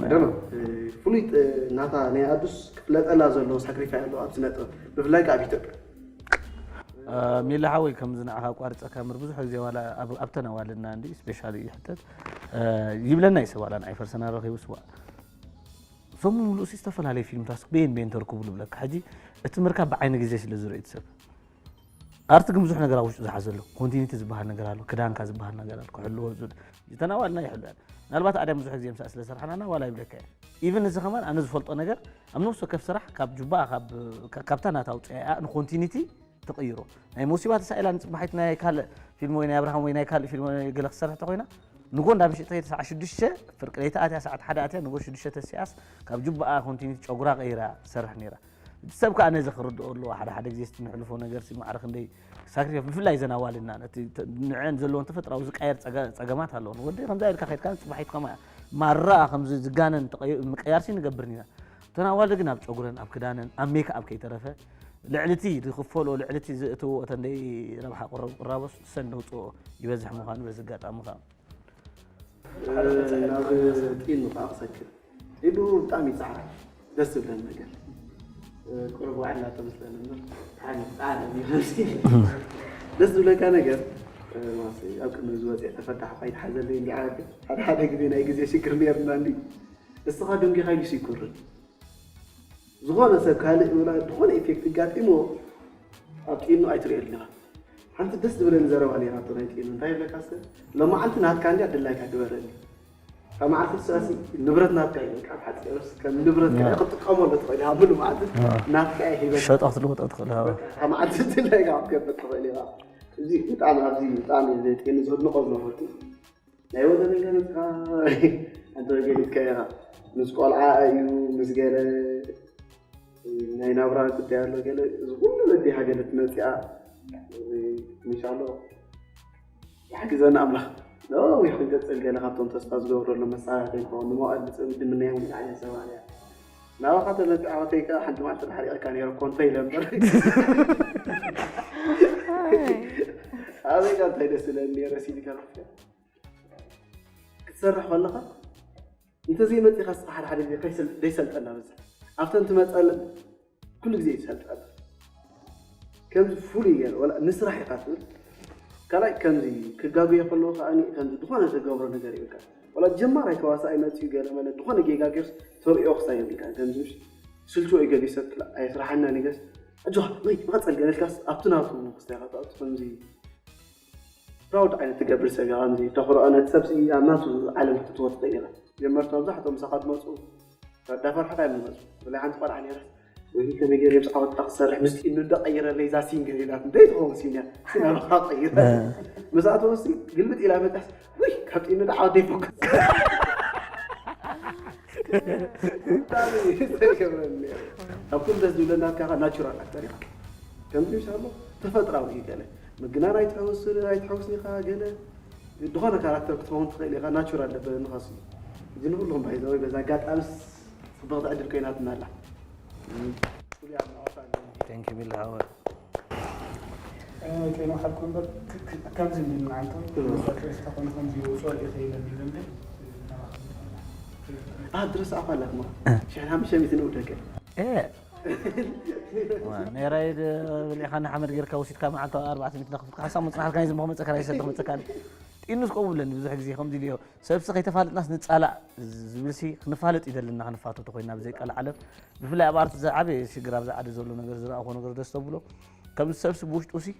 I don't know፣ ፍሉይ ናታ ናይ ኣዱስ ክፍለጠላ ዘለዎ ሳክሪፋይ ኣለዎ ኣብ ስነ ጥበብ ብፍላይ ከዓ ኣብ ኢትዮጵያ። ሚሊ ሓወይ ከምዚ ንዓኻ ኣቋርፀካ ምር ብዙሕ ግዜ ዋላ ኣብተን ኣዋልድና እንዲ ስፔሻሊ ይሕተት ይብለና ይሰብ ዋላ ንዓይ ፐርሰናል ረኺቡ ስዋ ሰሙ ሙሉእ ሲ ዝተፈላለየ ፊልምታት በየን በየን ተርክቡ ልብለካ ሕጂ እቲ ምርካብ ብዓይኒ ግዜ ስለ ዝርኢ እቲ ሰብ ኣርቲ ግን ብዙሕ ነገር ኣብ ውሽጡ ዝሓዘ ኣሎ። ኮንቲኒቲ ዝበሃል ነገር ኣሎ፣ ክዳንካ ዝበሃል ነገር ኣሎ፣ ክሕልዎ ዝብል። እተን ኣዋልና ይሕልወን። ምናልባት ኣድያም ብዙሕ ግዜ ምሳእ ስለ ዝሰርሓና ኣዋላ ይብለካ እየ። ኢቭን እዚ ከማን ኣነ ዝፈልጦ ነገር ኣብ ነፍሲ ወከፍ ስራሕ ካብ ጁባኣ ካብ ካብታ ናታ ኣውፅኣያ ንኮንቲኒቲ ትቕይሮ። ናይ መውሲባ ተሳኢላ ንፅባሒት ናይ ካልእ ፊልም ወይ ናይ ኣብርሃም ወይ ናይ ካልእ ፊልም ወይ ገለ ክትሰርሕ ተኮይና ንጎ እንዳ ምሽጥ ተኸይደ ሰዓት ሽዱሽተ ፍርቂ ለይቲ ኣትያ ሰዓት ሓደ ኣትያ ንጎ ሽዱሽተ ተሲኣስ ካብ ጁባኣ ኮንቲኒቲ ጨጉራ ቀይራ ትሰርሕ ነይራ። እቲ ሰብ ከኣ ነዚ ክርድኦ ኣለዎ። ሓደ ሓደ ግዜ እቲ ንሕልፎ ነገር ሲ ማዕረ ክንደይ ሳክሪፋይስ ብፍላይ ዘን ኣዋልድና ነቲ ንዐን ዘለዎን ተፈጥራዊ ዝቃየር ጸገማት ኣለዎ። ወዲ ከምዛ ኢልካ ከድካ ጽባሒት ከማ ማራ ከምዚ ዝጋነን ምቅያርሲ ንገብርን ኢና። እተን ኣዋልድ ግን ኣብ ጨጉረን ኣብ ክዳነን ኣብ ሜክኣብ ከይተረፈ ልዕልቲ ዝኽፈሎ ልዕልቲ ዝእትዎ እተን ደይ ረብሓ ቁራቦስ ሰን ነውፅኦ ይበዝሕ ምዃኑ በዚ ኣጋጣሚ ከዓ ናብ ጢኑ ከዓ ክሰክር ኢሉ ብጣዕሚ ይፃዕር ደስ ዝብለን ነገር ቁሩብ ዋዕላ ተመስለን እምበር ብጣዕሚ ፃዕር እዩ ደስ ዝብለካ ነገር ኣብ ቅድሚ ዝወፅእ ተፈታሕ ኳይት ሓዘለይ እንዲ ዓረቢ ሓደ ሓደ ግዜ ናይ ግዜ ሽግር ነርና እንዲ እስኻ ደንጊኻ ኢሉ ይኩርን ዝኾነ ሰብ ካልእ ወላ ዝኾነ ኢፌክት ጋጢሞ ኣብ ጢኑ ኣይትሪኦ ኣለኻ ሓንቲ ደስ ዝብለኒ ዘረባ ነይራቶ ናይ ጢኑ እንታይ ይብለካ ሰ ሎማዓንቲ ናትካ እንዲያ ድላይካ ግበረኒ ካብ መዓልቲ ንስኻ ንብረት ናትካ እዩ በቃ ሓፂርስ ከም ንብረት ክትጥቀመሉ ትኽእል ኢኻ ሙሉ መዓልቲ ናትካ እየ ሂበካ ሸጦ ክትልውጦ ትኽእል ካብ መዓልቲ ድላይካ ክትገብር ትኽእል ኢኻ እዚ ብጣዕሚ ኣብዚ ብጣዕሚ ጢኑ ዘድንቆ ዝነበርኩ ናይ ወገነይ ገለጽካ ኣንተ ገሊጽካ ኢኻ ምስ ቆልዓ እዩ ምስ ገለ ናይ ናብራ ጉዳይ ኣሎ ገለ እዚ ኩሉ በዲሃ ገለ ትመፅኣ ምሻሎ ይሓግዘና ኣምላኽ ነዊሕ ክንቀፅል ገለ ካብቶም ተስፋ ዝገብረሎም መሳርሕቲ ይኸውን ንመዋእል ብፅምዲ ምናዮም ዓይነት ሰባት እያ ናባኻ ተመፅኣ ወተይ ከዓ ሓንቲ መዓልቲ ተሓሪቐካ ነይረ ኮንተ ኢለ እምበር ኣበይ ቃ እንታይ ደስ ኢለን ነይረ ሲዲ ከረፍ ክትሰርሕ ከለኻ እንተዘይመፂኻ ስኻ ሓደ ሓደ ግዜ ዘይሰልጠና በዝሕ ኣብተን ትመፀለን ኩሉ ግዜ ይሰልጠና ከምዚ ፍሉይ ገለ ወላ ንስራሕ ኢኻ ትብል ካልኣይ ከምዚ ክጋጉየ ከለዎ ከዓ ከምዚ ዝኾነ ዘገብሮ ነገር ይብልካ ወላ ጀማራይ ተዋሳኣይ መፂኡ ገለ መለ ዝኾነ ጌጋ ገይርስ ተርእዮ ክሳይ የብልካ ከምዚ ምሽ ስልችዎ እዩ ገሊሰ ኣይስራሓና ንገስ ኣጆኻ ወይ መቐፀል ገለልካስ ኣብቲ ናቱ ክስታይ ከኣ ከምዚ ፕራውድ ዓይነት ትገብር ሰብ ኢኻ ከምዚ ተኽርኦ ነቲ ሰብሲ ኣብ ናቱ ዓለም ክትእትዎ ትኽእል ኢኻ ጀመርቲ መብዛሕትኦም ምሳኻ ትመፁ እንዳፈርሕኻ እዮም ዝመፁ ብላይ ሓንቲ ቆልዓ ነይራ ወይ ከመይ ገይረ ምስ ዓወትካ ክሰርሕ ምስ ጢኑ ዶ ቀይረለይ እዛ ሲንገር ኢላት እንታይ ትኸውን ሲንያ ሲናባኻ ቀይረ ምስ ኣተወሲ ግልብጥ ኢላ መፅያስ ውይ ካብ ጢኑ ዶ ዓወደይ ፎከስ ካብ ኩሉ ደስ ዝብለና ናትካ ናቹራል ኣክተር ኢኻ ከምዚ ምስ ኣሎ ተፈጥራዊ እዩ ገለ ምግናን ኣይትሕውስን ኣይትሕውስን ኢኻ ገለ ዝኾነ ካራክተር ክትኸውን ትኽእል ኢኻ ናቹራል ደበ ንኻሱ እዩ እዚ ንኩልኹም ባይዘወይ በዛ ኣጋጣምስ ፅብቕቲ ዕድል ኮይናትና ኣላ ፍሉይ ኣድናቖት ኣለኒ Thank you ቢላ ሓወ ከይመሓልኩ እምበር ከምዚ እንዲልና ዓንቶ ሪስታ ኮነ ከምዚ ይውፅኦ ይኽእል የሚል እንደ ኣድረስ ኣፋላትማ ሽሕን ሓሙሽተ ሚእቲ ነው ደቀ ነራይድ ብሊኻ ንሓመድ ጌርካ ወሲድካ መዓልታዊ ኣርባዕተ ሚእቲ ነኽፍልካ ሓሳብ መፅናሕልካ ናይ ዝምኾ መፀካ ናይ ሰድኽ መፀካ ጢኑስ ከምኡ ብለኒ ብዙሕ ግዜ ከምዚ ኢልዮ ሰብሲ ከይተፋለጥናስ ንፃላእ ዝብልሲ ክንፋለጥ ይደልና ክንፋቶ ተኮይና ብዘይ ቃል ዓለም ብፍላይ ኣብ ኣርት ዝዓበየ ሽግር ኣብዚ ዓዲ ዘሎ ነገር ዝረኣኹ ነገር ደስ ተብሎ ከምዚ ሰብሲ ብውሽጡ ሲ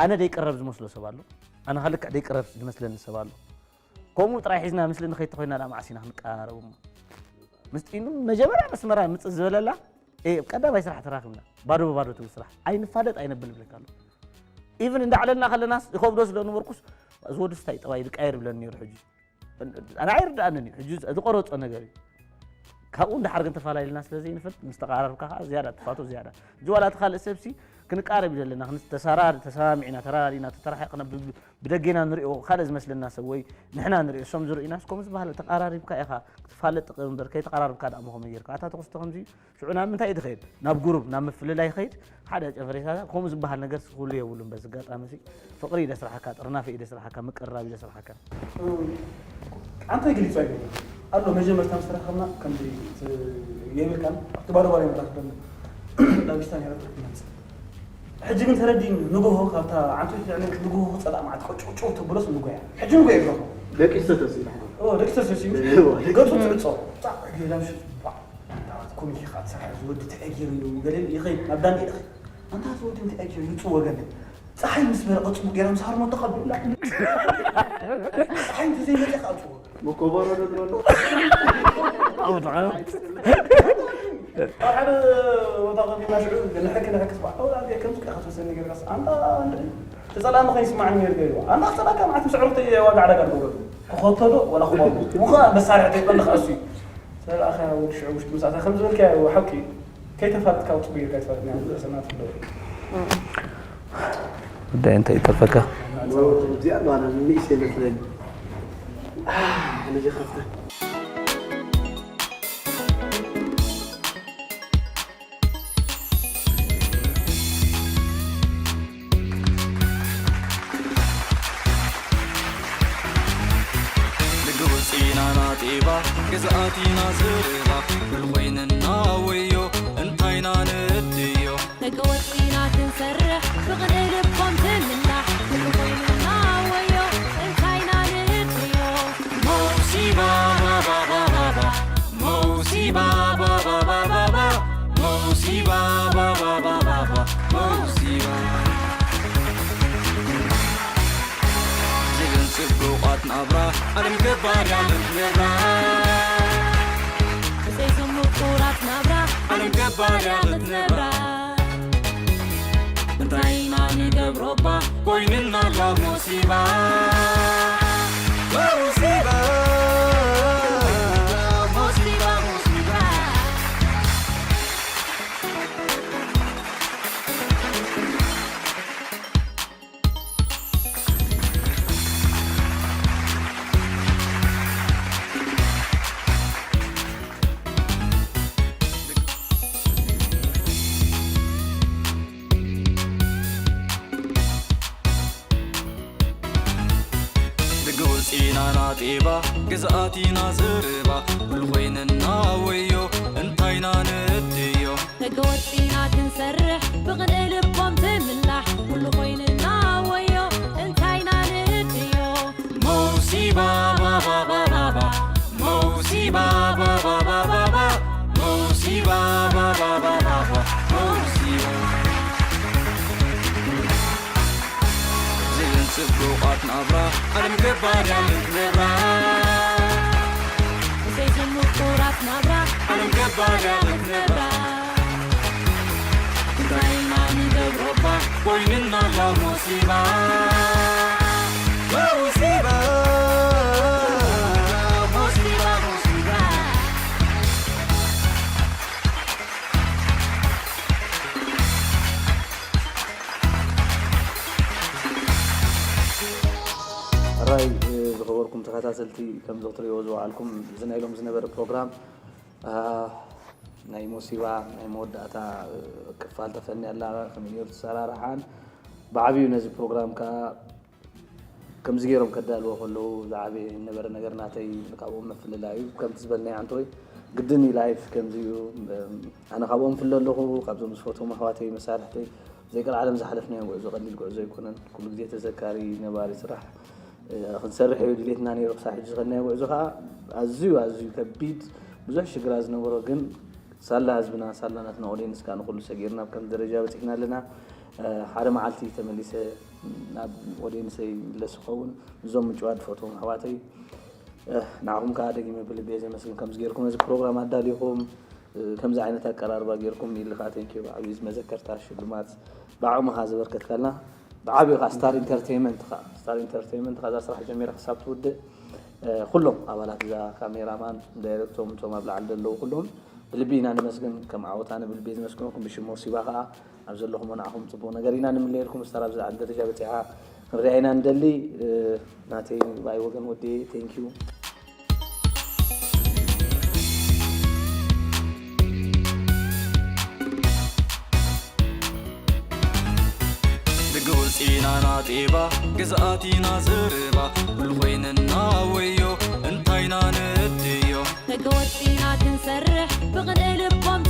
ኣነ ደይቀረብ ዝመስሎ ሰብ ኣሎ ኣነ ካልክዕ ደይቀረብ ዝመስለኒ ሰብ ኣሎ ከምኡ ጥራይ ሒዝና ምስሊ ንኸይድ ተኮይና ዳ መዓስ ኢና ክንቀራረብ እሞ ምስ ጢኑ መጀመርያ መስመራ ምፅእ ዝበለላ ቀዳማይ ስራሕ ተራክብና ባዶ ብባዶ ትብል ስራሕ ኣይንፋለጥ ኣይነብል ብለካ ኣሎ ኢቭን እንዳዕለልና ከለናስ ይኸብዶ ስለ ነበርኩስ እዚ ወዲ ስታይ ጠባይ ዝቃየር ይብለኒ ነይሩ ሕጂ ኣነ ኣይርድኣንን እዩ ሕጂ ዝቆረፆ ነገር እዩ ካብኡ እንዳሓር ግን ተፈላለና ስለ ዘይንፈልጥ ምስ ተቃራርብካ ከዓ ዝያዳ ትፋቶ ዝያዳ እዚ ዋላ እቲ ካልእ ሰብሲ ክንቃረብ እዩ ዘለና ተሰማሚዕና ተራራዲና ተተራሒቕና ብደጌና ንሪኦ ካልእ ዝመስለና ሰብ ወይ ንሕና ንሪኦ እሶም ዝርእዩናስ ከምኡ ዝበሃል ተቃራሪብካ ኢኻ ክትፋለጥ ጥቕም እምበር ከይተቃራርብካ ደኣ መኸመ ጌርካ ኣታ ተኽስቶ ከምዚ እዩ ሽዑ ናብ ምንታይ እዩ ዝኸይድ ናብ ጉሩብ ናብ ምፍልላይ ይኸይድ ሓደ ጨፈሬታታት ከምኡ ዝበሃል ነገር ክህሉ የብሉን በዚ ኣጋጣሚ እዚ ፍቕሪ እዩ ደስርሓካ ጥርናፈ እዩ ደስርሓካ ምቅርራብ እዩ ደስርሓካ ኣንተ ገሊጹ ኣይገቡ ኣሎ መጀመርታ ምስ ተራኸብና ከምዚ የብልካን ኣብቲ ባዶ ባዶ መራኽብ ላቢስታ ነይረ ትመጽእ ሕጂ ግን ተረዲእኒ ንጎሆ ካብታ ዓንቶ ትዕነ ንጎሆ ክጸላእ ማለት ቆጭቁጭው ተብሎስ ንጎያ ሕጂ ንጎ የብለኹ ደቂ ዝተሰሱ ደቂ ዝተሰሱ ገጹ ትዕጾ ጣዕ ገላም ሽጥ ኮሚቴ ከዓ ትሰርሐ ዝወዲ ተዕጊር እዩ ገለ ይኸይድ ናብ ዳንኤል ይኸይድ ኣንታ ዝወዲ ተዕጊር ይውፁ ወገን ፀሓይ ምስ በረቐ ፅቡቕ ገይራ ምስ ሃርሞ ተቐብሉላ። ፀሓይ እንተዘይመፀ ከዓ ፅቡቕ። መኮበሮ ደሎ ኣሎ። ኣብ ሓደ ቦታ ከፊና ሽዑ ንሕክ ንሕክ ስባዕ ኣውላ ከምዚ ቃ ከተወሰነ ገርጋስ ኣንታ እንደ ተጸላሚ ከይስማዕኒ ነይሩ ገይሩ ኣንታ ክጸላካ ማዕት ምስ ዕርክቲ ዋጋ ዕዳጋ ንገብረሉ ክኸተዶ ወላ ክኸዱ ውኻ መሳርሒ ተይጠልኽ ኣሱ ሰላኻ ወዲ ሽዑ ውሽጢ ምሳታ ከም ዝበልካ ሓቂ ከይተፋልጥካ ውጥቡ ይርካ ይትፋልጥና ርእሰና ትብሎ ጉዳይ እንታይ ይጠርፈካ? እዚኣ ባና ንእሽተይ መስለኒ። ነዚ ከፍታ ንግብፂና ናጢባ ግዝኣቲና ዝርባ ኩሉ ኮይንና ወዮ እንታይና ንእድዮ ተገወፂና ክንሰርሕ ብቕንኢ ልቦም ትምላሕ ኩሉ ኮይንና ወዮ እንታይና ንእድዮ መውሲባ ባባባባባ መውሲባ ባባባባባ መውሲባ ባባባባባ መውሲባ ዝብል ጽቡቓት ናብራ ዓለም ገባርያ ምትነብራ ብዘይ ዝምቁራት ናብራ ዓለም ገባርያ ምትነብራ እንታይ ኢና ንገብሮ እባ ኮይንና ኣሎ ሙሲባ ሙሲባ ሙሲባ ሙሲባ ንግውፂና ናጢባ ግዝኣቲና ዝርባ ኩሉ ኮይንና ወዮ እንታይና ንእድዮ ተገወፂና ክንሰርሕ ብቕንኢ ልቦም ትምላሕ ኩሉ ኮይንና ወዮ እንታይና ንእድዮ መውሲባ ባባባባባ መውሲባ ባባባባባ መውሲባ ባባባባባ መውሲባ ዝብል ጽቡቓት ናብራ ዓለም ገባርያ ምትነብራ ብዘይ ዝምቁራት ናብራ ዓለም ገባርያ ምትነብራ እንታይ ኢና ንገብሮ እባ ኮይንና ኣሎ ሙሲባ ሙሲባ ሙሲባ ሙሲባ ሕራይ ዝኸበርኩም ተኸታተልቲ፣ ከምዚ ክትሪእዎ ዝወዓልኩም፣ እዚ ናይ ሎም ዝነበረ ፕሮግራም፣ አ፣ ናይ ሞሲባ ናይ መወዳእታ፣ እ፣ ክፋል ተፈንያ ኣላ፣ ከመይ ገይሩ ተሰራርሓን፣ ብዓብዩ ነዚ ፕሮግራም ከኣ ከምዚ ገይሮም ከዳልዎ ከለዉ ዝዓበየ ዝነበረ ነገር ናተይ ካብኦም ምፍልላይ እዩ። ከምቲ ዝበልናዮ ኣንቶይ ግድን እዩ ላይፍ ከምዚ እዩ። እም፣ ኣነ ካብኦም ፍለ ኣለኹ፣ ካብዞም ዝፈትዎም ኣሕዋተይ መሳርሕተይ ዘይቀልዓለም ዝሓለፍናዮ ጉዕዞ ቀሊል ጉዕዞ ኣይኮነን። ኩሉ ግዜ ተዘካሪ ነባሪ ስራሕ፣ እ፣ ክንሰርሕ እዩ ድሌትና ነይሩ። ክሳብ ሕጂ ዝኸድናዮ ጉዕዞ ከዓ ኣዝዩ ኣዝዩ ከቢድ ብዙሕ ሽግራት ዝነበሮ ግን ሳላ ህዝብና ሳላ ናትና ኦድየንስ ከዓ ንኹሉ ሰጊርና ኣብ ከምዚ ደረጃ በፂሕና ኣለና። እ፣ ሓደ መዓልቲ ተመሊሰ ናብ ኦድየንሰይ ይምለስ ይኸውን። እዞም ምጭዋት ዝፈትዎም ኣሕዋተይ፣ እ፣ ንዓኹም ከዓ ደጊመ ብልቢ እየ ዘመስግን። ከምዚ ገይርኩም ነዚ ፕሮግራም ኣዳሊኹም፣ እ፣ ከምዚ ዓይነት ኣቀራርባ ገይርኩም ኢሊ ከዓ ቴንኪዩ ብዓብዩ። እዚ መዘከርታ ሽልማት ብዓቕምኻ ዘበርከትካልና ብዓብዩ ከዓ ስታር ኢንተርቴይመንት ከዓ፣ ስታር ኢንተርቴይመንት ከዓ እዛ ስራሕ ጀሚራ ክሳብ ትውድእ፣ እ፣ ኩሎም ኣባላት እዛ ካሜራማን፣ ዳይሬክቶም፣ እቶም ኣብ ላዕሊ ዘለዉ ኩሎም ብልቢ ኢና ነመስግን። ከም ዓወት ኣነ ብልቢ እየ ዘመስግነኩም። ብሽም ሞሲባ ከዓ ኣብ ዘለኹሞ ንዓኹም ጽቡቕ ነገር ኢና ንምነየልኩም። ስታር ኣብዚ ዝዓሊ ደረጃ በጺሓ ክንሪኣ ኢና ንደሊ። እ፣ ናተይ ባይ ወገን ወዲ ቴንኪዩ። ንግውፂና ናጢባ ግዝኣቲና ዝርባ ኩሉ ኮይንና ወዮ እንታይና ንእድዮ ተገወፂና ክንሰርሕ ብቕንኢ ልቦም